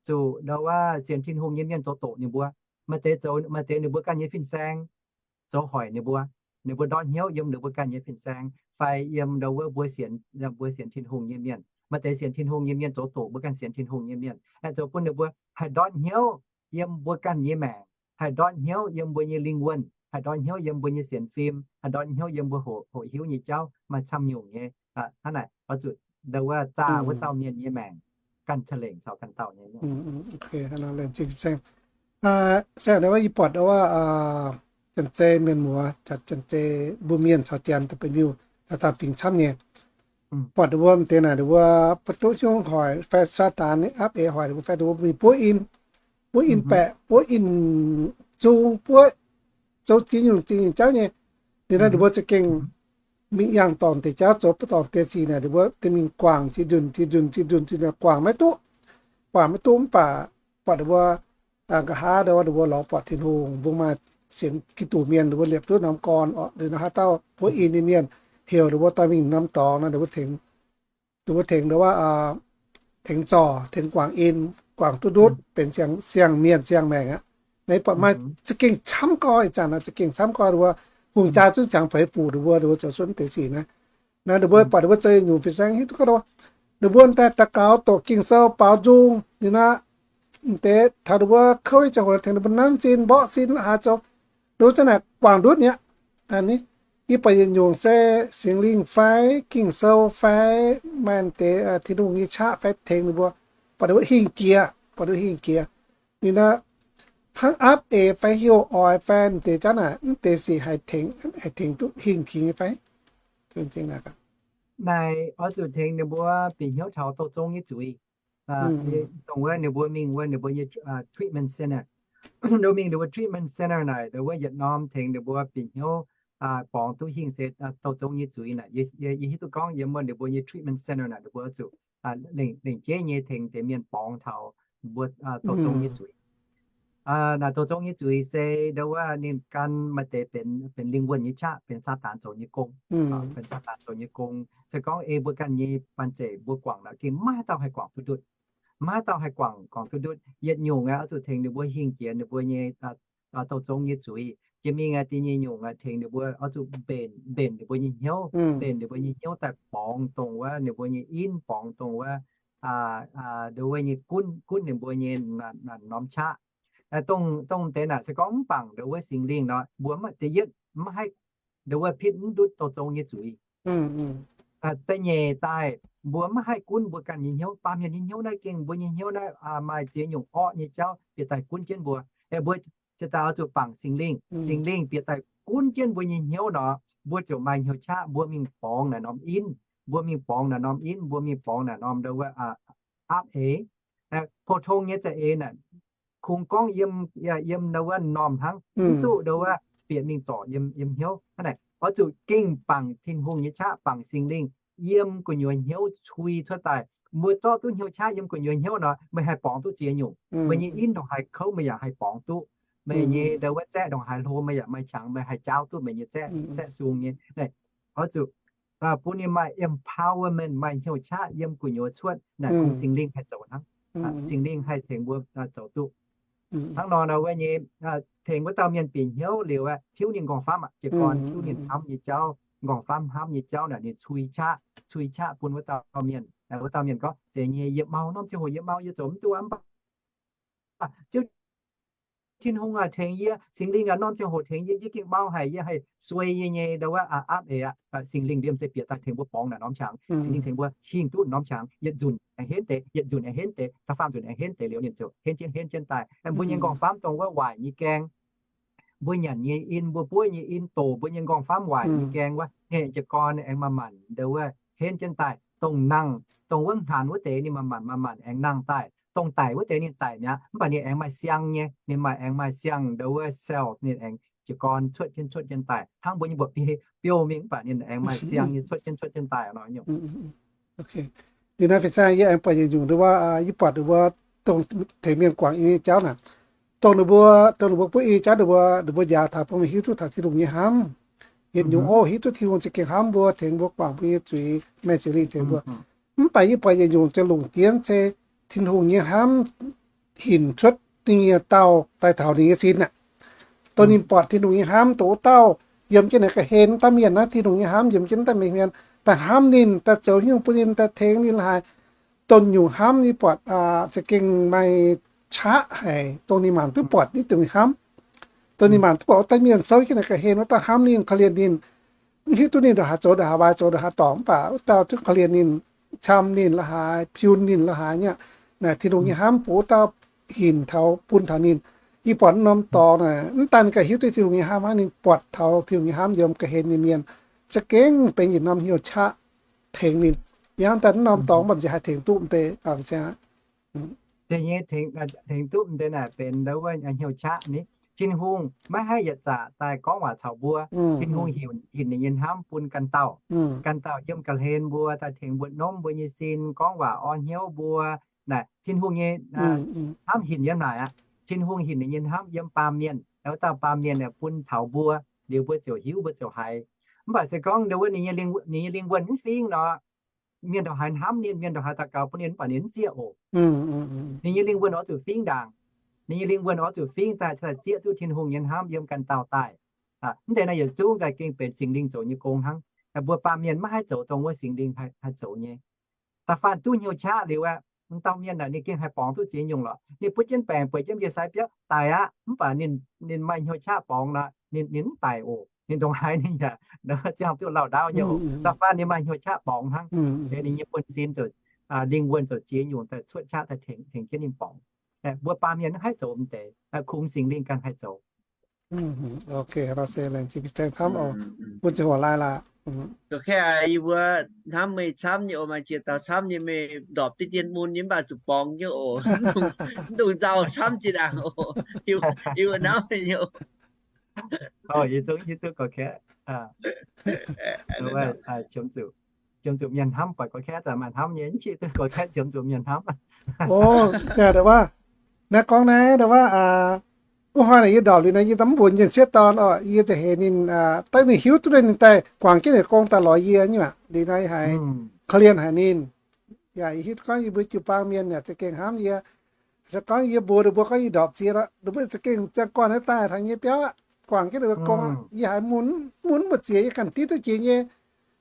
zuqc ndau wuov sienx Tin-Hungh nyei mienh zoux doqc ninh mbuo. Maaih deix zoux, maaih deix ninh mbuo ganh nyei fin-saeng zoux hoic ninh mbuo. Ninh mbuo ndortv hnyouv yiem ninh mbuo ganh nyei fin-saeng fai yiem ndau wuov mbuo sienx, mbuo sienx Tin-Hungh nyei mienh. Maaih deix sienx Tin-Hungh nyei mienh zoux doqc mbuo ganh sienx Tin-Hungh nyei mienh. Aeqv, zoux bun ninh mbuo haih ndortv hnyouv yiem mbuo ganh nyei maengc, haih ndortv hnyouv yiem mbuo nyei lingh wuonh, haih ndortv hnyouv yiem mbuo nyei sienx fim, haih ndortv hnyouv yiem mbuo hoqc, hoqc hiuv nyei jauv maaih camv nyungc nyei. Hnangv naaic oix zuqc ndau wuov zaah wuov dauh mienh nyei maengc ganh ca'lengc caux ganh dauh nyei. Saeng, ndau wuov yie buatc ndau wuov janx-zei mienh muoz, janx-zei mbuo mienh caux janx da'beiv miuh, caux zaangc fingx camv nyei. Buatc ndau wuov m'deix naaic ndau wuov ba'duqv hiuv hoic fai Saadaan ninh aapv eix hoic ndau wuov fai ndau wuov mingh buov in, buov in baeqc, buov in zung, buov zoux ziex nyungc ziex nyungc jauv nyei. Liuz naaiv ndau wuov za'gengh mingh yangh dorngc deix jauv, zoux butv dorngc deix sic naaic ndau wuov deix mingh guangc ziex nzunc ziex nzunc ziex nzunc ziex nzunc guangc maiv duqv, guangc maiv duqv mv baac buatc ndau wuov nqa'haav ndau wuov ndau wuov lorz buatc Tin-Hungh, mbuo maaih sienx Giduc mienh ndau wuov liepc duqv norm gorn, liuz nor haaix dauh buov in nyei mienh heuc ndau wuov dorh mingh norm dorngx nor, ndau wuov tengx, ndau wuov tengx ndau wuov tengx zorc, tengx guangc in, guangc duqv ndutv benx siang, siang mienh siang maengc aqv. Naaiv buatc maaih za'gengh camv gorx, ih zanc naaiv za'gengh camv gorx ndau wuov hungh jaa zunv ziangx peix fuc ndau wuov, ndau wuov zoux cuotv deix sic naaiv. Naaiv ndau wuov buatc ndau wuov zoux yietc nyungc fin-saeng hiuv duqv gorngv ndau wuov, ndau wuov daaih daux gaux doqc Ging-Sou baaux nzung liuz nor, m'deix taux ndau wuov kouv nyei ziangh hoc tengx ndau wuov nanv sin mborqv sin haaix zoux, ndau wuov zanc naaic guangc ndutv mi'aqv. Yie buatc yietc nyungc se Singx Lingh fai Ging-Sou fai maaih deix Tin-Hungh nyei qaqv fai tengx ninh mbuo, buatc ndau wuov hingh jiex, buatc ndau wuov hingh jiex. Ninh hnangv aapv eix fai heuc oix fai m'deix jauv naaic, mv deix sic haih tengx, haih tengx duqv hingh jiex nyei fai? Naaic oix zuqc tengx ninh mbuo bieqc hnyouv taux douh zong nyei zuiz. Dongh wuov ninh mbuo mingh wuov ninh mbuo nyei treatment center. Ninh mbuo mingh ninh mbuo treatment center naaic, ninh mbuo yietc norm tengx ninh mbuo bieqc hnyouv borngz duqv hingh se douh zong nyei zuiz naaic. Yie hiuv duqv gorngv yiem wuov ninh mbuo nyei treatment center naaic, ninh mbuo zuqc lengc jeiv nyei tengx deix mienh borngz taux mbuo douh zong nyei zuiz. Naaic douh zong nyei zuiz se ndau wuov ninh gan maaih deix benx lingh wuonh nyei qaqv, benx Saadaan zoux nyei gong. Benx Saadaan zoux nyei gong. Se gorngv ei mbuo ganh nyei banh zeic mbuo guangc naaic gengh maiv haaix dauh haih guangc duqv ndutv. Maiv haaix dauh haih guangc, guangc duqv ndutv. Yietc nyungc aeqv, oix zuqc tengx ninh mbuo hingh jiex ninh mbuo nyei douh zong nyei zuiz. Jiex mingh aeqv, da'nyeic nyungc aeqv, tengx ninh mbuo oix zuqc mbenc, mbenc ninh mbuo nyei hnyouv, mbenc ninh mbuo nyei hnyouv daaih borngz dongh wuov ninh mbuo nyei in, borngz dongh wuov, ndau wuov nyei gunv, gunv ninh mbuo nyei norm qaqv. Dongh, dongh deix naaic se gorngv mv bangc ndau wuov Singx Lingh nor, mbuo maiv, da'yietv maiv haih ndau wuov pitv mv ndutv douh zong nyei zuiz. Da'nyeic daaih, mbuo maiv haih gunv mbuo ganh nyei hnyouv. Baamh mienh nyei hnyouv naaiv gengh, mbuo nyei hnyouv naaiv maaih ziex nyungc orqv nyei jauv bieqc daaih gunv jienv mbuo. Mbuo ziouc daaih oix zuqc bangc Singx Lingh. Singx Lingh bieqc daaih gunv jienv mbuo nyei hnyouv nor, mbuo ziouc maaih hnyouv qaqv, mbuo mingh borngz naaic norm in, mbuo mingh borngz naaic norm in, mbuo mingh borngz naaic norm ndau wuov aapv eix. Pou-tong nyei za'eix naaic, kungx gorngv yiem, yiem ndau wuov m'normh hnangv, mv duqv ndau wuov bieqc mingh zorc yiem, yiem hnyouv. Hnangv naaic, oix zuqc gengh bangc Tin-Hungh nyei qaqv, bangc Singx Lingh yiem gu'nyuoz hnyouv cui cuotv daaih. Mbuo zorqv duqv hnyouv qaqv yiem gu'nyuoz hnyouv nor, meih haih borngz duqv ziex nyungc. Meih nyei in ndongc haaix kouv, meih yaac haih borngz duqv. Meih nyei ndau wuov zaeqv ndongc haaix hlo, meih yaac maaih qangx, meih haih jaauv duqv meih nyei zaeqv, zaeqv sung nyei. Oix zuqc bun ninh maaih empowerment, maaih hnyouv qaqv yiem gu'nyuoz cuotv naaic, kungx Singx Lingh haih zoux hnangv. Singx Lingh haih tengx mbuo zoux duqv. Hnangv nor, wuov nyei tengx wuov dauh mienh bieqc hnyouv liuz, tiuv ninh nqorngv-famv, jiez gorn tiuv ninh hnamv nyei jauv, nqorngv-famv hnamv nyei jauv naaic, ninh cui qaqv, cui qaqv bun wuov dauh mienh. Wuov dauh mienh gorngv, Zeiz nyei, yie mau norm ziangh hoc yie mau, yie zoux mv duqv aqv. Mv baac Ziouv Tin-Hungh aac tengx yie, Singx Lingh aac norm ziangh hoc tengx yie, yie gengh mau haic, yie haih suei yie nyei ndo wuov aqv eix aqv. Singx Lingh liemh zeih bieqc daaih tengx mbuo borngz naaic norm qangx. Singx Lingh tengx mbuo hingh duqv norm qangx, yietc nzunc aengx henv deix, yietc nzunc aengx henv deix, da'faam nzunc aengx henv deix liuz ninh ziouc henv jienv henv jienv daaih. Mbuo nyei nqorngv-famv dongh wuov waaic nyei gaeng, mbuo nyanc nyei in, mbuo buov nyei in, doqc mbuo nyei nqorngv-famv waaic nyei gaeng wuov, ninh jiez gorn aengx manc-manc ndo wuov henv jienv daaih. Dongh nangh, dongh wuov hnaanx wuov deix ninh manc-manc manc-manc aengx nangh daaih. Dongh daic wuov deix ninh daic mi'aqv, mv baac ninh aengx maaih siang nyei, ninh maaih aengx maaih siang ndo wuov cells ninh aengx jiez gorn cuotv jienv cuotv jienv daaih. Hnangv mbuo nyei mba'biei biouv mingh mv baac ninh aengx maaih siang nyei cuotv jienv cuotv jienv daaih nor nyungc. Liuz naaiv fin-saeng yie aengx buatc yietc nyungc ndo wuov, yie buatc ndo wuov dongh tengx mienh guangc i nyei jauv naaic. Dongh ninh mbuo, dongh ninh mbuo buov i jauv ndo wuov, ninh mbuo njaaux taux bun meih hiuv duqv taux Tin-Hungh nyei hnamv. Yietc nyungc oc, hiuv duqv Tin-Hungh za'gengh hnamv mbuo, tengx mbuo guangc mbuo nyei zuiz, maaih Singx Lingh tengx mbuo. Mv baac yie buatc yietc nyungc ziangh longc dien se Tin-Hungh nyei hnamv hinc cuotv dingh nyei dauh daaih taux ninh nyei sin aqv. Dongh ninh buatc Tin-Hungh nyei hnamv dongh wuov dauh yiem jienv naaiv ga'hlen, wuov dauh mienh naaiv, Tin-Hungh nyei hnamv yiem jienv wuov dauh mienh, daaih hnamv ninh, daaih zoux hnyouv bun ninh, daaih tengx ninh la'haaix. Dongh nyungc hnamv yie buatc za'gengh maaih qaqv haic, dongh ninh mangc duqv buatc nyei dongh hnamv. Dongh ninh mangc duqv buatc wuov dauh mienh souv jienv naaiv ga'hlen, wuov dauh hnamv ninh, korv-lienh ninh. Mv hiuv duqv ninh ndongc haaix zoux, ndongc haaix waaic, zoux ndongc haaix dorngc, mv baac wuov dauh zungv korv-lienh ninh, qam ninh la'haaix, piun ninh la'haaix nyei. Naaic Tin-Hungh nyei hnamv bun wuov dauh hinc taux, bun taux ninh. Yie buatc wuov norm dorngx naaic, mv daan ninh ganh hiuv duqv Tin-Hungh nyei hnamv hnangv, ninh buatc taux Tin-Hungh nyei hnamv yiem ga'hlen nyei mienh, za'gengh benx yietc norm hnyouv qaqv tengx ninh. Yie hnamv daaih wuov norm dorngx mv baac nziex haih tengx duqv m'deix. Tengx duqv m'deix naaic benx ndo wuov hnyouv qaqv ni. Tin-Hungh maiv haih yietc zaqc daaih gorngv waac caux mbuo. Tin-Hungh hinc ninh nyei hnamv bun ganh dauh. Ganh dauh yiem ga'hlen mbuo daaih tengx mbuo, nomv mbuo nyei sin, gorngv waac orn hnyouv mbuo. Naaic Tin-Hungh nyei hnamv hinc yiem naaic aqv. Tin-Hungh hinc ninh nyei hnamv yiem baamh mienh, wuov dauh baamh mienh bun taux mbuo, liuz mbuo ziouc hiuv, mbuo ziouc haiz. Mv baac se gorngv ndo wuov ninh nyei lingh wuonh mv fingv nor, mienh ndongc haaix hnamv ninh, mienh ndongc haaix daux gaux bun ninh, mv baac ninh mv zieqv oc. Ninh nyei lingh wuonh oix zuqc fingv ndaangc. Ninh nyei lingh wuonh oix zuqc fingv daaih, daaih zieqv duqv Tin-Hungh nyei hnamv yiem ganh dauh daaih. Mv deix naaiv yietc zungv daaih gengh benx Singx Lingh zoux nyei gong hnangv. Mbuo baamh mienh maiv haih zoux dongh wuov Singx Lingh haih zoux nyei. Da'faanh duqv hnyouv qaqv liuz aeqv, m'dauh mienh naaic ninh gengh haih borngz duqv ziex nyungc lorqc. Ninh butv jienv baengc, bueix jienv ndie-sai biauv, daic aqv. Mv baac ninh, ninh maaih hnyouv qaqv borngz nor, ninh, ninh mv daic oc. Ninh ndongc haaix ninh yaac ziangh duqv lauh ndaauv nyei oc. Da'faanh ninh maaih hnyouv qaqv borngz hnangv. Ninh nyei buonv-sin ziouc, lingh wuonh ziouc ziex nyungc daaih cuotv qaqv daaih tengx, tengx jienv ninh borngz. Mbuo baamh mienh mv haih zoux m'deix, kungx Singx Lingh ganh haih zoux. Ok, laengz zingh fin-saeng camv oc. Bun ziangh hoc laai laac. Gorqv-kaeqv, yie mbuo hnamv meih camv nyei oc, maaih ziex dauh camv nyei, meih ndorpc diqv dien mun nyei mv baac zuqc borngz nyei oc. Mv dungx nzauh camv jiex ndaangc oc. Yie mbuo hnamv nyei oc. Qiemx zuqc mienh hnamv, buatc gorqv-kaeqv zanc maaih hnamv nyei, mv qiemx duqv gorqv-kaeqv qiemx zuqc mienh hnamv. Naaiv gorngv naaiv, wuov hnoi naaic yie ndorpc liuz naaiv, yie daaih mv mbuox Nyenh Sieqv Dorn oc, yie za'heix ninh, daaih ninh hiuv duqv ninh daaih guangc jienv ninh gong daaih lorz yie nyei aqv. Liuz naaiv haiz korv-lienh haic ninh. Yaac yie hiuv gorngv yie mbuo jiu-baang mienh yaac za'gengh hnamv yie. Se gorngv yie mbuox ninh mbuo gorngv yie ndorpc ziex, ninh mbuo za'gengh ziangh gorn naaiv daaih taux yie nyei biauv aqv, guangc jienv ninh mbuo gong. Yie haiz mun, mun mbu'ziex yie ganh div duqv jiex nyei.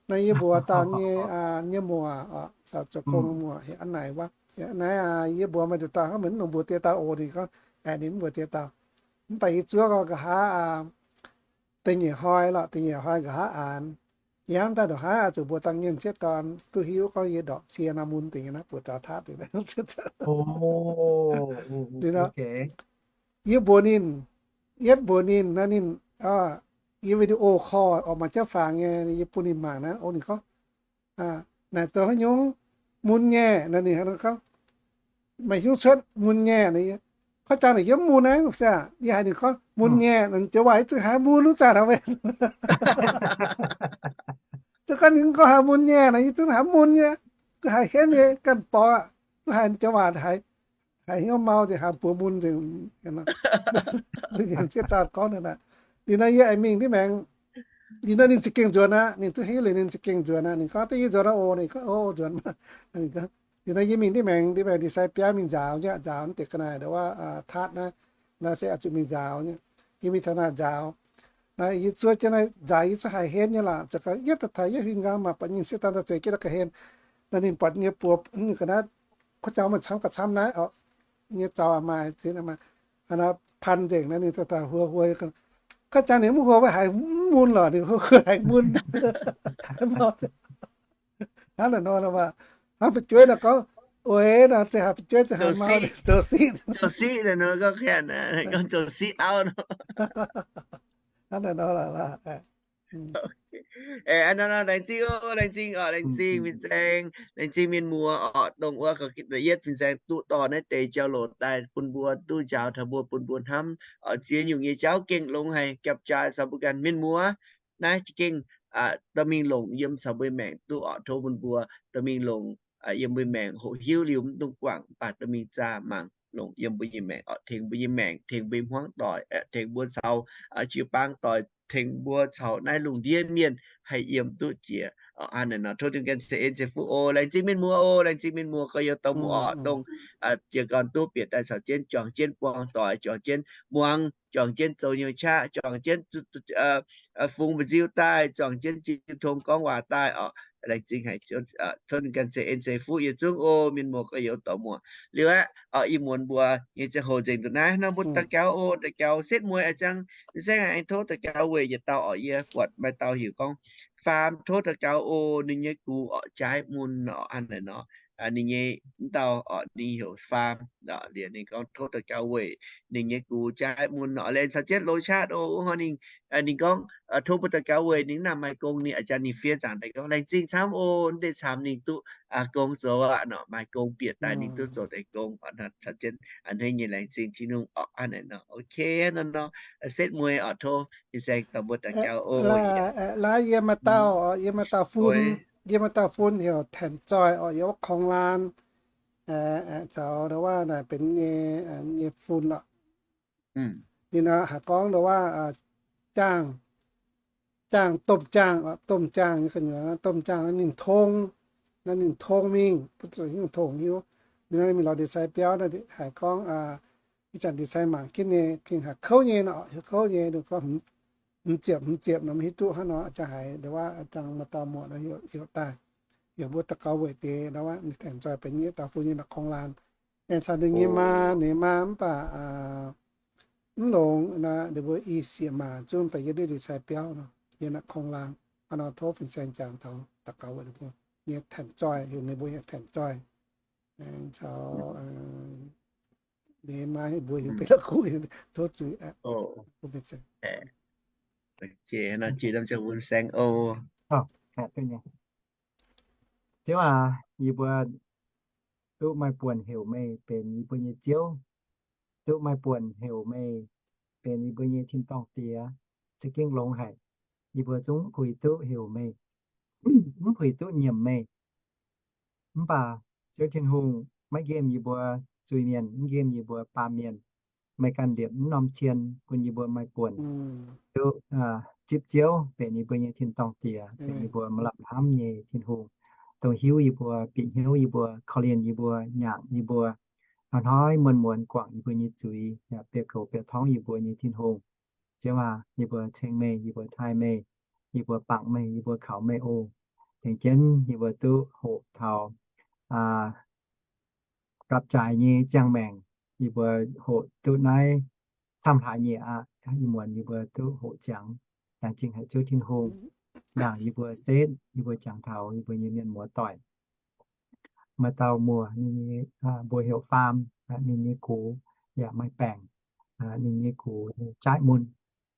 Naaiv yie mbuox dauh nyei, nyei muoc, zoux gong muoc, heuc An Naaic wuov. Naaiv yie mbuox meih nduqc dauh hnangv, meih mv dungx mbuox diex dauh oc. Ninh gorngv, ninh mv mbuox diex dauh. Mv baac yie zuov gorngv nqa'haav da'nyeic hnoi lorqc, da'nyeic hnoi nqa'haav aanx, yie hnamv daaih ndongc haaix oix zuqc mbuox dangh Nyenh Sieqv Dorn duqv hiuv gorngv yie ndorpc cie naaiv mun dingc naaiv, buoz zaux taatv dingc. Yie mbuox ninh, yietv mbuox ninh naaiv ninh, yie video call oc, maaih jienv fangx nyei, yie bun ninh mangc naaiv oc. Ninh gorngv, naaic zoux haaix nyungc mun nyei? Ninh gorngv, meih hiuv cuotv mun nyei. Koi jangx naaic yie mv mun naaiv, yie haiz ninh gorngv mun nyei, ninh joux waac zungv haiz mun wuov zanc aqv. Zungv gorngv ninh gorngv haiz mun nyei naaic, yie zungv haiz mun nyei, zungv haiz henv nyei ganh borngz aqv. Zungv haiz joux waac haiz hnyouv mau nzengc, haiz buoz mun nzengc. Sieqv Dorn gorngv naaic, liuz nor yie aengx mingh ndiev maengx. Liuz nor ninh za'gengh nzuonx aqv. Ninh duqv hiuv liuz ninh za'gengh nzuonx aqv. Ninh gorngv, da'nyeic nzuonx aqv oc. Ninh gorngv, o, nzuonx maah. Liuz nor yie mingh ndiev maengx, ndiev maengx ndie-sai biauv mingh nzaaux nyei, nzaaux naaiv deix ga'naaiv ndo wuov, taatv naaiv, naaiv se oix zuqc mingh nzaaux nyei. Yie mingh taux naaiv nzaaux. Naaiv yie zuov jienv naaiv nzaaux, yie zungv haiz henv nyei lorqc. Za'gengh yietv daaih taux yietv huin nqaang mangc buatc Nyenh Sieqv Dorn daaih zueiz jienv naaiv ga'hlen. Naaiv ninh buatc nyei buoz, ninh ga'naaiv kuv jauv maaih camv ga'camv naaiv oc. Nyei zaux maaih, maaih pan nzengc naaiv ninh daaih huo huo, ga'jangx ninh mv huo wuov haiz mv mun lorqc, ninh huo huo haiz mun. Hnangv naaiv nor, hnangv fu'jueiv nor gorngv, oix nor, se haiz fu'jueiv se haiz mau, zoux siqv, zoux siqv nor, gorngv zoux siqv auv nor. Hnangv naaiv nor lorqc. Laengz zingh oc, laengz zingh oc, laengz zingh fin-saeng, laengz zingh mienh muoz oc, dongh wuov yietv fin-saeng duqv dorh naaiv deix jauv-louc daaih bun mbuo duqv njaaux taux mbuo, bun mbuo hnamv oc, ziex nyungc nyei jauv gengh longx haic, gapv-jaaix caux mbuo ganh mienh muoz. Naaiv gengh dorh mingh longc yiem caux mbuo maengc duqv oc. Tov bun mbuo dorh mingh longc yiem mbuo maengc, hoqc hiuv liuz mv dungx guangc, mv baac dorh mingh zaah mangc longc yiem mbuo nyei maengc oc, tengx mbuo nyei maengc, tengx mbuo nyei hmuangv doic, tengx mbuo caux jiu-baang doic, tengx mbuo caux naaiv lungh ndiev mienh haih yiem duqv jiex. Hnangv naaic nor, tov dingh ganh ceix en ceix fuqv oc. Laengz zingh mienh muoz oc, laengz zingh mienh muoz gorx-youz dorh muoz oc, dongh jiez gorn duqv bieqc daaih caux jienv juangc jienv buang doic, juangc jienv muangx, juangc jienv zoux nyei qaqv, juangc jienv fungx mba'nziu daaih, juangc jienv jiu tong gorngv waac daaih oc. Laengz zingh haic, tov ninh ganh ceix en ceix fuqv yietc zungv oc, mienh muoz gorx-youz dorh muoz. Liuz aeqv, ih muonz mbuo nyei ziangh hoc nzengc ndongc naaiv nor, mbuo daux gaux oc, daux gaux setv mueiz a'jang. Ninh saengv aengx tov daux gaux weic yietc dauh oc, yie buatc maaih dauh heuc gorngv Faam, tov daux gaux oc, ninh nyei gux oc, Jaaiv Mun oc, hnangv naaic nor. Ninh nyei, mv dauh oc, ninh heuc Faam. Liuz ninh gorngv tov daux gaux weic ninh nyei gux Jaaiv Mun oc, laengz caux jienv loz qaqv oc. Wuov hnoi ninh, ninh gorngv tov mbuo daux gaux weic ninh, naaiv maaih gong, ninh a'jang ninh fiev nzaangc daaih gorngv laengz zingh camv oc, mv deix camv ninh duqv gong zoux aqv nor, maaih gong bieqc daaih ninh duqv zoux deix gong oc. Caux jienv a'hneiv nyei laengz zingh Tin-Hungh oc. Hnangv naaic nor, ok, nor nor, setv mueiz oc, tov fin-saeng dorh mbuo daux gaux oc. Laaix yie maaih dauh, yie maaih dauh fun, yie maaih dauh fun heuc Tanc Zoih oc, yiem wuov Kong Laan, caux ndau wuov naaic benx nyei, nyei fun oc. Ninh haiz gorngv ndau wuov jaangh, jaangh, domh jaangh, domh jaangh nyei gu'nyuoz, domh jaangh naaiv ninh tong, naaiv ninh tong mingh, butv zuqc nyungc tong hiuv. Ninh naaiv mingh lorz ndie-sai biauv naaiv haiz gorngv, ih zanc ndie-sai mangc jienv nyei gengh haiz kouv nyei nor, hiuv kouv nyei, ninh gorngv hmz ziepc, hmz ziepc nor, mv hiuv duqv hnangv nor, jang haiz ndau wuov jang maaih dauh muoc nor heuc daaih, heuc mbuo daux gaux weic deix ndau wuov ninh Tanc Zoih benx nyei dauh fun nyei nor Kong Laan. Aengx caux ninh nyei maa, ninh maa mv baac mv longx, ninh mbuo i sieqv maac zungv daaih yiem ndie-sai biauv nor, yiem naaiv Kong Laan. Hnangv nor tov fin-saeng jangx taux daux gaux weic ninh mbuo nyei Tanc Zoih, heuc ninh mbuo heuc Tanc Zoih. Aengx caux ninh maa mbuo heuc Beiv La'kuv, tov zuiz. Ziouv aac, yie mbuo duqv maaih buonc heuc meih benx yie mbuo nyei Ziouv, duqv maaih buonc heuc meih benx yie mbuo nyei tin-dorngh Diex, za'gengh longx haic. Yie mbuo zungv mv puix duqv heuc meih, mv puix duqv nyiemc meih. Mv baac Ziouv Tin-Hungh maiv nqemh yie mbuo zuiz-mienh, mv nqemh yie mbuo baamh mienh. Meih ganh liepc mv norm cien bun yie mbuo maaih buonc duqv zipv Ziouv benx yie mbuo nyei tin-dorngh Diex, benx yie mbuo maaih lamh hnamv nyei Tin-Hungh, dongh hiuv yie mbuo, bieqc hnyouv yie mbuo, korv-lienh yie mbuo, nyaangc yie mbuo, hnoi-hnoi muonz-muonz guangc yie mbuo nyei zuiz, yaac biaa goux biaa torngv yie mbuo nyei Tin-Hungh. Ziouv aac, yie mbuo ceng meih, yie mbuo taaih meih, yie mbuo bangc meih, yie mbuo kaux meih oc. Tengx jienv yie mbuo duqv hoqc taux gapv-jaaix nyei ziangh maengc, yie mbuo hoqc duqv naaiv camv hlaax nyieqc aqv. Ih muonz yie mbuo duqv hoqc ziangx. Laengz zingh haic Ziouv Tin-Hungh, ndaangc yie mbuo setv, yie mbuo jangx taux yie mbuo nyei mienh muoz-doic. Maaih dauh muoc ninh nyei, mbuo heuc Faam, ninh nyei gux yaac maaih baengc, ninh nyei gux Jaaiv Mun.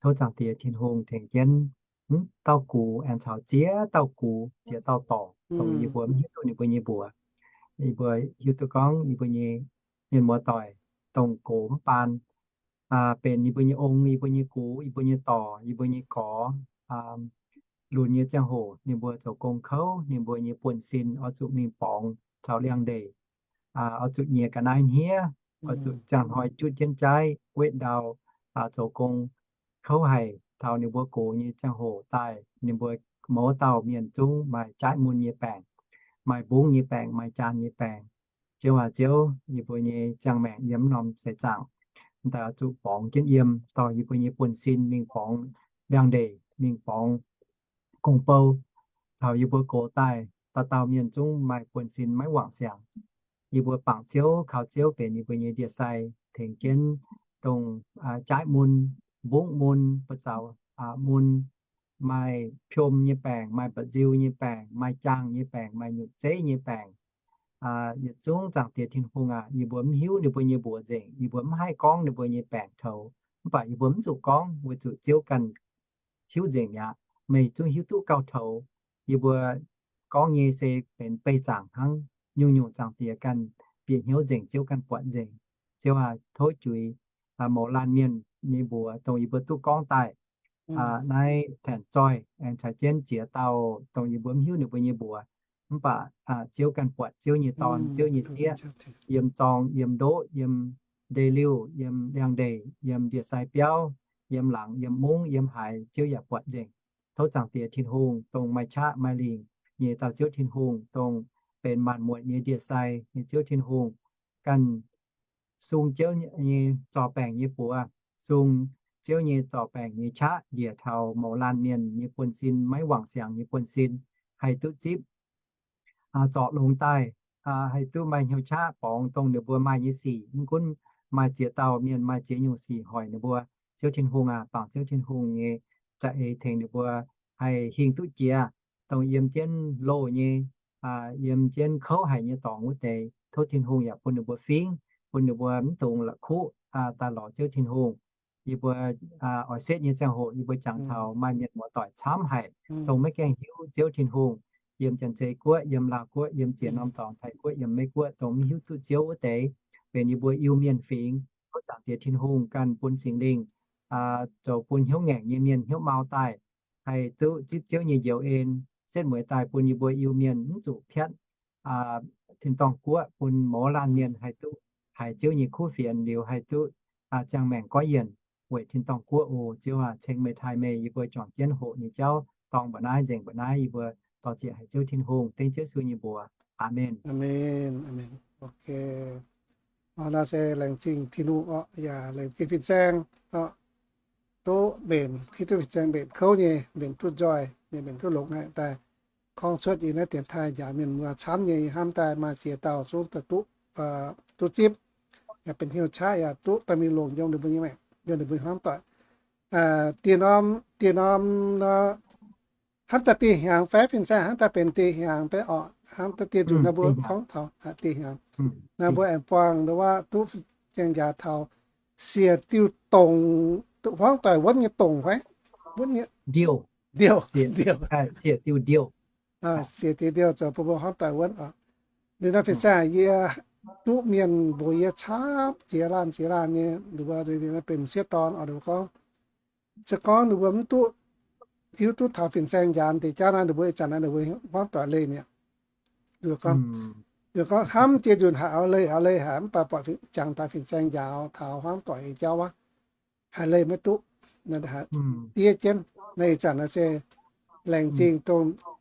Tov Zaangc Diex Tin-Hungh tengx jienv mv dauh gux aengx caux ziex dauh gux, ziex dauh dorc, dongh yie mbuo mv hiuv duqv ninh mbuo nyei mbuox. Yie mbuo hiuv duqv gorngv yie mbuo nyei mienh muoz-doic dongh gox mv baan benx yie mbuo nyei ong, yie mbuo nyei gux, yie mbuo nyei dorc, yie mbuo nyei gorx, lunx nyei ziangh hoc ninh mbuo zoux gong kouv, ninh mbuo nyei buonv-sin oix zuqc mingh borngz caux liangx-ndeic, oix zuqc nyiex ga'naaiv hniev, oix zuqc ziangh hnoi jutv jienv jaaiv wetv ndau, zoux gong kouv haic. Taux ninh mbuo gox nyei ziangh hoc daaih, ninh mbuo mouz dauh mienh zungv maaih jaaiv mun nyei baengc, maaih mbungv nyei baengc, maaih jaan nyei baengc. Ziouv aac, Ziouv, yie mbuo nyei ziangh maengc yiem mv norm seix zaangc, daaih oix zuqc borngz jienv yiem, dorh yie mbuo nyei buonv-sin mingh borngz liangx-ndeic, mingh borngz gong-bou. Taux yie mbuo gox daaih, dauh dauh mienh zungv maaih buonv-sin maiv wangc siangx. Yie mbuo bangc Ziouv, kaux Ziouv benx yie mbuo nyei ndie-sai, tengx jienv dongh jaaiv mun, mbungv mun, buoz zaux mun, maaih piom nyei baengc, maaih mba'nziu nyei baengc, maaih jaangh nyei baengc, maaih nyutc zeiv nyei baengc. Yietc zungv Zaangc Diex Tin-Hungh aac, yie mbuo mv hiuv ninh mbuo nyei mbuox nzengc, yie mbuo mv haih gorngv ninh mbuo nyei baengc toux. Mv baac yie mbuo mv zuqc gorngv, weic zuqc Ziouv ganh hiuv nzengc mi'aqv. Meih zungv hiuv duqv gauh toux. Yie mbuo gorngv nyei se benx beih zaangc hnangv. Nyungc-nyungc Zaangc Diex ganh bieqc hnyouv nzengc, Ziouv ganh buatc nzengc. Ziouv aac, tov juix mouz laanh mienh nyei mbuox dongh yie mbuo duqv gorngv daaih naaiv tanc zoih, aengx caux jienv ziex dauh dongh yie mbuo mv hiuv ninh mbuo nyei mbuox. Mv baac Ziouv ganh buatc, Ziouv nyei Dorn, Ziouv nyei sieqv, yiem zorng, yiem ndoqv, yiem ndeic-liuh, yiem liangx-ndeic, yiem ndie-sai biauv, yiem laangz, yiem mungv, yiem haaix, Ziouv yaac buatc nzengc. Tov Zaangc Diex Tin-Hungh, dongh maaih qaqv maaih lingc nyei dauh Ziouv Tin-Hungh, dongh benx maanc muotc nyei ndie-sai nyei Ziouv Tin-Hungh, ganh sung Ziouv nyei zorc baengc nyei buoz, sung Ziouv nyei zorc baengc nyei qaqv njiec taux mouz laanh mienh nyei buonv-sin, maiv wangc siangx nyei buonv-sin, haih duqv zipv zorc longx daaih, haih duqv maaih hnyouv qaqv borngz dongh ninh mbuo maaih nyei sic. Mv gunv maaih ziex dauh mienh maaih ziex nyungc sic hoic ninh mbuo, Ziouv Tin-Hungh aac, bangc Ziouv Tin-Hungh nyei za'eix tengx ninh mbuo haih hingh duqv jiex, dongh yiem jienv loh nyei, yiem jienv kouv haic nyei dorngx wuov deix. Tov Tin-Hungh yaac bun ninh mbuo fingv, bun ninh mbuo mv dungx la'kuqv daaih lorz Ziouv Tin-Hungh. Yie mbuo oix setv nyei ziangh hoc yie mbuo jangx taux maaih mienh muoz-doic camv haic, dongh maiv gaengh hiuv Ziouv Tin-Hungh, yiem Janx-Zei Guoqv, yiem Laauh Guoqv, yiem ziex norm dorngx, Taiv Guoqv, yiem Meiv Guoqv, dongh mv hiuv duqv Ziouv wuov deix, benx yie mbuo Iu-Mienh fingx. Tov Zaangc Diex Tin-Hungh ganh bun Singx Lingh zoux bun hnyouv ngaengc nyei mienh hnyouv mau daaih, haih duqv zipv Ziouv nyei njoux en, setv mueiz daaih bun yie mbuo Iu-Mienh mv zuqc piatv tin-dorngh guoqv, bun mouz laanh mienh haih duqv haiz Ziouv nyei kuv fienx liuz haih duqv ziangh maengc goiv yienc weic tin-dorngh guoqv oc. Ziouv aac, ceng meih taaih meih, yie mbuo juangc jienv hoqc nyei jauv dorng mba'naaiv nzengc mba'naaiv, yie mbuo dorh zieqc haic Ziouv Tin-Hungh, dengv Ziouv Yesu nyei mbuox. Aamen. Aamen. Aamen. Ok. Naaiv se laengz zingh Tin-Hungh oc, yaac laengz zingh fin-saeng oc. Duqv mbenc, hiuv duqv fin-saeng mbenc kouv nyei, mbenc duqv nzoih nyei, mbenc duqv longx haic daaih. Gorngv cuotv yie naaiv dienx taaih njaaux mienh muoz camv nyei, hnamv daaih maaih ziex dauh zungv duqv, duqv zipv, yaac benx hnyouv qaqv, yaac duqv dorh mingh longc yiem ninh mbuo nyei maengc, yiem ninh mbuo hnamv doic. Dieh norm, dieh norm nor, hnamv daaih dieh hnyangx fai fin-saeng hnamv daaih benx dieh hnyangx fai orqc? Hnamv daaih dieh nzunc naaiv mbuo gorngv taux dieh hnyangx, naaiv mbuo aengx buangh nduov duqv fin-saeng njaaux taux siec diuh dongc, hmuangv doic wuonv nyei dongc fai? Wuonv nyei, ndiouh, ndiouh, siec diuh ndiouh zoux bun mbuo hmuangv doic wuonv oc. Ninh naaiv fin-saeng yie duqv mienh mbuox yie camv ziex laanh ziex laanh nyei, ninh mbuo benx m'sieqv dorn oc, ninh mbuo gorngv, se gorngv ninh mbuo mv duqv hiuv duqv taux fin-saeng njaaux deix jauv naaiv, ninh mbuo ih zanc naaiv ninh mbuo hmuangv doic leih mi'aqv. Ninh mbuo gorngv, ninh mbuo gorngv hnamv jiex nzunc haiz oix leih, oix leih haic, mv baac buatc jangx taux fin-saeng njaaux taux hmuangv doic nyei jauv wuov, haiz leih maiv duqv. Diev jienv naaiv ih zanc naaiv se laengz zingh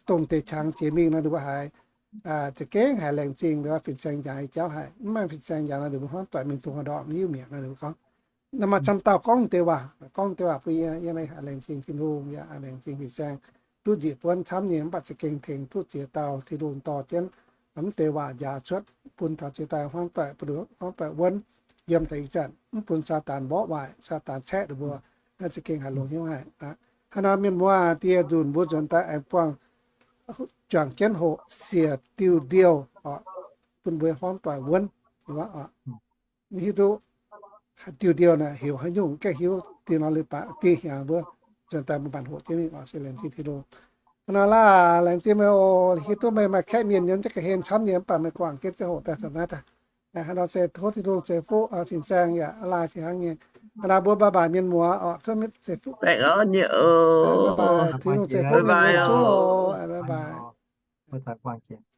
dongh deix qangx jiex mingh nor, ninh mbuo haiz za'gengh haiz laengz zingh fin-saeng njaaux nyei jauv haic. Mv maaih fin-saeng njaaux nor, ninh mbuo hmuangv doic mingh dongh haaix ndorm mv hiuv mi'aqv nor, ninh mbuo gorngv. Naaiv maaih camv dauh gorngv deix waac, gorngv deix waac bun yie, yie naaiv haiz laengz zingh Tin-Hungh, yaac laengz zingh fin-saeng duqv njiec buonv camv nyei, mv baac za'gengh tengx duqv ziex dauh Tin-Hungh dorh jienv mv deix waac njaaux cuotv bun taux ziex dauh hmuangv doic, bun hmuangv doic wuonv yiem taux ih zanc, mv bun Saadaan mborqv waaic, Saadaan caeqv ninh mbuo. Naaiv za'gengh haiz longx hnyouv haic. Hnangv naaiv mienh muoz die nzunc mbuo nzuonx daaih aengx buangh juangc jienv hoqc siec diuh ndiouh oc, bun mbuo hmuangv doic wuonv. Mv hiuv duqv diuh ndiouh naaic heuc haaix nyungc, gaengh hiuv diuh nor, liuz baac diuh hnyangx mbuo nzuonx daaih mbuo mangc hoqc jienv mingh oc. Se laengz zingh Tin-Hungh. Hnangv naaiv laah, laengz zingh meih oc. Hiuv duqv meih maaih kaeqv mienh yiem jienv ga'hlen camv nyei, mv baac meih guangc jienv ziangh hoc daaih taux naaiv daaih. Hnangv nor se tov Tin-Hungh ceix fuqv fin-saeng yaac laaih fih hnangv nyei. Hnangv naaiv mbuo bye bye mienh muoz oc. Tov mienh ceix fuqv. Bye bye. Tin-Hungh ceix fuqv mienh muoz zungv oc. Bye bye.